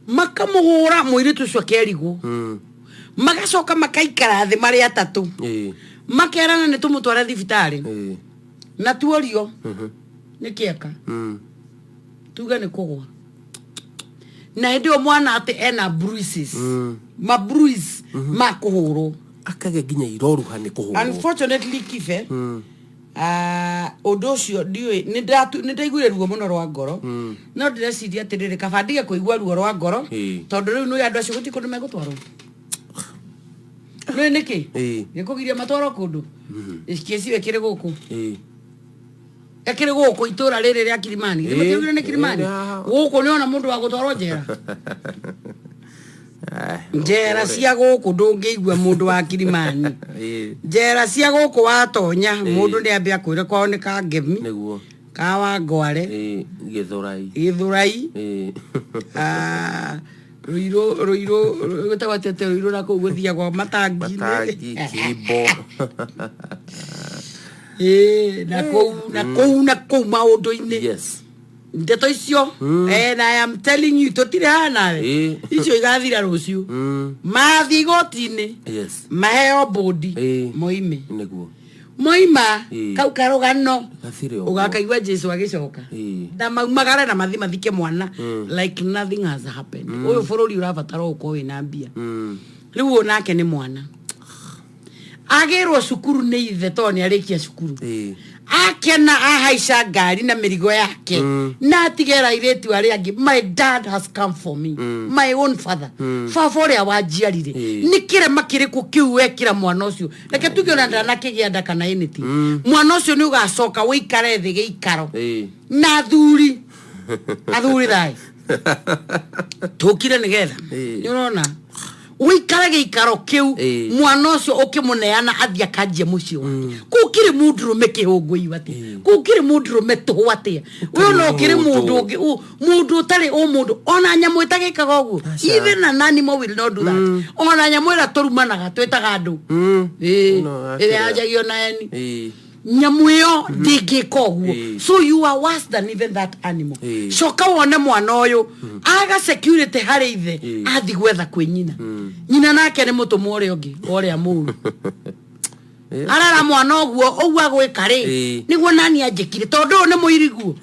Makamũhũra mũirĩtu ũcio akerigwo. Magacoka makaikara thĩ marĩ atatũ. Makerana nĩ tũmũtware thibitarĩ. Na tuorio nĩ kĩeka. Tuge nĩ kũgwa. Na hĩndĩ ĩyo mwana atĩ ena bruises. Ma bruise ma kũhũrwo. Akagĩa nginya iroruha nĩ kũhũrwo. Unfortunately Kibe, ũndũ ũcio ndiũĩ, nĩ ndaiguire ruo mũno rwa ngoro. No ndĩreciria atĩrĩrĩ, kaba ndige kũigua ruo rwa ngoro, tondũ rĩu nĩũĩ andũ acio gũtirĩ kũndũ megũtwarwo. Nĩũĩ nĩkĩ? Gĩkũgiria matwarwo kũndũ. Kesi ĩyo ĩkĩrĩ gũkũ. Ĩkĩrĩ gũkũ itũra rĩrĩ rĩa Kilimani. Nĩmũkĩrugire nĩ Kilimani? Gũkũ nĩona mũndũ wa gũtwarwo njera. Njera cia gũkũ ndũngĩigua mũndũ wa Kilimani. Njera cia gũkũ watonya, mũndũ nĩ ambe akwĩre kwao nĩ ka Ngemi. Nĩguo. Ka Wangware. Gĩthũrai. Gĩthũrai. Ruiru Ruiru gwĩtagwo atĩa atĩ Ruiru na kũu gũthiagwo matangi-inĩ. Matangi kimbo. Ĩĩ, na kũu na kũu na kũu maũndũ-inĩ. Ndeto icio, and I am telling you, tũtirĩ haha nawe. Icio igathira rũciũ. Mathiĩ igoti-inĩ, maheo bũndi, moime. Nĩguo. Moima kau karũgano Gathire ũguo. ũgakaigua Jesu agĩcoka na maumagare na mathi mathike mwana like nothing has happened. Ũyũ bũrũri ũrabatara ũkorwo wĩna mbia. Rĩu ũyũ nake nĩ mwana agĩrwo cukuru nĩ ithe tondũ nĩ arĩkia cukuru. Akena ahaica ngari na mĩrigo yake na atigera airĩtu arĩa angĩ, "My dad has come for me, my own father, baba ũrĩa wanjiarire." Nĩ kĩrema kĩrĩkũ kĩu wekĩra mwana ũcio? Reke tuge ona ndanakĩgĩa nda kana anything, mwana ũcio nĩ ũgacoka ũikare thĩ gĩikaro na athuri, athuri thayũ tũkire nĩgetha nĩ ũrona ũikare gĩikaro kĩu. Mwana ũcio ũkĩmũneana athiĩ akanjia mũciĩ wake kũu kĩrĩ mũndũrũme kĩhũngũiyu atĩa? Kũu kĩrĩ mũndũrũme tũhũ atĩa? Ũyũ no kĩrĩ mũndũ ũngĩ mũndũ ũtarĩ ũmũndũ. Ona nyamũ ĩtagĩkaga ũguo. Even an animal will not do that. Ona nyamũ ĩrĩa tũrumanaga twĩtaga andũ. No, ĩrĩa akĩrĩa. yanjagio na eni nyamũ ĩyo ndĩngĩka ũguo. So you are worse than even that animal. Coka wone mwana ũyũ aga security harĩ ithe, athi gwetha kwĩ nyina. Nyina nake nĩ mũtũmwo ũrĩa ũngĩ ũrĩa mũru arara mwana ũguo ũguo agwĩka rĩ, nĩguo nani anjĩkire tondũ ũyũ nĩ mũiriguo.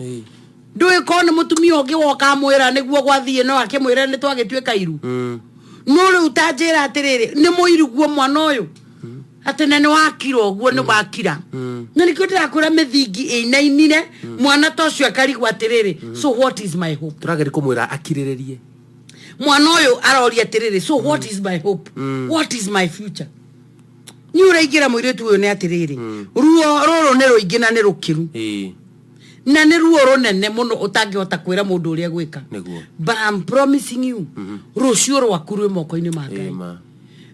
Ndũĩ korwo nĩ mũtumia ũngĩ woka amwĩra nĩguo gwathiĩ, no akĩmwĩra nĩ twagĩtuĩka iru. No rĩu ta njĩra atĩrĩrĩ, nĩ mũiriguo mwana ũyũ atĩ na nĩ wakira ũguo nĩ wakira, na nĩkĩo ndĩrakwĩra mĩthingi ĩinainire. Mwana ta ũcio akarigwo atĩrĩrĩ, "So what is my hope?" Tũrageria kũmwĩra akirĩrĩrie. Mwana ũyũ aroria atĩrĩrĩ, "So what is my hope? What is my future?" Nĩ ũraingĩra mũirĩtu ũyũ nĩ atĩrĩrĩ, ruo rũrũ nĩ rũingĩ na nĩ rũkĩru na nĩ ruo rũnene mũno ũtangĩhota kwĩra mũndũ ũrĩa gwĩka. But I'm promising you, rũciũ rwaku rwĩ moko-inĩ ma Ngai. Ma.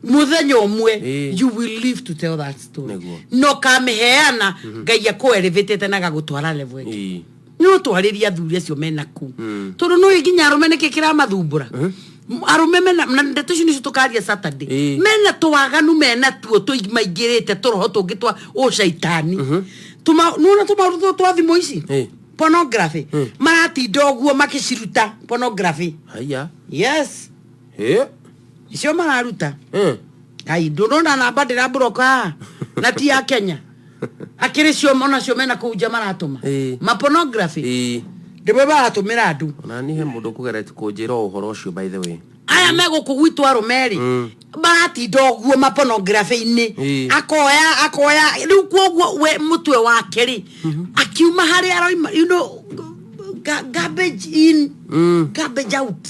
Mũthenya ũmwe you will live to tell that story. Na ũkamĩheana Ngai akũelevĩtĩte na agagũtwara level ĩngĩ. Nĩ ũtwarĩrie athuri acio mena kuu, tondũ nĩ nginya arũme nĩkĩ kĩramathumbũra. Arũme mena na ndeto icio nĩcio tũkaria Saturday. Mena tũwaganu, mena tuo tũmaingĩrĩte tũroho tũngĩ twa ũcaitani. Nĩwona tũmaũndũ tũtũ twa thimũ ici, pornography, maratinda ũguo makĩciruta pornography. Haya. Yes, icio mararuta. Kai ndũrona namba ndĩramburoka haha na ti ya Kenya, akĩrĩ cio onacio mena kũu nja maratũma ma pornography ndĩmwe maratũmĩra andũ. Ona niĩ he mũndũ ũkũgeretie kũnjĩra o ũhoro ũcio, by the way. Aya me gũkũ gwitũ arũme rĩ, maratinda ũguo mapornography-inĩ. Akoya akoya rĩu koguo we mũtwe wake rĩ, akiuma harĩa aroima, garbage in, garbage out.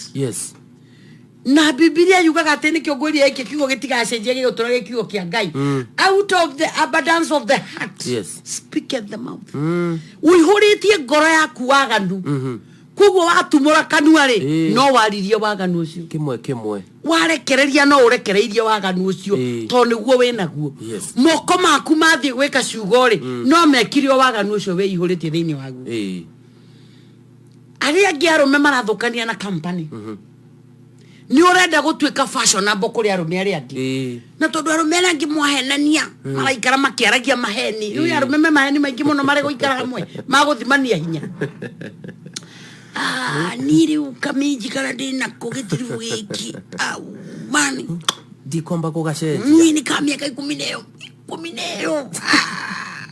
Na Bibilia yugaga atĩ nĩkĩo ngwĩria gĩkĩ kiugo gĩtigacenjia, gĩgũtũra gĩ kiugo kĩa Ngai. Out of the abundance of the heart speaketh the mouth. Ũihũrĩtie ngoro yaku waganu, koguo watumũra kanua rĩ, no waririe waganu ũcio. Kĩmwe kĩmwe. Warekereria no ũrekereirie waganu ũcio, tondũ nĩguo wĩnaguo. Moko maku mathiĩ gwĩka ciugo rĩ, no mekire o waganu ũcio wĩihũrĩtie thĩinĩ waguo. Arĩa angĩ arũme marathũkania na company nĩ ũrenda gũtuĩka fashionable kũrĩ arũme arĩa angĩ, na tondũ arũme arĩa angĩ mwahenania maraikara makĩaragia maheni. Rĩu arũme me maheni maingĩ mũno marĩ gũikara hamwe magũthimania hinya. Ah, niĩ rĩu kaminji karĩa ndĩ nako gĩtiribũ gĩkĩ. Au, mani Ndikwamba gũgacenjia. Niĩ nĩ ka mĩaka 10 na ĩyo, 10 na ĩyo. Ah.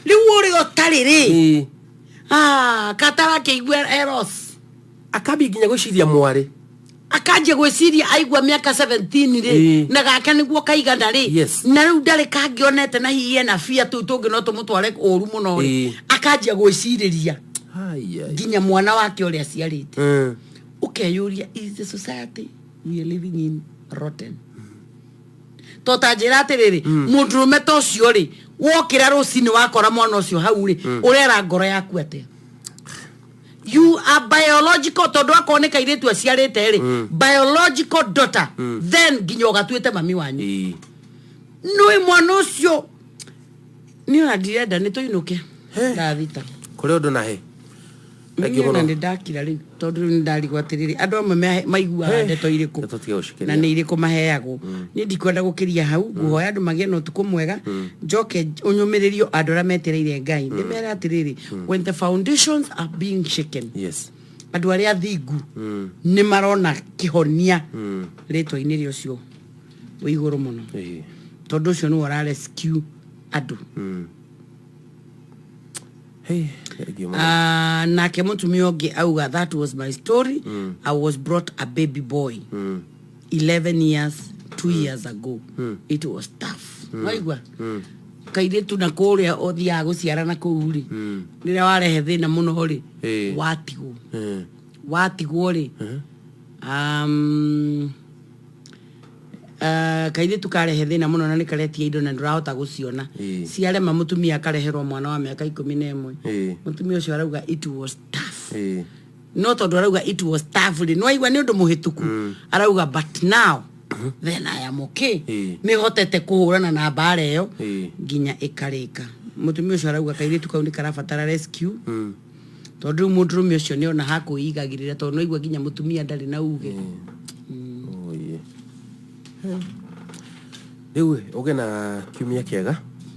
Rĩu ũrĩa ũtarĩ rĩ, ah, katarakĩigua eros. Akambia nginya gwĩciria mwarĩ. Akanjia gwĩciria aigua mĩaka 17 rĩ, na gake nĩguo kaigana rĩ, na rĩu ndarĩ kangĩonete na hihi ena bia tũu tũngĩ no tũmũtware ũru mũno rĩ, akanjia gwĩcirĩria Ai, ai. nginya mwana wake ũrĩa aciarĩte. Ũkeyũria, is the society we are living in rotten? To ta njĩra atĩrĩrĩ, mũndũrũme ta ũcio rĩ, wokĩra rũcinĩ wakora mwana ũcio hau rĩ, ũrera ngoro yaku atĩa? You are biological, tondũ akorwo nĩ kairĩtu aciarĩte rĩ, biological daughter, then nginya ũgatuĩte mami wanyu. Nĩũĩ mwana ũcio nĩ ona ndirenda nĩ tũinũke thaa 6. Kũrĩ ũndũ na he. Thank you Niĩ ona mũno. nĩ ndakira rĩu tondũ rĩu nĩ ndarigwo atĩrĩrĩ andũ amwe maiguaga ndeto irĩkũ Ndeto tiga gũcikiria. na nĩ irĩkũ maheagwo. Niĩ ndikwenda gũkĩria hau. Ngũhoya andũ magĩe na ũtukũ mwega. Njoke ũnyũmĩrĩrio andũ arĩa metereire Ngai, ndĩmere atĩrĩrĩ, when the foundations are being shaken, andũ arĩa athingu nĩ marona kĩhonia rĩtwa-inĩ rĩa ũcio wĩ igũrũ mũno, tondũ ũcio nĩwe ũra rescue andũ. Hey, thank you mũno. Ah, nake mũtumia ũngĩ auga, "That was my story. I was brought a baby boy 11 years 2 years ago. It was tough." Waigua kairĩtu na kũrĩa ũthiaga gũciara na kũu rĩ, rĩrĩa warehe thĩna mũno rĩ, watigwo. Watigwo rĩ, kairĩtu karehe thĩna mũno na nĩ karetia indo na ndũrahota gũciona, ciarema, mũtumia akareherwo mwana wa mĩaka 11. Mũtumia ũcio arauga it was tough. No tondũ arauga it was tough rĩ, nĩwaigua nĩ ũndũ mũhĩtũku arauga, "But now then I am okay." Nĩ hotete kũhũrana na mbara ĩyo nginya ĩkarĩka. Mũtumia ũcio arauga kairĩtu kau nĩ karabatara rescue, tondũ rĩu mũndũrũme ũcio nĩ ona hakwĩigagĩrĩra, tondũ noigua nginya mũtumia ndarĩ na uge. Oye. Rĩu ũgĩe na kiumia kĩega. Nawe.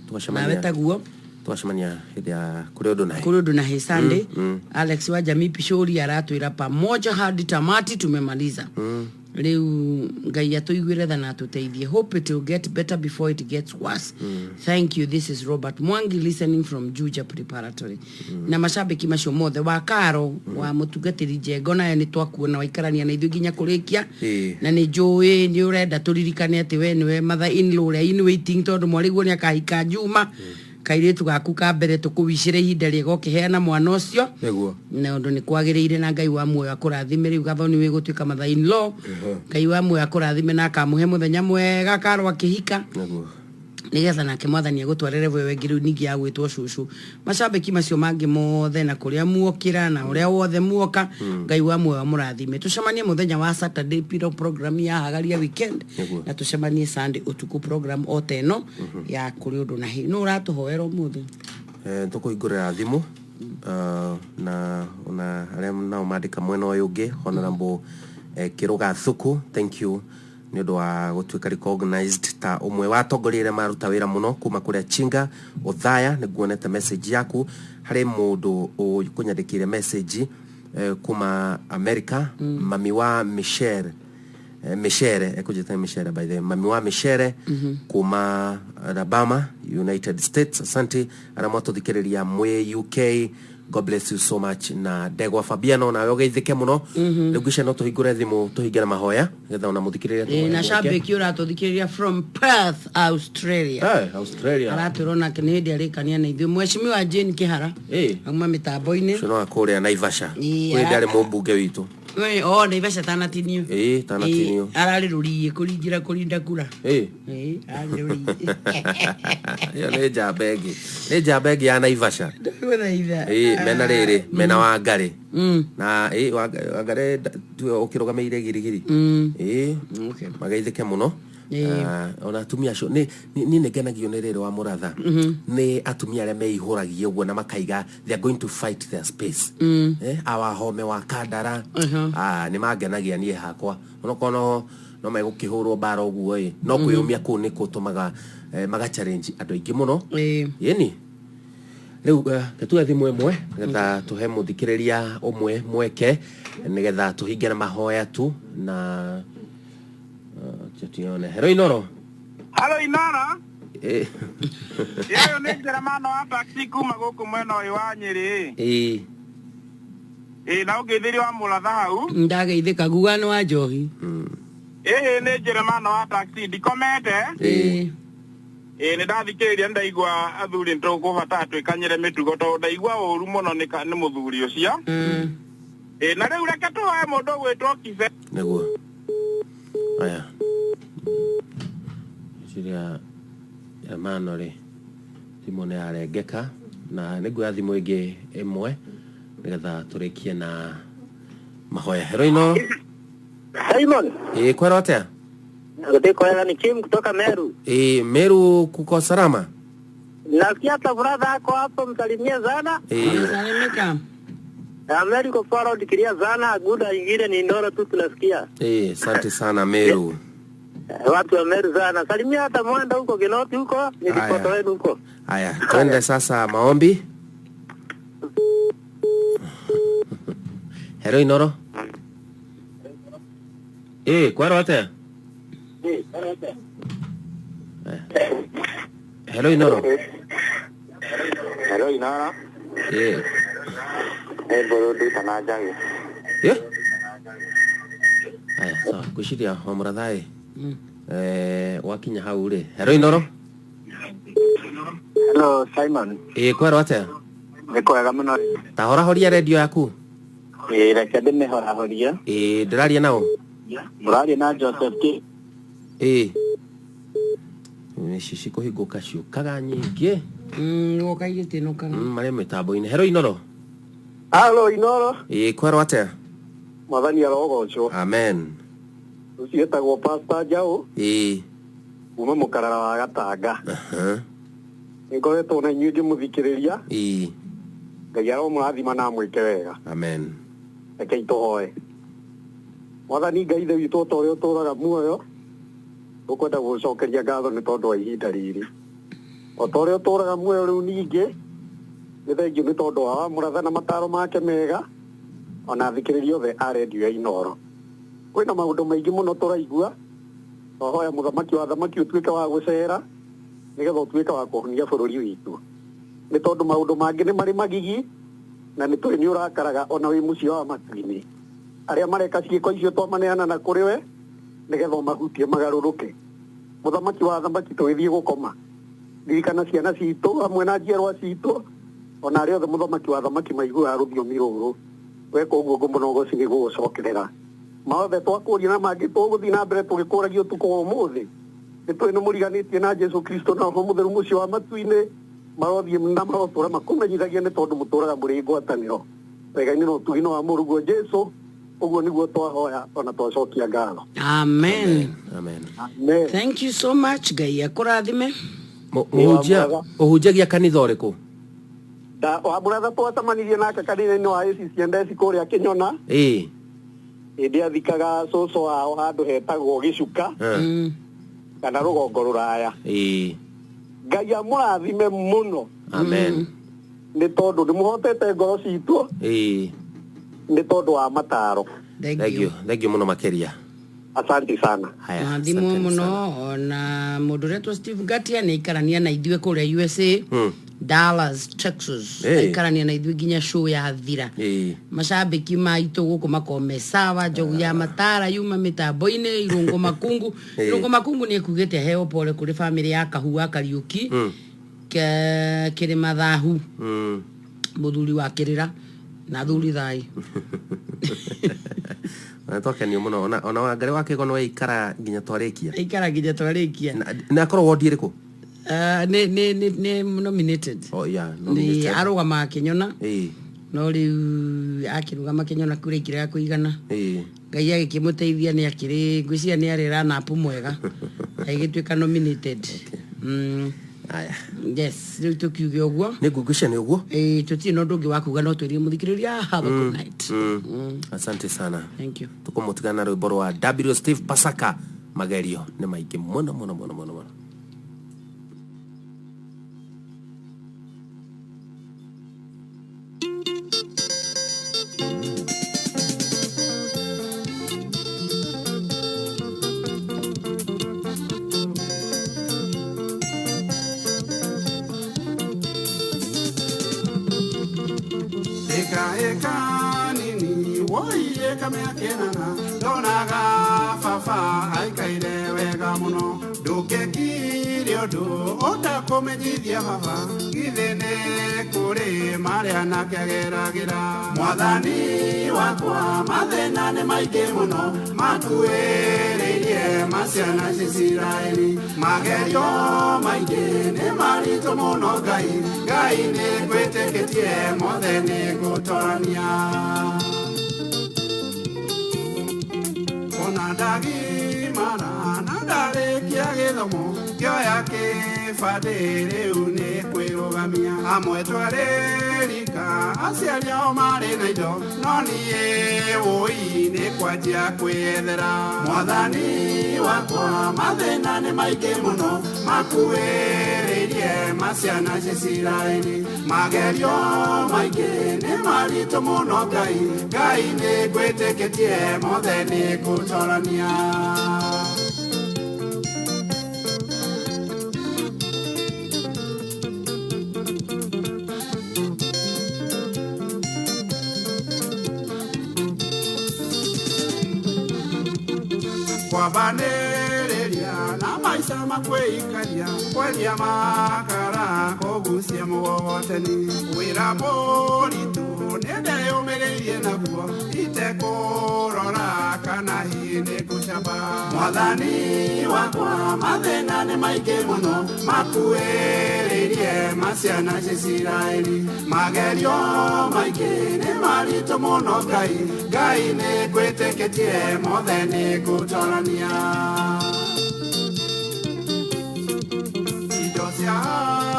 Tũgacemania. Taguo. Tũgacemania hĩndĩ ya kũrĩ ũndũ nahe. Kũrĩ ũndũ na hĩ Sunday. Alex wa Jamii Pishori aratwĩra pamoja hadi tamati. Tumemaliza rĩu. Ngai atũiguĩre tha na atũteithie. Hope it will get better before it gets worse. Thank you. This is Robert Mwangi listening from Juja Preparatory. Na macambĩki macio mothe wa karo wa mũtungatĩri Njengo, nayo nĩ twakuona waikarania na ithuĩ nginya kũrĩkia. Na nĩ njũĩ nĩ ũrenda tũririkane atĩ we nĩwe mother in law ũrĩa in waiting, tondũ mwarĩguo nĩ akahika Juma. Kairĩtu gaku ka mbere, tũkũwicĩre ihinda rĩega ũkĩheana mwana ũcio. Na ũndũ nĩ kwagĩrĩire, na Ngai wa muoyo akũrathime. Rĩu Gathoni wĩ gũtuĩka mother in law, Ngai wa muoyo akũrathime na akamũhe mũthenya mwega karwo akĩhika, nĩgetha nake Mwathani agũtwarĩre wewe ĩngĩ rĩu ningĩ ya gwĩtwo cũcũ. Macambĩki macio mangĩ mothe na kũrĩa muokĩra na ũrĩa wothe muoka, Ngai wa muoyo amũrathime. Tũcemanie mũthenya wa Saturday piro program ya Hagaria Weekend, na tũcemanie Sunday ũtukũ program o ta ĩno ya kũrĩ ũndũ na hĩ. Nũ ũratũhoera ũmũthĩ? Tũkũhingũrĩra thimũ, na ona arĩa nao mandĩka mwena ũyũ ũngĩ. Honorable Kĩrũga Thuku, thank you nĩ ũndũ wa gũtuĩka recognized ta ũmwe wa atongoria arĩa maruta wĩra mũno kuma kũrĩa Chinga Othaya. Nĩ nguonete message yaku. Harĩ mũndũ ũkũnyandĩkĩire message kuma America, mami wa Michelle, Michere, ekũnjĩta Michere by the way, mami wa Michere kuma Alabama, United States. Asante arĩa mwatũthikĩrĩria mwĩ UK. God bless you so much. Na Ndegwa Fabiano, nawe ũgeithĩke mũno. Rĩu ngwĩciria no tũhingũre thimũ, tũhinge na mahoya, nĩgetha ona mũthikĩrĩria Ĩ, na tũmũhe mweke. cambĩki ũratũthikĩrĩria from Perth, Australia. Australia. Aratwĩra onake nĩ hĩndĩ arĩkania na ithuĩ. Mheshimiwa Jane Kĩhara auma mĩtambo-inĩ. Ũcio no wa kũrĩa Naivasha. Kwĩ hĩndĩ arĩ mũmbunge witũ. O Naivasha tanatinio. Ĩ, tanatinio. Ararĩ rũriĩ kũringĩra kũrinda kura. Ĩ, ararĩ rũriĩ. Ĩyo nĩ njamba ĩngĩ, nĩ njamba ĩngĩ ya Naivasha. Ndagũthaitha. Ĩ, mena rĩrĩ mena Wangarĩ na ĩ Wangarĩ tuge ũkĩrũgamĩire Girigiri. Ĩ, mageithĩke mũno. Ah, ona atumia acio niĩ nĩ ngenagio nĩ rĩrĩ wa mũratha nĩ atumia arĩa meihũragia ũguo na makaiga they are going to fight their space. Awahome wa Kandara. Ah, nĩ mangenagia niĩ hakwa onokorwo no megũkĩhũrwo mbara ũguo ĩ, no kwĩyũmia kũu nĩ kũtũmaga maga challenge andũ aingĩ mũno. Ĩni rĩu gĩtuge thimũ ĩmwe nĩgetha tũhe mũthikĩrĩria ũmwe mweke, nĩgetha tũhinge na mahoya tu na tuone. Hero Inoro. Halo Inoro. Ĩ. Ũyũ nĩ Jeremano wa taxi kuma gũkũ mwena ũyũ wa Nyĩrĩ. Ĩ, na ũngĩthĩrio wa mũratha hau. Ndageithĩka guga nĩ wa njohi. Ĩhĩ, nĩ Jeremano wa taxi, ndikomete. Ĩ, nĩ ndathikĩrĩria, nĩ ndaigua athuri nĩ tũkũbatara twĩkanyĩre mĩtugo, tondũ ndaigua ũru mũno nĩ mũthuri ũcio. Ĩ, na rĩu reke tũhoe mũndũ ũgwĩtwo Kibe. Nĩguo aya ciria Jeremano rĩ, thimũ nĩ yarengeka, na nĩguo thimũ ĩngĩ ĩmwe nĩgetha tũrĩkie na mahoya. Hero Inoro. Simon. Ĩ, kwero atĩa? Gũtikwega, ni Kim kutoka Meru. Ĩ, Meru kuko salama? Nasikia hata brother yako hapo, msalimie sana. Ĩ. Salimika. Meru iko poa, road clear sana, guda ingine ni Inooro tu tunasikia. Asante sana Meru. Watu wa Meru sana. Salimia hata Mwenda huko Kinoti huko, ni ripota wenu huko. Haya, twende sasa maombi. Hello Inooro. Kwaro atia? Hello Inooro. Hello Inooro. Borodu kana jangi. Haya, sawa, kwiciria o mũrathaĩ. Wakinya hau rĩ. Hello Inooro. Hello Simon. Kwaro atia? Nĩ kwega mũno. Ta horahoria redio yaku. Reke ndĩmĩhorahorie. Ndĩraria nao. Mũraria na Joseph K. Ici cikũhingũka ciũkaga nyingĩ. Woka igĩtĩnũkaga. Marĩ mĩtambo-inĩ. Hello Inooro. Halo Inooro. Kwero atia? Mwathani arogocwo. Amen. Ũcio etagwo Pastor Njaũ. Kuma mũkarara wa Gatanga. Nĩngoretwo na inyuĩ ngĩmũthikĩrĩria. Ngai aromũrathima na amwĩke wega. Amen. Rekei tũhoe. Mwathani Ngai Ithe witũ ta ũrĩa ũtũũraga muoyo, tũkwenda gũgũcokeria ngatho nĩ tondũ wa ihinda rĩrĩ. O ta ũrĩa ũtũũraga muoyo rĩu ningĩ, nĩ thengiũ nĩ tondũ wa mũratha na mataro make mega, ona athikĩrĩria othe a redio ya Inooro. Kwĩna maũndũ maingĩ mũno tũraigua, twahoya mũthamaki wa thamaki ũtuĩke wa gũcera, nĩgetha ũtuĩke wa kũhonia bũrũri witũ. Nĩ tondũ maũndũ mangĩ nĩ marĩ magigi, na nĩ tũĩ nĩ ũrakaraga ona wĩ mũciĩ wa matu-inĩ. Arĩa mareka ciĩko icio twamaneana na kũrĩ we, nĩgetha ũmahutie magarũrũke. Mũthamaki wa thamaki tũgĩthiĩ gũkoma, ririkana ciana citũ hamwe na njiarwa citũ, ona arĩa othe mũthamaki wa thamaki maiguaga rũthiomi rũrũ. Weka ũguo ngũmũ na ũgoci nĩgũgũcokerera. Maothe twakũria na mangĩ tũgũthiĩ na mbere tũgĩkũragia ũtukũ wa ũmũthĩ. Nĩ tũĩ nĩ mũriganĩtie na Jesũ Kristo na Roho Mũtheru mũciĩ wa matu-inĩ, marothiĩ na marotũra makũmenyithagia nĩ tondũ mũtũraga mũrĩ ngwatanĩro. Wega-inĩ na ũtugi-inĩ wa Mũrũguo Jesũ, ũguo nĩguo twahoya ona twacokia ngatho. Amen. Amen. Amen. Thank you so much. Ngai akũrathime. Ũhunjagia kanitha ũrĩkũ? Wa mũratha twacemanirie nake kanitha-inĩ wa ACC kũrĩa Kĩnyona. Hĩndĩ athikaga cũcũ wao handũ hetagwo Gĩcuka kana rũgongo rũraya. Ngai amũrathime mũno. Amen. Nĩ tondũ nĩ mũhotete ngoro citũ. Nĩ tondũ wa mataro. Thank you. Thank you mũno makĩria. Asante sana. Mathimwo mũno ona mũndũ ũretwo Steve Ngatia nĩ aikarania na ithuĩ kũrĩa USA. Dallas, Texas. Aikarania na ithuĩ nginya show ya thira. Macambĩki maitũ gũkũ makome sawa, njogu ya matara yuma mĩtambo-inĩ, Irũngũ Makungu. Irũngũ Makungu nĩ ekugĩte heo pole kũrĩ famĩlĩ ya Kahua Kariũki. Kĩrĩma Thahu. Mũthuri wa Kĩrĩra na thuri thai. Na twakenio mũno ona Wangari wa Kĩgo no aikara nginya twarĩkia. Aikara nginya twarĩkia. Na akorwo wondi ĩrĩkũ? Nĩ nominated. Oh yeah, nominated. Nĩ arũgamaga Kĩnyona. No rĩu akĩrũgama Kĩnyona kura ikĩrega kũigana. Ngai agĩkĩmũteithia nĩ akĩrĩ ngwĩciria nĩ arĩ run-up mwega. Agĩgĩtuĩka nominated. Aya. Yes, rĩu tũkiuge ũguo. Nĩ ngwĩciria nĩ ũguo. Tũtirĩ na ũndũ ũngĩ wa kuga no twĩrire mũthikĩrĩria have a good night. Asante sana. Thank you. Tũkũmũtigana na rwĩmbo rwa W Steve Pasaka magerio nĩ maingĩ mũno mũno mũno mũno mũno. Eka nini woiye kameakenana ndonaga baba aikaire wega muno ndũngĩkire ũndũ ũtakũmenyithia baba githĩ nĩ kũrĩ marĩa nake ageragĩra mwathani wakwa mathĩna nĩ maingĩ mũno makuĩrĩirie maciana cia Isiraeli magerio maingĩ nĩ maritũ mũno Ngai Ngai nĩ ngwĩtĩkĩtie mothe nĩ ngũtorania ona ndagimara na Ndarĩkia gĩthomo ngĩoya kĩbandĩ rĩu nĩ kwĩrũgamia. Amwe twarĩ rika aciari ao marĩ na indo, no niĩ wũi nĩ kwanjia kwĩyethera. Mwathani wakwa mathĩna nĩ maingĩ mũno makuhĩrĩirie maciana cia Isiraeli. Magerio maingĩ nĩ maritũ mũno Ngai, Ngai nĩ ngwĩtĩkĩtie mothe nĩ ngũtorania. Kwabanĩrĩria na maica makwĩikaria, kwendia makara kũgucia mũgogoteni. Wĩra mũritũ nĩndeyũmĩrĩirie naguo itekũrora kana hihi nĩngũcamba. Mwathani wakwa mathĩna nĩ maingĩ mũno makuhĩrĩirie maciana cia Isiraeli. Magerio maingĩ nĩ maritũ mũno Ngai, Ngai nĩ ngwĩtĩkĩtie mothe nĩ ngũtorania. Indo cia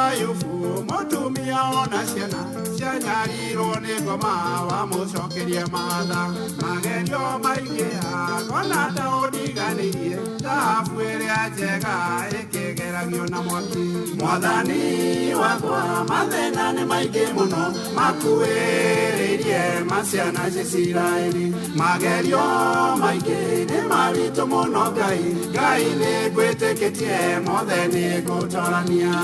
Ayubu mũtumia ona ciana cianyarirwo nĩ ngoma wamũcokeria matha. Magerio maingĩha ngona ta ũndiganĩirie, thahabu ĩrĩa njega ĩkĩgeragio na mwaki. Mwathani wakwa mathĩna nĩ maingĩ mũno makuhĩrĩirie maciana cia Isiraeli. Magerio maingĩ nĩ maritũ mũno Ngai, Ngai nĩ ngwĩtĩkĩtie mothe nĩ ngũtorania.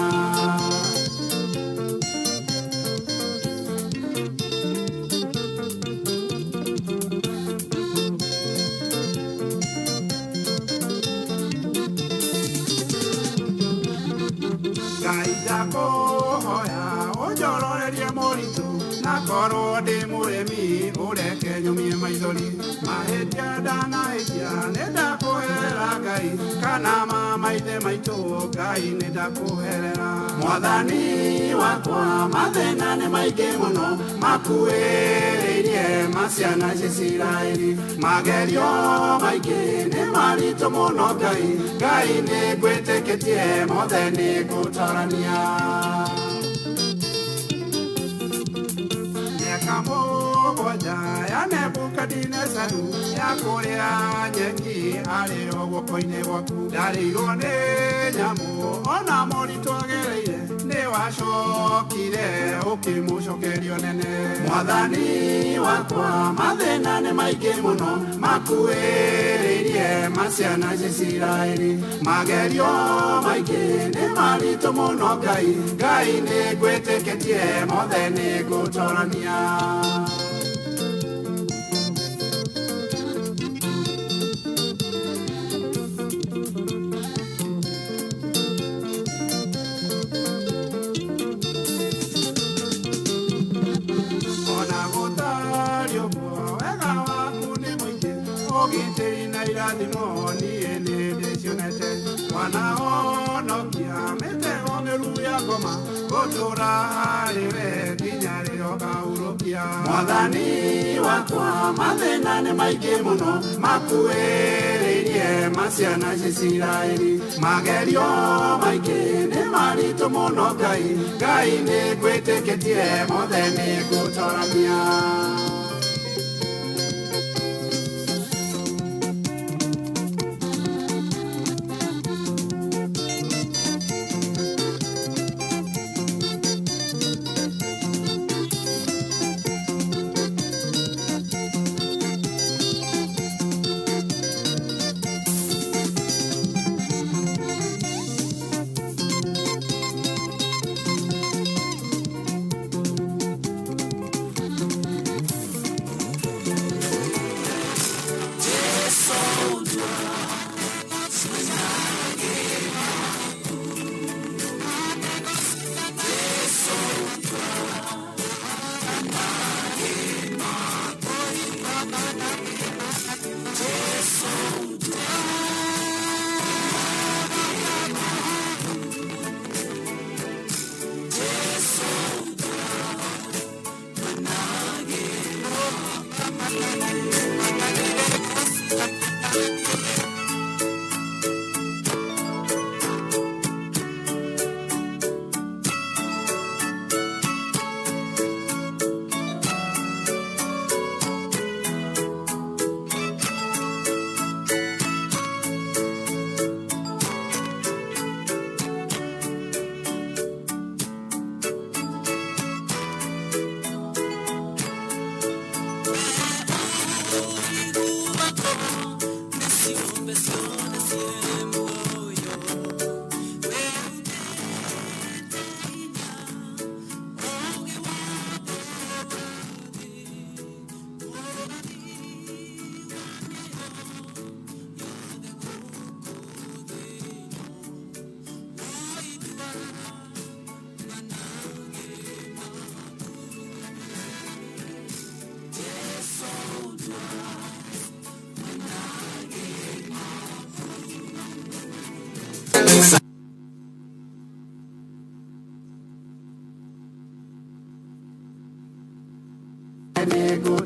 Ngai ndakũhoya ũnjororerie moritũ, na korwo ndĩ mũremi ũreke nyũmie maithori. Mahĩtia ndanahĩtia nĩ ndakũherera Ngai, kana ma maithe maitũ Ngai nĩ ndakũherera. Mwathani wakwa mathĩna nĩ maingĩ mũno makuhĩrĩirie maciana cia Isiraeli. Magerio maingĩ nĩ maritũ mũno Ngai, Ngai nĩ ngwĩtĩkĩtie mothe nĩ ngũtorania. Mĩaka mũgwanja ya Nebukadinezaru ya kũrĩa nyeki arĩ o guoko-inĩ gwaku. Ndarĩirwo nĩ nyamũ ona moritũ agereire, nĩ wacokire ũkĩmũcokerio nene. Mwathani wakwa mathĩna nĩ maingĩ mũno makuhĩrĩirie maciana cia Isiraeli. Magerio maingĩ nĩ maritũ mũno Ngai, Ngai nĩ ngwĩtĩkĩtie mothe nĩ ngũtorania. Ona gũtariĩ ũguo wega waku nĩ mũingĩ, ũgitĩri na irathimo niĩ nĩ ndĩcionete. Wanahonokia mĩtego mĩũru ya ngoma, ngũtũũra harĩ we nginya rĩrĩa ũkahurũkia. Mwathani wakwa mathĩna nĩ maingĩ mũno makuhĩrĩirie maciana cia Isiraeli. Magerio maingĩ nĩ maritũ mũno Ngai, Ngai nĩ ngwĩtĩkĩtie mothe nĩ ngũtorania.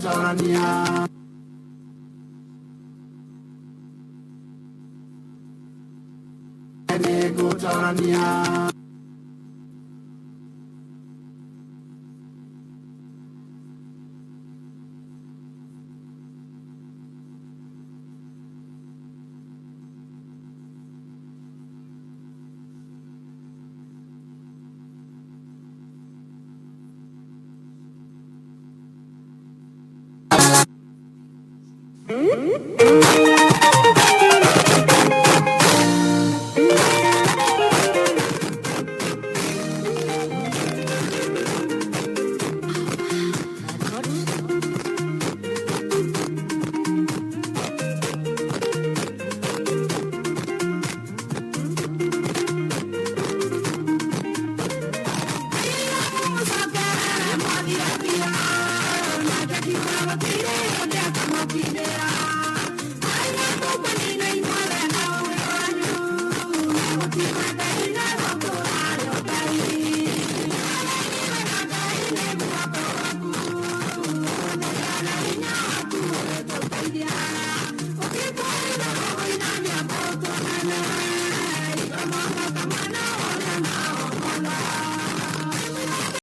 Nĩngũtorania. Nĩngũtorania.